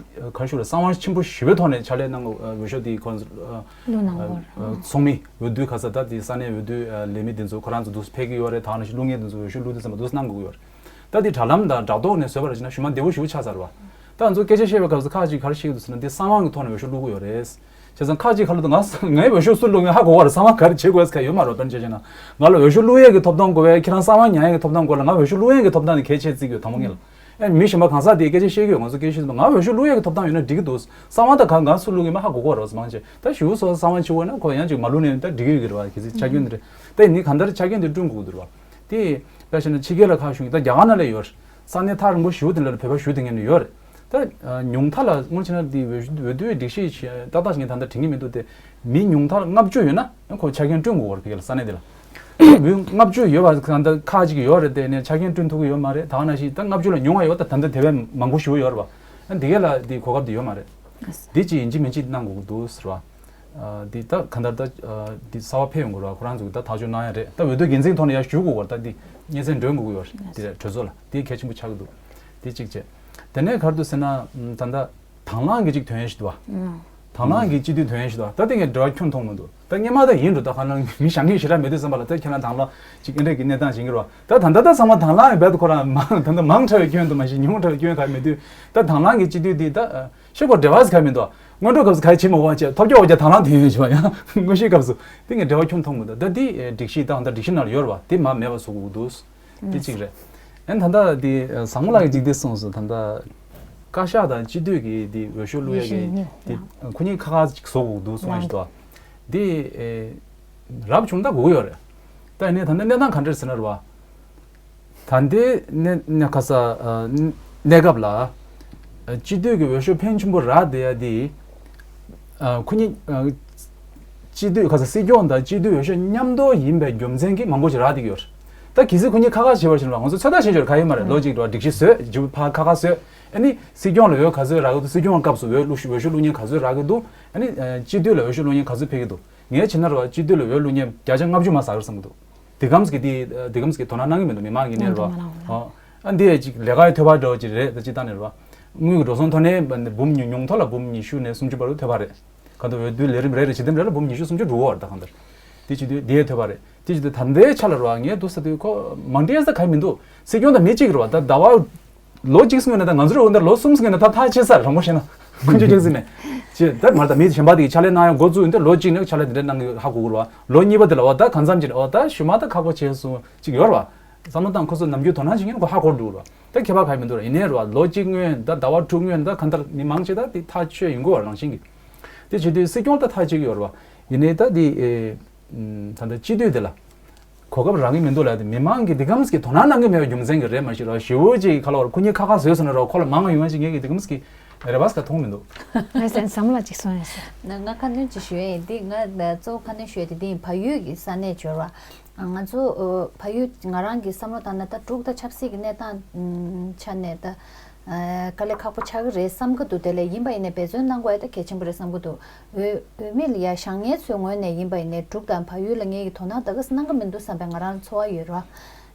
ག་རེ་ཞུ་རེད། གསང་བ་ཆེན་པོ་ཞེ་པོའི་ཐོག་ནས་ཕྱག་ལས་གནང་དགོས། འོས་ཤོག་དེ་ཁོ་ཚོ་ཚོགས་མི་འོས་བསྡུ་ག་ས་ད་དེ་ས་གནས་འོས་བསྡུ་ལས་མི་དེ་ཚོ་ཁོ་རང་ཚོ་འདུག་ཕ་གི་ཡོད་རེད། ད་ནང་བཞིན་བླུག་མཁན་དེ་ཚོ་འོས་ཤོག་བླུག་དུས་ཙམ་པ་འདུག་གནང་དགོས་ཀྱི་ཡོད་རེད། ད་དེ་དྲ་ལམ་དང་དྲ་ཐོག་ནས་བཟོས་པ་རེད་ཅེ་ན་ཞུ་མ་བདེ་བོ་ཞེ་པོ་ཆགས་ཚར་བ། ད་ང་ཚོ་སྐད་ཆ་བཤད་པའི་སྐབས་སུ་ཁག་ཅིག་ག་རེ་བཤད་ཀྱི་འདུག་ཟེར་ན། འདི་གསང་བ་གི་ཐོག་ནས་འོས་ཤོག་བླུག་གི་ཡོད་རེད། བྱས་ཙང་ཁག་ཅིག་ཁ་ལོ་དུ་ང་ངའི་འོས་ཤོག་སུ་བླུག་ཡོད་ཧ་གོ་བ་རེད། གསང་བ་ག་རེ་བྱེད་དགོས་ཟེར་མཁན་ཡོད་མ་རེད། དཔེར་ན་ཆ་བཞག་ན་ང་ལ་འོས་ཤོག་བླུག་ཡས་ཀྱི་ཐོབ་ཐང་དགོས་པས། ཁྱེད་རང་གསང་བ་ཉར་ཡས་ཀྱི་ཐོབ་ཐང་དགོས་ལ། ང་འོས་ཤོག་བླུག་ཡས་ཀྱི་ཐོབ་ཐང་དེ་གལ་ཆེ་བརྩི་གི་ཡོད། དང་པོ་ངེས་ལ་ཨེ་མི་གཞན་པ་གང་ཟག་དེས་སྐད་ཆ་བཤད་ཀྱི་ཡོད། ང་ཚོ་སྐད་ཆ་བཤད་དུས་ང་འོས་ཤོག་བླུག་ཡས་ཀྱི་ཐོབ་ཐང་ཡོད་ན་འགྲིག་གི་འདུག་གསང་བ་ད་ག་ང་སུ་བླུག་ཡོད་མ་ཧ་གོ་གོ་རེད། མང་ཆེ་ད་ཞུ་སོ་གསང་བ་བྱེད་འོས་ན་ཁོ་ཡང་ཅིག་མ་བླུག་ནས་ད་འགྲིག་གི་ཡོད་ཀྱི་རེད་བ། གལ་སྲིད་ཆ་རྐྱེན་དེ་རེད། ད་ཡིན་ནི་གང་ལྟར་ཆ་རྐྱེན་དེ་བསྐྲུན་དགོས་ཀྱི་འདུག་རེད་བ། དེ་ད་བྱས་ན་ཕྱི་རྒྱལ་ལ་ཁག་ཤོང་གི། ད་རྒྱ་གར་ནང་ལ་ཡོད་རེད། ས་གནས་ཐག་རིང་པོ་ཞེ་པོ་དེ་འདྲ་ལ་བོད་པ་བཞུགས་བསྡད་མཁན་ཡོད་རེད། ད་ཉུང་མཐའ་ལ་དངོས་བྱས་ན་དེ་འོས་འོས་བསྡུའི་སྒྲིག་གཞི་ཏག་ཏག་ཞིག་ངས་ད་ལྟ་དྲན་གྱི་མི་འདུག་སྟེ། མི་ཉུང་མཐའ་ལྔ་བཅུ་ཡོད་ན་ཁོ་ཆ་རྐྱེན་བསྐྲུན་དགོས་པ་རེད། ཕ་གི་ལ་ས་གནས་དེ་ལ་མི་ལྔ་བཅུ་ཡོད་པ་གང་ལྟར་ཁག་ཅིག་ཡོད་རེད། དེ་ནས་ཆ་རྐྱེན་བསྐྲུན་ཐུབ་ཀྱི་ཡོད་མ་རེད། ད་ག་ནང་བཞིན་ད་ལྔ་བཅུ་ལ་ཉུང་བ་ཡོད། ད་ད་ལྟ་དེ་བས་མང་པོ་ཞེ་པོ་ཡོད་རེད་བ། ཨ་འདི་གས་ལ་དེ་གོ་སྐབས་དེ་ཡོད་མ་རེད། དེ་ཅིག་ཡིན་གཅིག་མིན་གཅིག་གནང་དགོས་ཀྱི་འདུག་ཟེར་བ། ཨ་འདི་ད་གང་ལྟར་ད་ཨ་འདི་གསར་པ་ཕེབས་ཡོང་དགོས་རེད་བ། ཁོ་རང་ཚོ་གི་ད་ཐག་གཅོད་གནང་ཡ་རེད། ད་འོས་བསྡུ་འགན་འཛིན་ཐོག་ནས་ཡར་ཞུ་དགོས་པ་རེད། ད་འདི་སྙན་སེང་འདོན་དགོས་ཀྱི་ཡོད་རེད། དེ་རེད། གྲོས་ཚོགས་ལ་དེ་གལ་ཆེན་པོ་ཆགས་ཀྱི་འདུག་དེ་གཅིག་བྱས། དེ་ནས་ག་རེ་འདུག་ཟེར་ན་ད་ལྟ་དང་བླངས་ཀྱི་གཅིག་ཐོན་ཡ་ཞིག་འདུག་བ། དང་བླངས་ཀྱི་སྤྱི་འཐུས་ཐོན་ཡ་ཞིག་འདུག་བ། ད་དེ་ངས་འབྲེལ་བ་ཁྱོན་མཐོང་མི་འདུག་ད་སྔོན་མ་ད་ཡིན་འགྲོ། ད་གང་ལ་མི་བཞེངས་མཁན་ཞེ་དྲག་མེད་དུས་ཙམ་པ་ལ་ད་ཁྱེད་རང་དང་བླངས་ཅིག་ཨེ་འདྲས་ཀྱི་གནས་སྟངས་ཤིག་ཡིན་གྱི་རེད་བ། ད་ད་ལྟ་ད་ཚང་མ་དང་བླངས་ཡོད་པས། ད་ཁོ་རང་མང་ད་ལྟ་མང་དྲགས་པའི་སྐྱོན་དུ་མ་ཤེས། ཉུང་དྲགས་པའི་སྐྱོན་ག་མེད་དུས། ད་དང་བླངས་ཀྱི་སྤྱི་འཐུས་འདི་ད་ཤེས་དགོས། འབྲེལ་བ་ཟེར་ག་མི་འདུག་སྔོན་འགྲོའི་སྐབས་སུ་ག་རེ་བྱེད་མ་དགོས་པ་བྱས། ཐོབ་རྒྱག་འོ་རྒྱག་དང་བླངས་དེ་ཡོད་བྱས་པ་ཡང་དངོས་གཞིའི་སྐབས་སུ་དེ་ངས་འབྲེལ་བ་ཁྱོན་མཐོང་མི་འདུག་ད་འདི་སྒྲིག་གཞི་དང་ད་སྒྲིག་གཞི་ནང་ལ་ཡོད་རེད་བ། དེ་མར་མེད་པ་བཟོ་དགོས་ཀྱི་འདུག་དེ་གཅིག་རེད། ཨན་ད་ལྟ་དེ་བཟང་མོ་ལགས་ཀྱིས་འཇིག་རྟེན་གསུངས་སོང་། ད་ལྟ་བཀའ་ཤག་དང་སྤྱི་འཐུས་ཀྱི་དེ་འོས་ཤོག་བླུག་ཡ་གི་དེ་ཁོ་གཉིས་ཁ་ཁ་ཅིག་བཟོ་དགོས་ཀྱི་འདུག་གསུངས་ཡ་ཞིག་འདུག་དེ་རབ་བྱུང་ད་དགོས་ཀྱི་ཡོད་རེད། ད་ཡིན་ནའི་ད་ལྟ་གནས་སྟངས་ག་འདྲ་ཟེར་ན་རེད་བ། ད་ལྟའི་གནས་གནས་ག་ས་ཨ་གནས་སྐབས་ལ་ཨ་སྤྱི་འཐུས་ཀྱི་འོས་ཤོག་ཕོན་ཆེན་པོ་རག་བསྡད་ཡ་དེ་ཨ་ཁོ་གཉིས་ཨ་སྤྱི་འཐུས་ག་ས་སྲིད་སྐྱོང་དང་སྤྱི་འཐུས་འོས་ཤོག་མཉམ་དུ་ཡིན་པའི་རྒྱུ་མཚན་གྱིས་མང་པོ་ཞིག་རག་བསྡད་ཀྱི་ཡོད་རེད། ད་གལ་སྲིད་ཁོ་གཉིས་ཁ་ཁ་བྱེད་པ་ཞིག་ལ་ང་ཚོ་ཚོད་ལྟ་བྱེད་ཆོག་ག་ཡོད་མ་རེད། ལོ་གཅིག་འགྲོ་སྒྲིག་གཞི་བཟོས་རྗེས་ཕར་ཁ་ཁ་བཟོས། ཨ་ནི་སྲིད་སྐྱོང་ལ་འོས་ག་ཚོད་རག་གི་འདུག་སྲིད་སྐྱོང་སྐབས་སུ་འོས་བླུག་འོས་ཤོག་བླུག་མཁན་ག་ཚོད་རག་གི་འདུག་ཨ་ནི་ཨ་སྤྱི་འཐུས་ལ་འོས་ཤོག་བླུག་མཁན་ག་ཚོད་ཕེབས་ཀྱི་འདུག་ངས་བྱས་ན་རེད་བ། སྤྱི་འཐུས་ལ་འོས་བླུག་མཁན་བརྒྱ་ཆ་ལྔ་བཅུ་མར་ཟ་གི་རེད་བསམ་གྱི་འདུག་དེ་གམ་ཟེར་གི་དེ་དེ་གམ་ཟེར་གི་དོ་སྣང་གནང་གི་མི་འདུག་མི་མང་གི་ནས་རེད་བ། ཨོ། ཨ་འདི་ཡ་ཅིག་ལས་ཀ་ཡི་ཐོལ་པ་འདྲ་བོ་ཅིག་རེད། ད་སྤྱིར་བཏང་ནས་རེད་བ། དངུལ་གྱི་འགྲོ་སོང་ཐོན་ནས་འབུམ་ཉུང་ཉུང་མཐོ་ལ་འབུམ་ཉི་ཤུ་ནས་སུམ་ཅུ་བར་དུ་ཐོལ་པ་རེད། ག་དུ་འོས་བསྡུ་ལས་རིམ་རེ་རེ་བྱེད་དེམ་རེ་ལ་འབུམ་ཉི་ཤུ་སུམ་ཅུ་འགྲོ་གི་ཡོད་རེད། ད་གང་ལྟར་དེ་བྱེད་དུས་དེ་ཡ་ཐོལ་པ་རེད། དེ་བྱེད་དུས་ད་ལྟའི་ཆ་ལ་རེད་བ། ངས་འདུག་ཟེར་དུས་ཁོ་མང་འདྲིས་ས་ག་མི་འདུག་སྲིད་སྐྱོང་དང་མི་གཅིག་རེད་བ། ད་ཟླ་བ་ལོ་གཅིག་སྔོན་ནས་ད་ང་ཚོར་འོན་ཏེ་ལོ་གསུམ་སྔོན་ནས་ད་ཐག་ཆད་ས་རེད། རང་མོ་བཤད་ན་དཀོན་མཆོག་ཅིག་ཟིན་ནས་ཅེས་ད་མར་ད་མི་གཞན་པ་དེ་གི་ཕྱག་ལས་གནང་ཡང་འགོ་བཙུགས་ཡོང་དུས་ལོ་གཅིག་ནས་ཕྱག་ལས་དེ་འདྲ་གནང་གི་ཧ་གོ་གི་རེད་བ། ལོ་གཉིས་པ་དེ་ལ་བ་ད་གང་འཚམ་ཅིག་ཨོ་ད་ཞུ་མ་ད་ཁག་པོ་བྱས་སོང་ཅིག་ཡོད་རེད་བ། བསམ་བློ་བཏང་ཁོ་ཚོ་ནམ་རྒྱུན་དོ་སྣང་བྱེད་མཁན་ཁོ་ཧ་གོ་འགྲོ་གི་རེད་བ། ད་ཁྱད་པར་ག་མི་འདུག་ར། ཡིན་ནའི་རེད་བ། ལོ་གཅིག་སྔོན་ད་ཟླ་བ་དྲུག་སྔོན་ད་གང་ལྟར་མི་མང་ཆེ་ད་དེ་ཐག་ཆོད་ཡིན་དགོས་བ་རང་བཞིན་གྱི། དེ་བྱེད་དུས་སྲིད་སྐྱོང་ད་ཐག་ཆོད་ཀྱི་ཡོད་རེད་བ། ཡིན་ནའི་ད་དེ་ཨེ་ད་ལྟ་སྤྱི་འཐུས་དེ་ལ། གོ་སྐབས་རག་གི་མི་འདུག་ལབ་དེ་མི་མང་གིས་འདི་གམ་གྱི་དོ་སྣང་གནང་གི་མེད་པའི་རྒྱུ་མཚན་གྱིས་རེད་མ་གཞི་རོ། ཞེ་པོ་ཅིག་ག་ལ་བར་ཁོ་གཉིས་ཁ་ཁ་བཟོས་སོང་ན་རོ། ཁོ་ལ་མང་ང་ཡོང་ཡ་ཅིག་ངས་ཀྱི་འདི་གམ་གྱི་རེ་བ་ཟ་མཐོང་མི་འདུག་ང་ཟན་བསམ་བློ་ཅིག་སོང་ཡ་ཟེར། ང་ང་ཁ་སྣོན་ཅིག་ཞུ་ཡ་ཡིན། འདི་ང་གཙོ་བོ་ཁ་སྣོན་ཞུ་ཡ་དེ་འདི་ཡིན། བལ་ཡུལ་གྱི་ས་གནས་འབྱོར་བ། ང་ཚོ་བལ་ཡུལ་ང་རང་གི་བསམ་བློ་བཏང་ན་ད་འབྲུག་ད་ཆབ་སྲིད་ཀྱི་གནས་སྟངས་ཆ་ནས་ད། དཀའ་ལས་ཁག་པོ་ཆགས་ཀྱི་རེད་བསམ་གྱི་འདུག་དེ་ལས་ཡིན་པ་ཡིན་ནའི་འབད་བརྩོན་གནང་དགོས་ཡ་ད་གལ་ཆེན་པོ་རེད་བསམ་གྱི་འདུག་འོས་འོས་མི་ལ་ཡ་བཞེངས་མཁན་ཚོའི་ངོས་ནས་ཡིན་པ་ཡིན་ནའི་འབྲུག་དང་བལ་ཡུལ་ལ་ངེད་ཀྱི་དོ་སྣང་ད་ག་སེ་གནང་གི་མི་འདུག་བསམ་པའི་ང་རང་ཚོར་བ་ཡོད་ར།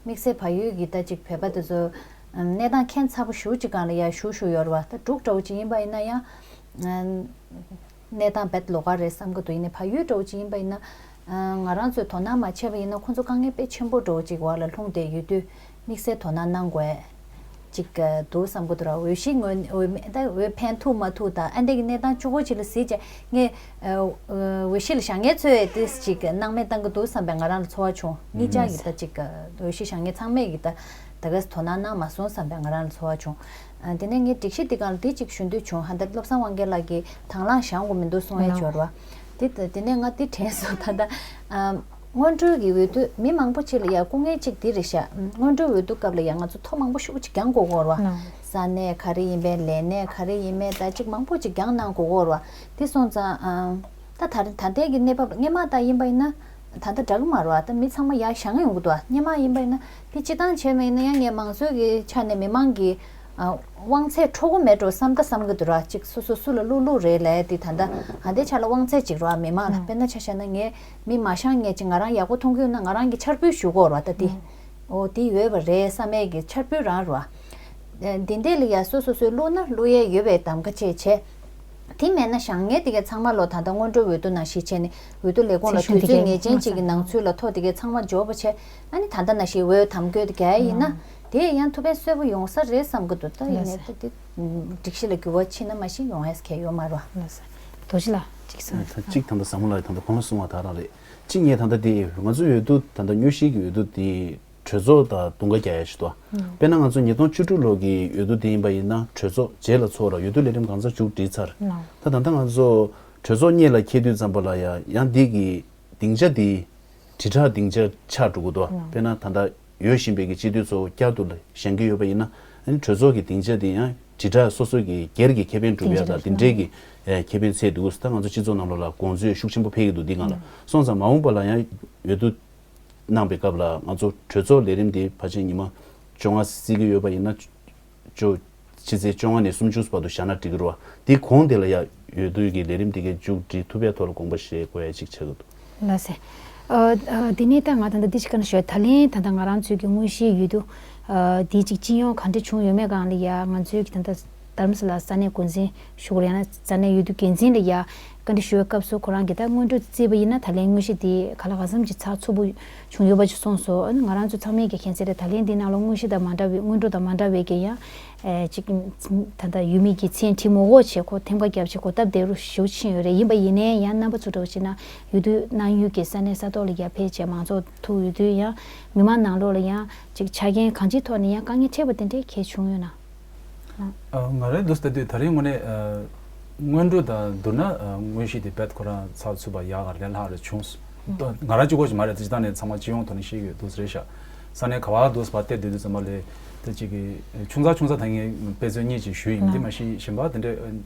དམིགས་བསལ་བལ་ཡུལ་གྱི་ད་ཅིག་བོད་པ་དེ་ཚོ་གནས་སྟངས་ཁྱད་མཚར་པོ་ཞེ་པོ་ཅིག་སྒང་ལ་ཡ་བཞུགས་བཞུགས་ཡོད་ར་བ། ད་འབྲུག་འདྲ་བོ་ཅིག་ཡིན་པ་ཡིན་ན་ཡང་། གནས་སྟངས་རྦད་ལོགས་ཀ་རེད་བསམ་གྱི་འདུག་ཡིན་ནའི་བལ་ཡུལ་འདྲ་བོ་ཅིག་ཡིན་པ་ཡིན་ན། ང་རང་ཚོས་དོ་སྣང་མ་བྱས་པ་ཡིན་ན་ཁོང་ཚོ་དཀའ་ངལ་དཔེ་ཆེན་པོ་འདྲ་བོ་ཅིག་འོག་ལ་ལྷུང་བསྡད་ཡོད་དུས་དམིགས་བསལ་དོ་སྣང་གནང་དགོས་ཅིག་འདུག་བསམ་གྱི་འདུག་ར། འོས་གཞི་ངོས་འོས་མེད་ད་འོས་འཕེན་ཐུབ་མ་ཐུབ་དང་ཨ་འདྲས་ཀྱི་གནས་སྟངས་གཅིག་པོ་ཅིག་ལ་གཟིགས་བྱས་ངས་འོས་གཞི་ལ་བཞེངས་མཁན་ཚོས་ཏིས་ཅིག་སྣང་མེད་བཏང་གི་འདུག་བསམ་པའི་ང་རང་ལ་ཚོར་བ་བྱུང་། གཉིས་ཆ་གི་ད་ཅིག་འོས་གཞི་བཞེངས་མཁན་ཚང་མས་ཀྱི་ད་ད་ག་སེ་དོ་སྣང་གནང་མ་སོང་བསམ་པའི་ང་རང་ལ་ཚོར་བ་བྱུང་། དེ་ནས་ངས་སྒྲིག་གཞི་འདི་སྒང་ལ་འདི་གཅིག་ཞུ་འདོད་བྱུང་། ཧ་ད་བློ་བཟང་དབང་རྒྱལ་ལགས་ཀྱིས་དང་བླངས་བཞེངས་དགོས་མི་འདུག་གསུང་ཡས་འབྱོར་བ། དེ་དེ་ནས་ང་འདི་དྲན་སོང་། ད་ལྟ་སྔོན་འགྲོའི་གི་འོས་བསྡུ་མི་མང་པོ་ཅིག་ལ་ཡ་སྐུ་ངལ་གཅིག་འདི་རེད་ཤག་སྔོན་འགྲོའི་འོས་བསྡུ་སྐབས་ལ་ཡ་ང་ཚོ་ཐོ་མང་པོ་ཤུགས་ཅིག་རྒྱག་དགོས་ཀྱི་ཡོད་རེད་བ། ས་གནས་ག་རེ་ཡིན་པའི་ལས་གནས་ག་རེ་ཡིན་མིན་ད་ཅིག་མང་པོ་ཅིག་རྒྱག་གནང་དགོས་ཀྱི་ཡོད་རེད་བ། དེ་སོང་ཙང་ད་ད་ད་ལྟའི་གི་གནས་བབ་སྔོན་མ་ད་ཡིན་པ་ཡིན་ན་ད་ལྟ་འདྲ་གི་མ་རེད་བ། ད་མི་ཚང་མ་ཡར་བཞེངས་ཡོང་གི་འདུག་བ། སྔོན་མ་ཡིན་པ་ཡིན་ན་དེ་སྤྱི་བཏང་བྱས་པ་ཡིན་ན་ཡང་ངས་མང་གཙོའི་གི་ཆ་ནས་མི་མང་གི་ ཨ། དབང་ཚད་འཕྲོག་གི་མེད་འགྲོ་བསམ་ད་བསམ་གི་འདུག་ར། ཅིག་སོ་སོ་སུ་ལ་བླུག་བླུག་རེད་ལབ་དེ་ད་ལྟ་ཨ་འདི་ཆ་ལ་དབང་ཚད་ཅིག་ར་མི་མང་ལ། དཔེར་ན་ཆ་བཞག་ན་ངས་མི་མ་བཤང་ངས་ཅིག་ང་རང་ཡག་པོ་མཐོང་གི་ཡོད་ན་ང་རང་གི་འཆར་འབུལ་ཞུ་དགོས་ར། ད་དེ་འོ་དེ་ཡོད་པ་རེད་བསམ་ཡས་ཀྱི་འཆར་འབུལ་རང་ར། འདི་འདྲས་ལ་ཡ་སོ་སོ་སོས་བླུག་ན་བླུག་ཡས་ཡོད་པའི་གདམ་ག་བྱས་བྱས། དེ་མེད་ན་བཞང་ངས་དེ་གའི་ཚང་མ་ལོ་ད་ལྟ་སྔོན་འགྲོ་འོས་བསྡུ་ནང་བཞིན་བྱས་ནས་འོས་བསྡུ་ལས་ཁུངས་ལ་དུས་ཚོད་ངེས་ཅན་ཅིག་གི་ནང་ཚུད་ལ་ཐོ་དེ་གའི་ཚང་མ་འབྱོར་པ་བྱས། ཨ་ནི་ད་ལྟ་ནང་བཞིན་འོས་དམ་བཀོད་དེ་རྒྱག་ཡ་ཡིན་ན་དེ་ཡང་ཐུགས་ཕན་གསོས་པོ་ཡོང་ས་རེད་བསམ་གི་འདུག་ད་ཡིན་ནའི་ད་དེ་སྒྲིག་གཞི་ལ་འགྱུར་བ་ཕྱིན་ན་མ་གཞི་ཡོང་ཡས་གལ་ཡོད་མ་རེད་བ། རྡོ་རྗེ་ལགས་ཅིག་གསུངས། ད་གཅིག་ད་ལྟ་ཟབ་མོ་ལགས་ད་ལྟ་གོང་ལ་གསུངས་པ་དག་རང་རེད། གཅིག་ངས་ད་ལྟ་དེ་ང་ཚོའི་འོས་བསྡུ་ད་ལྟ་དངོས་གཞིའི་གི་འོས་བསྡུ་དེ་གྲོས་ཚོགས་དང་དུང་དཀར་རྒྱག་ཡ་ཞིག་འདུག་དཔེར་ན་ང་ཚོ་ཉིས་སྟོང་བཅུ་དྲུག་ལོ་གི་འོས་བསྡུ་དེ་ཡིན་པ་ཡིན་ན་གྲོས་ཚོགས་རྗེས་ལ་ཚོགས་ར། འོས་བསྡུ་ལས་རིམ་གང་ཚང་མཇུག་སྒྲིལ་ཚར། ད་ད་ལྟ་ང་ཚོ་གྲོས་ཚོགས་གཉིས་ལ་འཁེལ་དུས་ཙམ་པ་ལ་ཡ་ཡང་འདི་གི་སྡིངས་ཆ་འདི་དྲིལ་བསྒྲགས་སྡིངས་ཆ་ཆགས་འགྲོ་གི་འདུག་དཔེར་ན་ད་ལྟ་ཡོད་བཞིན་པའི་གི་སྤྱི་འཐུས་ཚོ་བསྐྱར་དུ་བཞེངས་ཀྱི་ཡོད་པ་ཡིན་ན་ཨ་ནི་གྲོས་ཚོགས་ཀྱི་སྡིངས་ཆ་འདི་ཡང་དྲིལ་བསྒྲགས་སོ་སོ་གི་སྒེར་གྱི་ཁེ་ཕན་སྒྲུབ་ཡ་དང་དེ་འབྲེལ་གྱི་ཁེ་ཕན་ཚད་འདུག་ད་ང་ཚོ་སྤྱི་ཚོགས་ནང་ལོགས་ལ་དགོངས་ཚུལ་ཤུགས་ཆེན་པོ་འཕེལ་གྱི་འདུག་འདི་སྒང་ལ་སོང་ཙང་མ་འོངས་པ་ལ་ཡང་འོས་བསྡུ་གནང་པའི་སྐབས་ལ་ང་ཚོ་གྲོས་ཚོགས་ལས་རིམ་འདི་ཕལ་ཆེར་ཉི་མ་བཅོ་ལྔ་བརྩི་གི་ཡོད་པ་ཡིན་ན། ཕྱི་ཚེས་བཅོ་ལྔ་ནས་སུམ་ཅུ་བར་དུ་བཞག་ན་འགྲིག་གི་རེད་བ། དེའི་གོང་དེ་ལ་ཡ་འོས་བསྡུ་གི་ལས་རིམ་དེ་གའི་མཇུག་སྒྲིལ་ཐུབ་པའི་ཐོག་ལ་དགོངས་པ་བཞེས་དགོས་ཡ་ཅིག་ཆགས་ཀྱི་འདུག་ལགས་སེ། ཨ། ཨ། དེ་ནས་ད་ང་ད་ལྟ་འདི་ཅིག་བཀའ་འདྲི་ཞུ། ད་ལན་ད་ལྟ་ང་རང་ཚོའི་གི་དངོས་གཞིའི་འོས་བསྡུ་ཨ། འདི་ཅིག་སྤྱི་ཡོངས་ག་འདྲ་བྱུང་ཡོད་མེད་སྒང་ལ་ཡ་ང་ཚོའི་གི་ད་ལྟ་རྡ་རམ་ས་ལ་ས་གནས་འགོ་འཛིན་ཞུ་དགོས་རེད། ཡང་ན་ས་གནས་འོས་བསྡུ་འགན་འཛིན་ལ་ཡ་བཀའ་འདྲི་ཞུ་བའི་སྐབས་སུ་ཁོ་རང་གིས་ད་སྔོན་འགྲོ་བརྩིས་པ་ཡིན་ན་ད་ལན་དངོས་གཞི་འདི་ག་ལ་ག་ཙམ་གྱི་ཚགས་ཚུད་པོ་བྱུང་ཡོད་པ་ཅིག་གསུངས་སོང་། ཨ་ནི་ང་རང་ཚོ་ཚང་མས་ཀྱི་མཁྱེན་གསལ་རེད། ད་ལན་འདི་ནང་ལ་དངོས་གཞི་དང་མ་འདྲ་བའི་སྔོན་འགྲོ་དང་མ་འདྲ་བའི་གི་ཡང་ཨེ་ཅིག་ད་ལྟ་ཡུལ་མི་གི་མཚན་བྲིས་མ་དགོས་བྱས་ཁོ་ཐེམ་ཀ་བརྒྱབ་བྱས་གོ་སྟབས་བདེ་རུ་ཞེ་པོ་ཕྱིན་ཡོད་རེད། ཡིན་པ་ཡིན་ནའི་ཡང་རྣམ་པ་ཚོ་འདྲ་བོ་བྱས་ན་འོས་བསྡུ་གནང་ཡུལ་གྱི་ས་གནས་ས་ཐོག་ལ་ཡར་ཕེབས་བྱས་མང་ཚོགས་ཐུག་འོས་བསྡུ་ཡང་མི་མང་ནང་ལོགས་ལ་ཡང་ཅིག་ཆ་རྐྱེན་གང་ཅིའི་ཐོག་ནས་ཡང་དཀའ་ངལ་འཕྲད་པ་དེ་འདྲའི་གལ་བྱུང་ཡོད་ན། ཨ། ང་རའི་འདུག་ལྟ་དུས་ད་རིང་དངོས་གནས་ཨ། སྔོན་འགྲོ་དང་བསྡུར་ན་ཨ། དངོས་གཞི་དེ་རྦད་ཁོ་རང་ཚགས་ཚུད་པ་ཡག་ག་ལས་སླ་རེ་བྱུང་སོང་། ང་རང་གཅིག་པོ་ཞིག་མ་རེད། སྤྱི་བཏང་ནས་ཚང་མ་སྤྱི་ཡོངས་ཐོག་ནས་ཤེས་ཀྱི་ཡོད་འདུག་རེད་ཤག་ས་གནས་ག་བ་འདུག་བ་བལྟས་བསྡད་དུས་ཙམ་པ་ལས་དེ་གཅིག་གི་ཆུང་ཙག་ཆུང་ཙག་ད་ངས་དཔེ་མཚོན་གཉིས་ཅིག་ཞུས་ཡིན། འདི་མ་གཞི་གཞན་པ་དེ་འདྲ་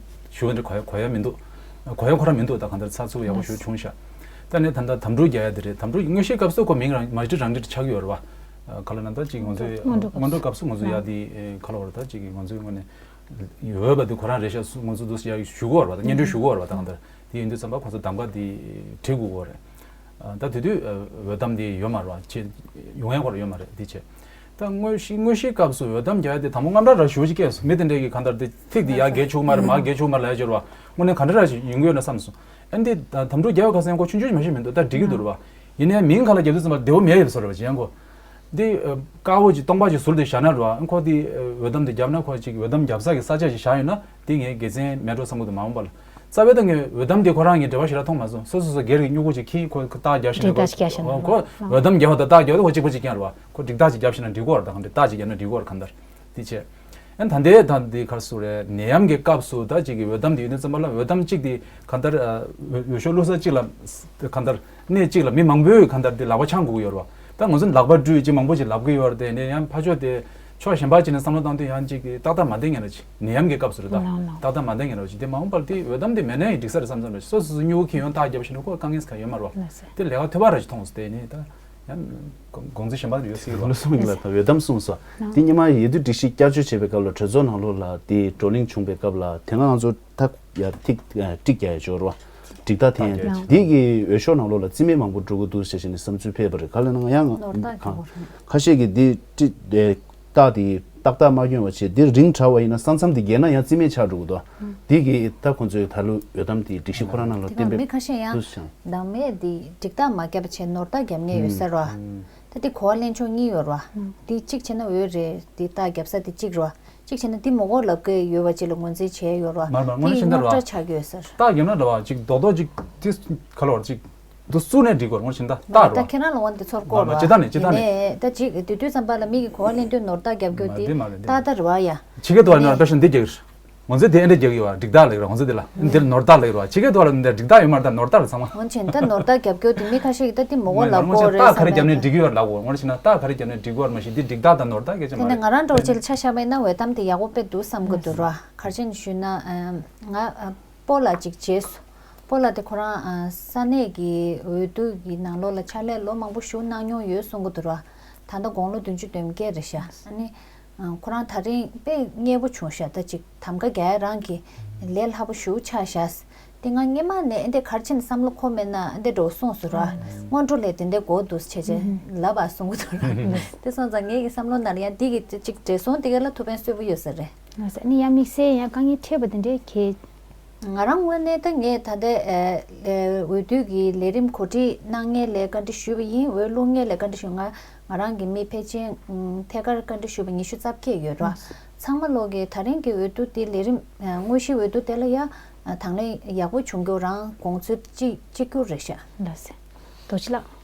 ཞུ་བ་འདྲ་གོ་ཡ་གོ་ཡ་མི་འདུག་གོ་ཡ་ཁོ་རང་མི་འདུག་ད་གང་ལྟར་ཚགས་ཚུད་ཡག་པོ་ཞིག་བྱུང་ཤག་ད་ནས་ད་ལྟ་དམ་ཕྲུག་རྒྱག་ཡ་དེ་རེད། དམ་ཕྲུག་དངོས་གཞིའི་སྐབས་སུ་ཁོ་མིང་རང་མ་བྲིས་རང་བྲིས་ཆགས་ཀྱི་ཡོད་རེད་བ། ག་ལ་ན་ད་ཅིག་ང་ཚོའི་སྔོན་འགྲོ་སྔོན་འགྲོ་སྐབས་སུ་ང་ཚོ་ཡ་དེ་ག་ལ་བར་ད་ཅིག་ང་ཚོའི་ངོས་ནས་འོས་པ་དེ་ཁོ་རང་རེད་ཤག་ང་ཚོ་འདུག་ཡ་ཞུ་གི་ཡོད་རེད་བ། ད་སྙན་སྒྲོན་ཞུ་གི་ཡོད་རེད་བ། ད་གང་ལྟར་དེ་ཡིན་དུས་ཙམ་པ་ཁོ་ཚོ་གདམ་ག་དེ་བྲིས་དགོས་ཀྱི་ཡོད་རེད། ད་དེ་དུས་འོས་ཐམ་དེ་ཡོད་མ་རེད་བ། ཆེ་ཡོང་ཡ་ཁོ་ར་ཡོད་མ་རེད་དེ་ཆེ། ད་དངོས་གཞི་དངོས་གཞིའི་སྐབས་སུ་འོས་ཐམ་རྒྱག་ཡ་དེ་དང་པོ་རྔམ་དྲག་ར་ཞུ་ཅིག་སྐད་སོང་། མི་དེ་འདྲས་ཀྱིས་གང་ལྟར་དེ་ཐིག་དེ་ཡར་རྒྱག་ཆོག་མ་རེད་མར་རྒྱག་ཆོག་མ་རེད་ལབ་ཡ་ཅིག་རེད་བ། དངོས་གནས་ག་འདྲ་ར་ཞིག་ཡོང་གི་ཡོད་ན་བསམ་སོང་། ཨ་འདི་དམ་ཕྲུག་རྒྱག་ཡ་ག་ཟེར་ཡང་ཁོ་ཆུང་ཆུང་ཞིག་མ་ཤེས་མི་འདུག་ད་འགྲིག་གི་འདུག་རེད་བ། ཡིན་ནའི་མིང་ཁ་ལ་རྒྱབ་དུས་ཙམ་པ་བདེ་བོ་མེད་ཡོད་བཟོ་རེད་བ། ཅི་ཡང་ཁོ་འདི་དཀར་པོ་ཅིག་སྟོང་པ་ཅིག་ཟུར་དེ་བཞག་ན་རེད་བ། ཁོ་འདི་འོས་ཐམ་དེ་བརྒྱབ་ན་ཁོ་ཅིག་འོས་ཐམ་བརྒྱབ་ས་གི་ས་ཆ་ཞིག་བཞག་ཡོད་ན་དེ་ངས་དགེ་མཚན་མེད་འགྲོ་བསམ་གི་འདུག་མ་འོངས་པ་ལ། རྩ་བའི་ད་ངས་འོས་ཐམ་དེ་ཁོ་རང་ངས་འབྲེལ་བ་ཞེ་དྲག་མཐོང་མ་སོང་། སོ་སོ་སོ་སྒེར་གྱི་སྨྱུ་གུ་ཅིག་འཁྱེར་ཁོ་རྟགས་རྒྱག་བཞིན་རེད་བ། ཁོ་འོས་ཐམ་རྒྱག་པ་དང་རྟགས་རྒྱག་པ་དེ་ཁོ་གཅིག་པ་གཅིག་རྐྱང་རེད་བ། ཁོ་འགྲིག་རྟགས་ཅིག་རྒྱབ་ཤེས་ན་འགྲིག་གི་རེད། ད་གང་འདྲ་རྟགས་ཅིག་རྒྱབ་ན་འགྲིག་གི་རེད། གང་ལྟར་དེ་བྱས། ཨ་ནི་ད་ལྟའི་ད་འདི་ག་རེ་ཟེར་དགོས་རེད། ནད་ཡམས་ཀྱི་སྐབས་སུ་ད་ཅིག་གི་འོས་ཐམ་དེ་ཡོད་དུས་ཙམ་པ་ལ་འོས་ཐམ་གཅིག་དེ་གང་ལྟར་ཨ་འོས་འོས་ཤོག་བླུག་ས་གཅིག་ལ་གང་ལྟར་གནས་གཅིག་ལ་མི་མང་པོས་གང་ལྟར་དེ་ལག་པ་འཆང་དགོས་ཀྱི་ཡོད་རེད་བ། ད་ང་ཚོ་ལག་པ་འགྲུལ་ཅིག་མང་པོ་ཅིག་ལབ་ཀྱི་ཡོད་རེད་དེ། ནས་ཡང་ཕར་ཕྱོགས་དེ་ཕྱོགས་གཞན་པ་ཅིག་ནས་བསམ་བློ་བཏང་དུས་ཡང་ཅིག་གི་ཏག་ཏག་མ་བསྡད་ཉན་ར་ཅིག་ནད་ཡམས་ཀྱི་སྐབས་སུ་རེད། ད་ལགས་ལགས། ཏག་ཏག་མ་བསྡད་ཉན་ར་ཅིག་དེ་མ་འོངས་པར་དེ་འོས་ཐམ་དེ་མེད་ན་ཡང་འགྲིག་ས་རེད་བསམ་བསམ་ར་ཅིག་སོ་སོ་སོ་སྨྱུ་གུ་འཁྱེར་ཡོང་རྟགས་རྒྱབ་ཤེས་ན་ཁོ་དཀའ་ངལ་ཁ་ཡོད་མ་རེད་བ། ལགས་སེ། དེ་ལས་ཀ་ཐོད་པ་ར་ཅིག་མཐོང་སོང་། དེ་ནས་ད། ཡང་དགོངས་ཚུལ་གཞན་པ་ཡོད་སྲིད་ལ། ལོ་གསུམ་ཡིན་ལ་ད་འོས་ཐམ་གསུངས་སོ། དེ་སྔོན་མ་འོས་བསྡུ་སྒྲིག་གཞི་བསྐྱར་བཅོས་བྱེད་པའི་སྐབས་ལ་གྲོས་ཚོགས་ནང་ལོགས་ལ་དེ་བགྲོ་གླེང་བྱུང་བའི་སྐབས་ལ་དེ་སྔ་ང་ཚོ་ད་ཡ་ཐིག་ཨ་ཀྲིག་རྒྱག་ཡ་འབྱོར་བ། འགྲིག་རྟགས་འཐེན་ཡ་དེ་དེ་གི་འོས་ཤོག་ནང་ལོགས་ལ་རྩིས་མེད་མང་པོ་འགྲོ་གི་འདུག་ཟེར་བྱས་ནས་བསམ་ཚུལ་ཕེབས་པ་རེད། ག་ལ་ན་ཡང་ནོར་རྟགས་ཁ་ཁ་ཤས་ཀྱིས་འདི་ཀྲིག་ཨེ་རྟགས་དེ་ཏག་ཏག་མ་བསྐྱོན་པ་བྱས་འདིར་རིང་དྲགས་པ་ཡིན་ན་ས་མཚམས་དེ་བརྒལ་ན་ཡང་རྩིས་མེད་ཆགས་འགྲོ་གི་འདུག་དེ་གི་ད་ཁོང་ཚོའི་ད་ལོ་འོས་ཐམ་དེ་སྒྲིག་གཞི་ཁོ་རང་ནང་ལ་དེ་ག་གཏན་འབེབས་མི་ཁ་ཤས་ཡང་འདུག་ཟེར། བདག་མེད་འདི་འགྲིག་རྟགས་མ་བརྒྱབ་བྱས་ནོར་རྟགས་བརྒྱབ་མཁན་ཡོད་ས་རེད་བ། ད་འདི་གོ་བ་ལེན་ཕྱོགས་གཉིས་ཡོད་རེད་བ། འདི་གཅིག་བྱས་ན་འོས་རེད། འདི་རྟགས་བརྒྱབ་ས་འདི་གཅིག་རེད་བ། གཅིག་བྱས་ན་འདི་མི་དགོས་ལབ་ཀྱི་ཡོད་པ་ཅིག་ལ་ངོས་འཛིན་བྱས་ཡོད་རེད་བ། མ་རེད་མ་རེད། དངོས་གནས་བྱས་ན་རེད་བ། རྟགས་བརྒྱབ་ན་རེད་བ། ཅིག་རྡོག་རྡོག་ཅིག་འདི་ག་ལ་བར་ཅིག་འདི་བཙུགས་ནས་འགྲིག་གོ། དངོས་གནས་བྱས་ན་རྟགས་རེད་བ། ད་ཁྱེད་རང་ལ་འོན་ཏེ་ཚོར་གོ་རེད་བ། ཇི་ལྟར་ནས་ཇི་ལྟར་ནས། ཡིན་ནའི་ད་ཅིག་དེ་དུས་ཙམ་པ་ལ་མི་གི་གོ་བ་ལེན་དུས་ནོར་རྟགས་བརྒྱབ་རྒྱུ་འདི་མ་རེད་འདི་མ་རེད། ཏག་ཏག་རེད་བ་ཡ། ཕྱི་རྒྱལ་དུ་བ་ནས་དཔེ་ཤ་འདི་རྒྱག་གི་རེད། ང་ཚོས་དེ་ཨེ་འདྲ་རྒྱག་གི་ཡོད་བ། འགྲིག་རྟགས་ལབ་ཀྱི་རེད། ང་ཚོས་དེ་ལ་འདིར་ནོར་རྟགས་ལབ་ཀྱི་རེད་བ། ཕྱི་རྒྱལ་དུ་བ་ལ་འདི་འགྲིག་རྟགས་ཡོད་མ་རེད། ད་ནོར་རྟགས་རེད་ཚང་མ། འོན་ཀྱང་ད་ནོར་རྟགས་རྒྱབ་རྒྱུ་དེ་མི་ཁ་ཤས་ཀྱིས་ད་དེ་མི་དགོས་ལབ་དགོས་རེད་བསམ་ན། རྟགས་ག་རེ་བརྒྱབ་ནས་འགྲིག་གི་ཡོད་ལབ་དགོས། ང་རང་བྱས་ན་རྟགས་ག་རེ་བརྒྱབ་ནས་འགྲིག་གི་ཡོད་མ་གཞི་འདི་འགྲིག་རྟགས་དང་ནོར་རྟགས་སྐད་ཆ་མ་རེད། དེ་ནས་ང་རང་འདྲ་བོ་ཅིག་ལ་ཆ་བཞག་པ་ཡིན་ན་འོས་ཐམ་དེ་ཡག་པོ་དཔེ་འདུག་བསམ་གྱི་འདུག་ར། ག་རེ་བྱས་ནས་ཞུས་ན་ང་སྤོ་ལགས་ཅིག་བརྗེས་སོང་། སྤོ་ལགས་དེ་ཁོ་རང་ས་གནས་ཀྱི་འོས་བསྡུ་གི་ནང་ལོགས་ལ་ཕྱག་ལས་ལོ་མང་པོ་ཞུགས་གནང་མྱོང་ཡོད་གསུང་གི་འདུག་ར། ད་ལྟ་དགུང་ལོ་བདུན་ཅུ་དོན་བརྒྱད་རེད་ཤག་ཨ་ནི། ཁོ་རང་ད་རིང་དཔེ་མཉེས་པོ་བྱུང་ཤག་ད་ཅིག་གདམ་ག་རྒྱག་ཡ་རང་གི་ལས་སླ་པོ་ཞེ་པོ་ཆགས་ཤག་དེ་ང་སྔོན་མ་ནས་ཨེ་འདྲ་ག་རེ་བྱས་ནས་བསམ་བློ་འཁོར་མེད་ན་ཨེ་འདྲ་འདྲ་པོ་གསུངས་སོང་ར། སྔོན་འགྲོ་ལས་དེ་འདྲ་དགོས་འདུག་བྱས་བྱས་ལབ་པ་གསུང་གི་འདུག་ར། དེ་སོང་ཙང་ངའི་གི་བསམ་བློ་ནང་ལ་ཡང་འདི་གི་ཅིག་བགྲེས་སོང་དེ་ག་ལ་ཐུག་ཕན་གསོས་པོ་ཡོད་ས་རེད། ལགས་སོ། ཨ་ནི་ཡང་དམིགས་བསལ་ཡང་དཀའ་ངལ་འཕྲད་པ་དེ་འདྲའི་གལ། ང་རང་ངོས་ནས་ད་ངས་ད་ལྟའི་ཨ་ཨ་འོས་བསྡུ་གི་ལས་རིམ་གོ་སྒྲིག་གནང་མཁན་ལ་བཀའ་འདྲི་ཞུས་པ་ཡིན། འོས་བླུག་མཁན་ལ་བཀའ་འདྲི་ཞུས། ང་ང་རང་གི་མི་ཕལ་ཆེར་ཨམ་ཐད་ཀར་བཀའ་འདྲི་ཞུས་པ་ཉི་ཤུ་རྩ་བརྒྱད་ཡོད་ར། ཚང་མ་ལོག་གི་ད་རིང་གི་འོས་བསྡུ་དེ་ལས་རིམ་ཨ་དངོས་གཞིའི་འོས་བསྡུ་དེ་ལ་ཡ་ཨ་དང་ལེན་ཡག་པོ་བྱུང་རྒྱུ་རང་དགོངས་ཚུལ་གཅིག་གཅིག་གྱུར་རེད་ཤག་ལགས་སེ། རྡོ་རྗེ་ལགས།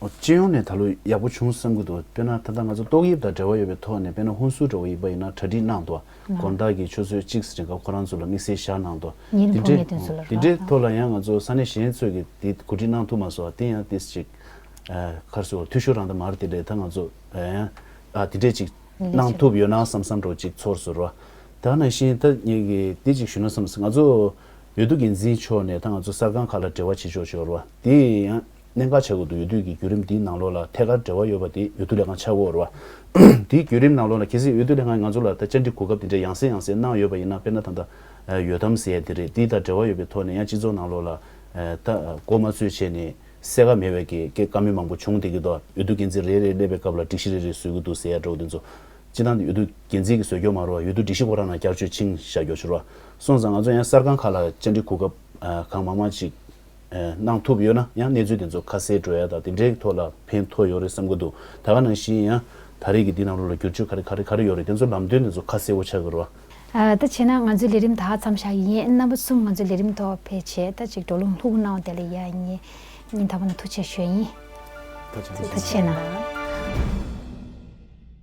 ཨོ། སྤྱི་ཡོངས་ནས་ད་ལོ་ཡག་པོ་བྱུང་བསམ་གྱི་འདུག་དཔེར་ན་ད་ལྟ་ང་ཚོ་ཏོག་དབྱིབས་དང་འབྲེལ་བ་ཡོད་པའི་ཐོག་ནས་དཔེར་ན་ཧུན་སུར་འདྲ་བོ་ཡིན་པ་ཡིན་ན་གྲ་སྒྲིག་གནང་འདུག་ཨ། དགོང་དག་གི་ཆུ་ཚོད་གཅིག་ཙམ་རིང་སྐབས་ཁོ་རང་ཚོ་ལ་དམིགས་བསལ་བཞག་གནང་འདུག་ཉིན་དེ་གུང་འདྲའི་ངེས་དོན་ཚོ་ལ་དེ་འདྲའི་རག་ཐོག་ལ་ཡང་ང་ཚོ་ས་གནས་གཞན་ཚོས་ཀྱི་དེ་གོ་སྒྲིག་གནང་ཐུབ་མ་སོང་བ་དེ་ཡང་ཏིས་ཅིག་ཨ་ག་རེ་ཟེར་དགོས་འཐུས་ཤོར་རང་དང་མ་རེད། དེ་འདྲའི་ད་ང་ཚོ་ཨ་ཡང་ཨ་དེ་འདྲའི་ཅིག་གནང་ཐུབ་ཡོད་ན་བསམ་བསམ་འདྲ་བོ་ཅིག་ཚོར་སོང་ར། ད་ནང་བཞིན་ད་ངེད་ཀྱིས་དེ་ཅིག་ཞུ་ན་བསམ་སོང་། ང་ཚོ་འོས་བསྡུ་འགན་འཛིན་མཆོག་ནས་ད་ང་ཚོ་གསར་ཁང་ཁག་ལ་འབྲེལ་བ་བྱེད་ཆོག་ཆོག་ར་བ་དེ་ཡང་གནད་འགག་ཆགས་ཀྱི་འདུག་འོས་བསྡུ་གི་བརྒྱུད་རིམ་འདིའི་ནང་ལོགས་ལ་ཐད་ཀར་འབྲེལ་བ་ཡོད་པ་དེ་འོས་བསྡུ་ལས་ཁང་ཆགས་ཀྱི་ཡོད་རེད་བ། དེའི་བརྒྱུད་རིམ་ནང་ལོགས་ལ་གལ་སྲིད་འོས་བསྡུ་ལས་ཁང་ང་ཚོ་ལ་ད་བཅར་འདྲི་གོ་སྐབས་དེ་འདྲ་ཡང་སེ་ཡང་སེ་གནང་ཡོད་པ་ཡིན་ན། དཔེར་ན་ད་ལྟ་ཨ་ཡོད་དམ་ཟེར་ཡ་དེ་རེད། དེ་དང་འབྲེལ་བ་ཡོད་པའི་ཐོག་ནས་ཡང་སྤྱི་ཚོགས་ནང་ལོགས་ལ་ཨ་ད་མགོ་མ་ཚོས་བྱས་ནས་གསལ་ཁ་མེད་པའི་གི་སྐད་བཀའ་མོལ་མང་པོ་བྱུང་བསྡད་ཀྱི་འདུག་འོས་བསྡུ་འགན་འཛིན་རེ་རེ་སླེབས་པའི་སྐབས་ལ་སྒྲིག་གཞི་རེ་རེ་བཟོ་གི་འདུག་ཟེར་ཡ་འདྲ་བོ་དེ་ཚོ། སྤྱི་བཏང་འོས་བསྡུ་འགན་འཛིན་གྱིས་བཟོ་རྒྱུ་མ་རེད་བ། འོས་བསྡུ་སྒྲིག་གཞི་ཁོ་རང་ནང་བསྐྱར་བཅོས་ཕྱིན་བཞག་རྒྱུ་ཞིག་རེད་བ། སོང་ཙང་ང་ཚོ་ཡང་གསར་ཁང་ཁག་ལ་བཅར་འདྲི་གོ་སྐབས་ཨ་གང་མང་མང་ཅིག་ཨ་གནང་ཐུབ་ཡོད་ན་ཡང་གནས་ཚུལ་དེ་ཚོ་ཁ་གསལ་འགྲོ་ཡ་དང་དེ་འདྲའི་ཐོག་ལ་ཕན་ཐོགས་ཡོད་རེད་བསམ་གྱི་འདུག་ད་ག་ནང་བཞིན་ཡང་ད་རེས་ཀྱི་འདི་ནང་ལོགས་ལ་བསྒྱུར་བཅོས་ག་རེ་ག་རེ་ག་རེ་ཡོད་རེད། དེ་ཚོ་ལམ་སྟོན་དེ་ཚོ་ཁ་གསལ་པོ་ཆགས་ཀྱི་རེད་བ། ཨ། ད་བྱས་ན་ང་ཚོའི་ལས་རིམ་ད་མཚམས་བཞག་ཡིན། རྣམ་པ་གསུམ་ང་ཚོའི་ལས་རིམ་ཐོག་ཕེབས་བྱས་ད་ཅིག་བགྲོ་གླེང་ལྷུག་གནང་བ་དེ་ལ་ཡ་ཡིན། སྙིང་ཐག་པ་ནས་ཐུགས་རྗེ་ཆེ་ཞུ་ཡིན། ཐུགས་རྗེ་ཆེ་གནང་།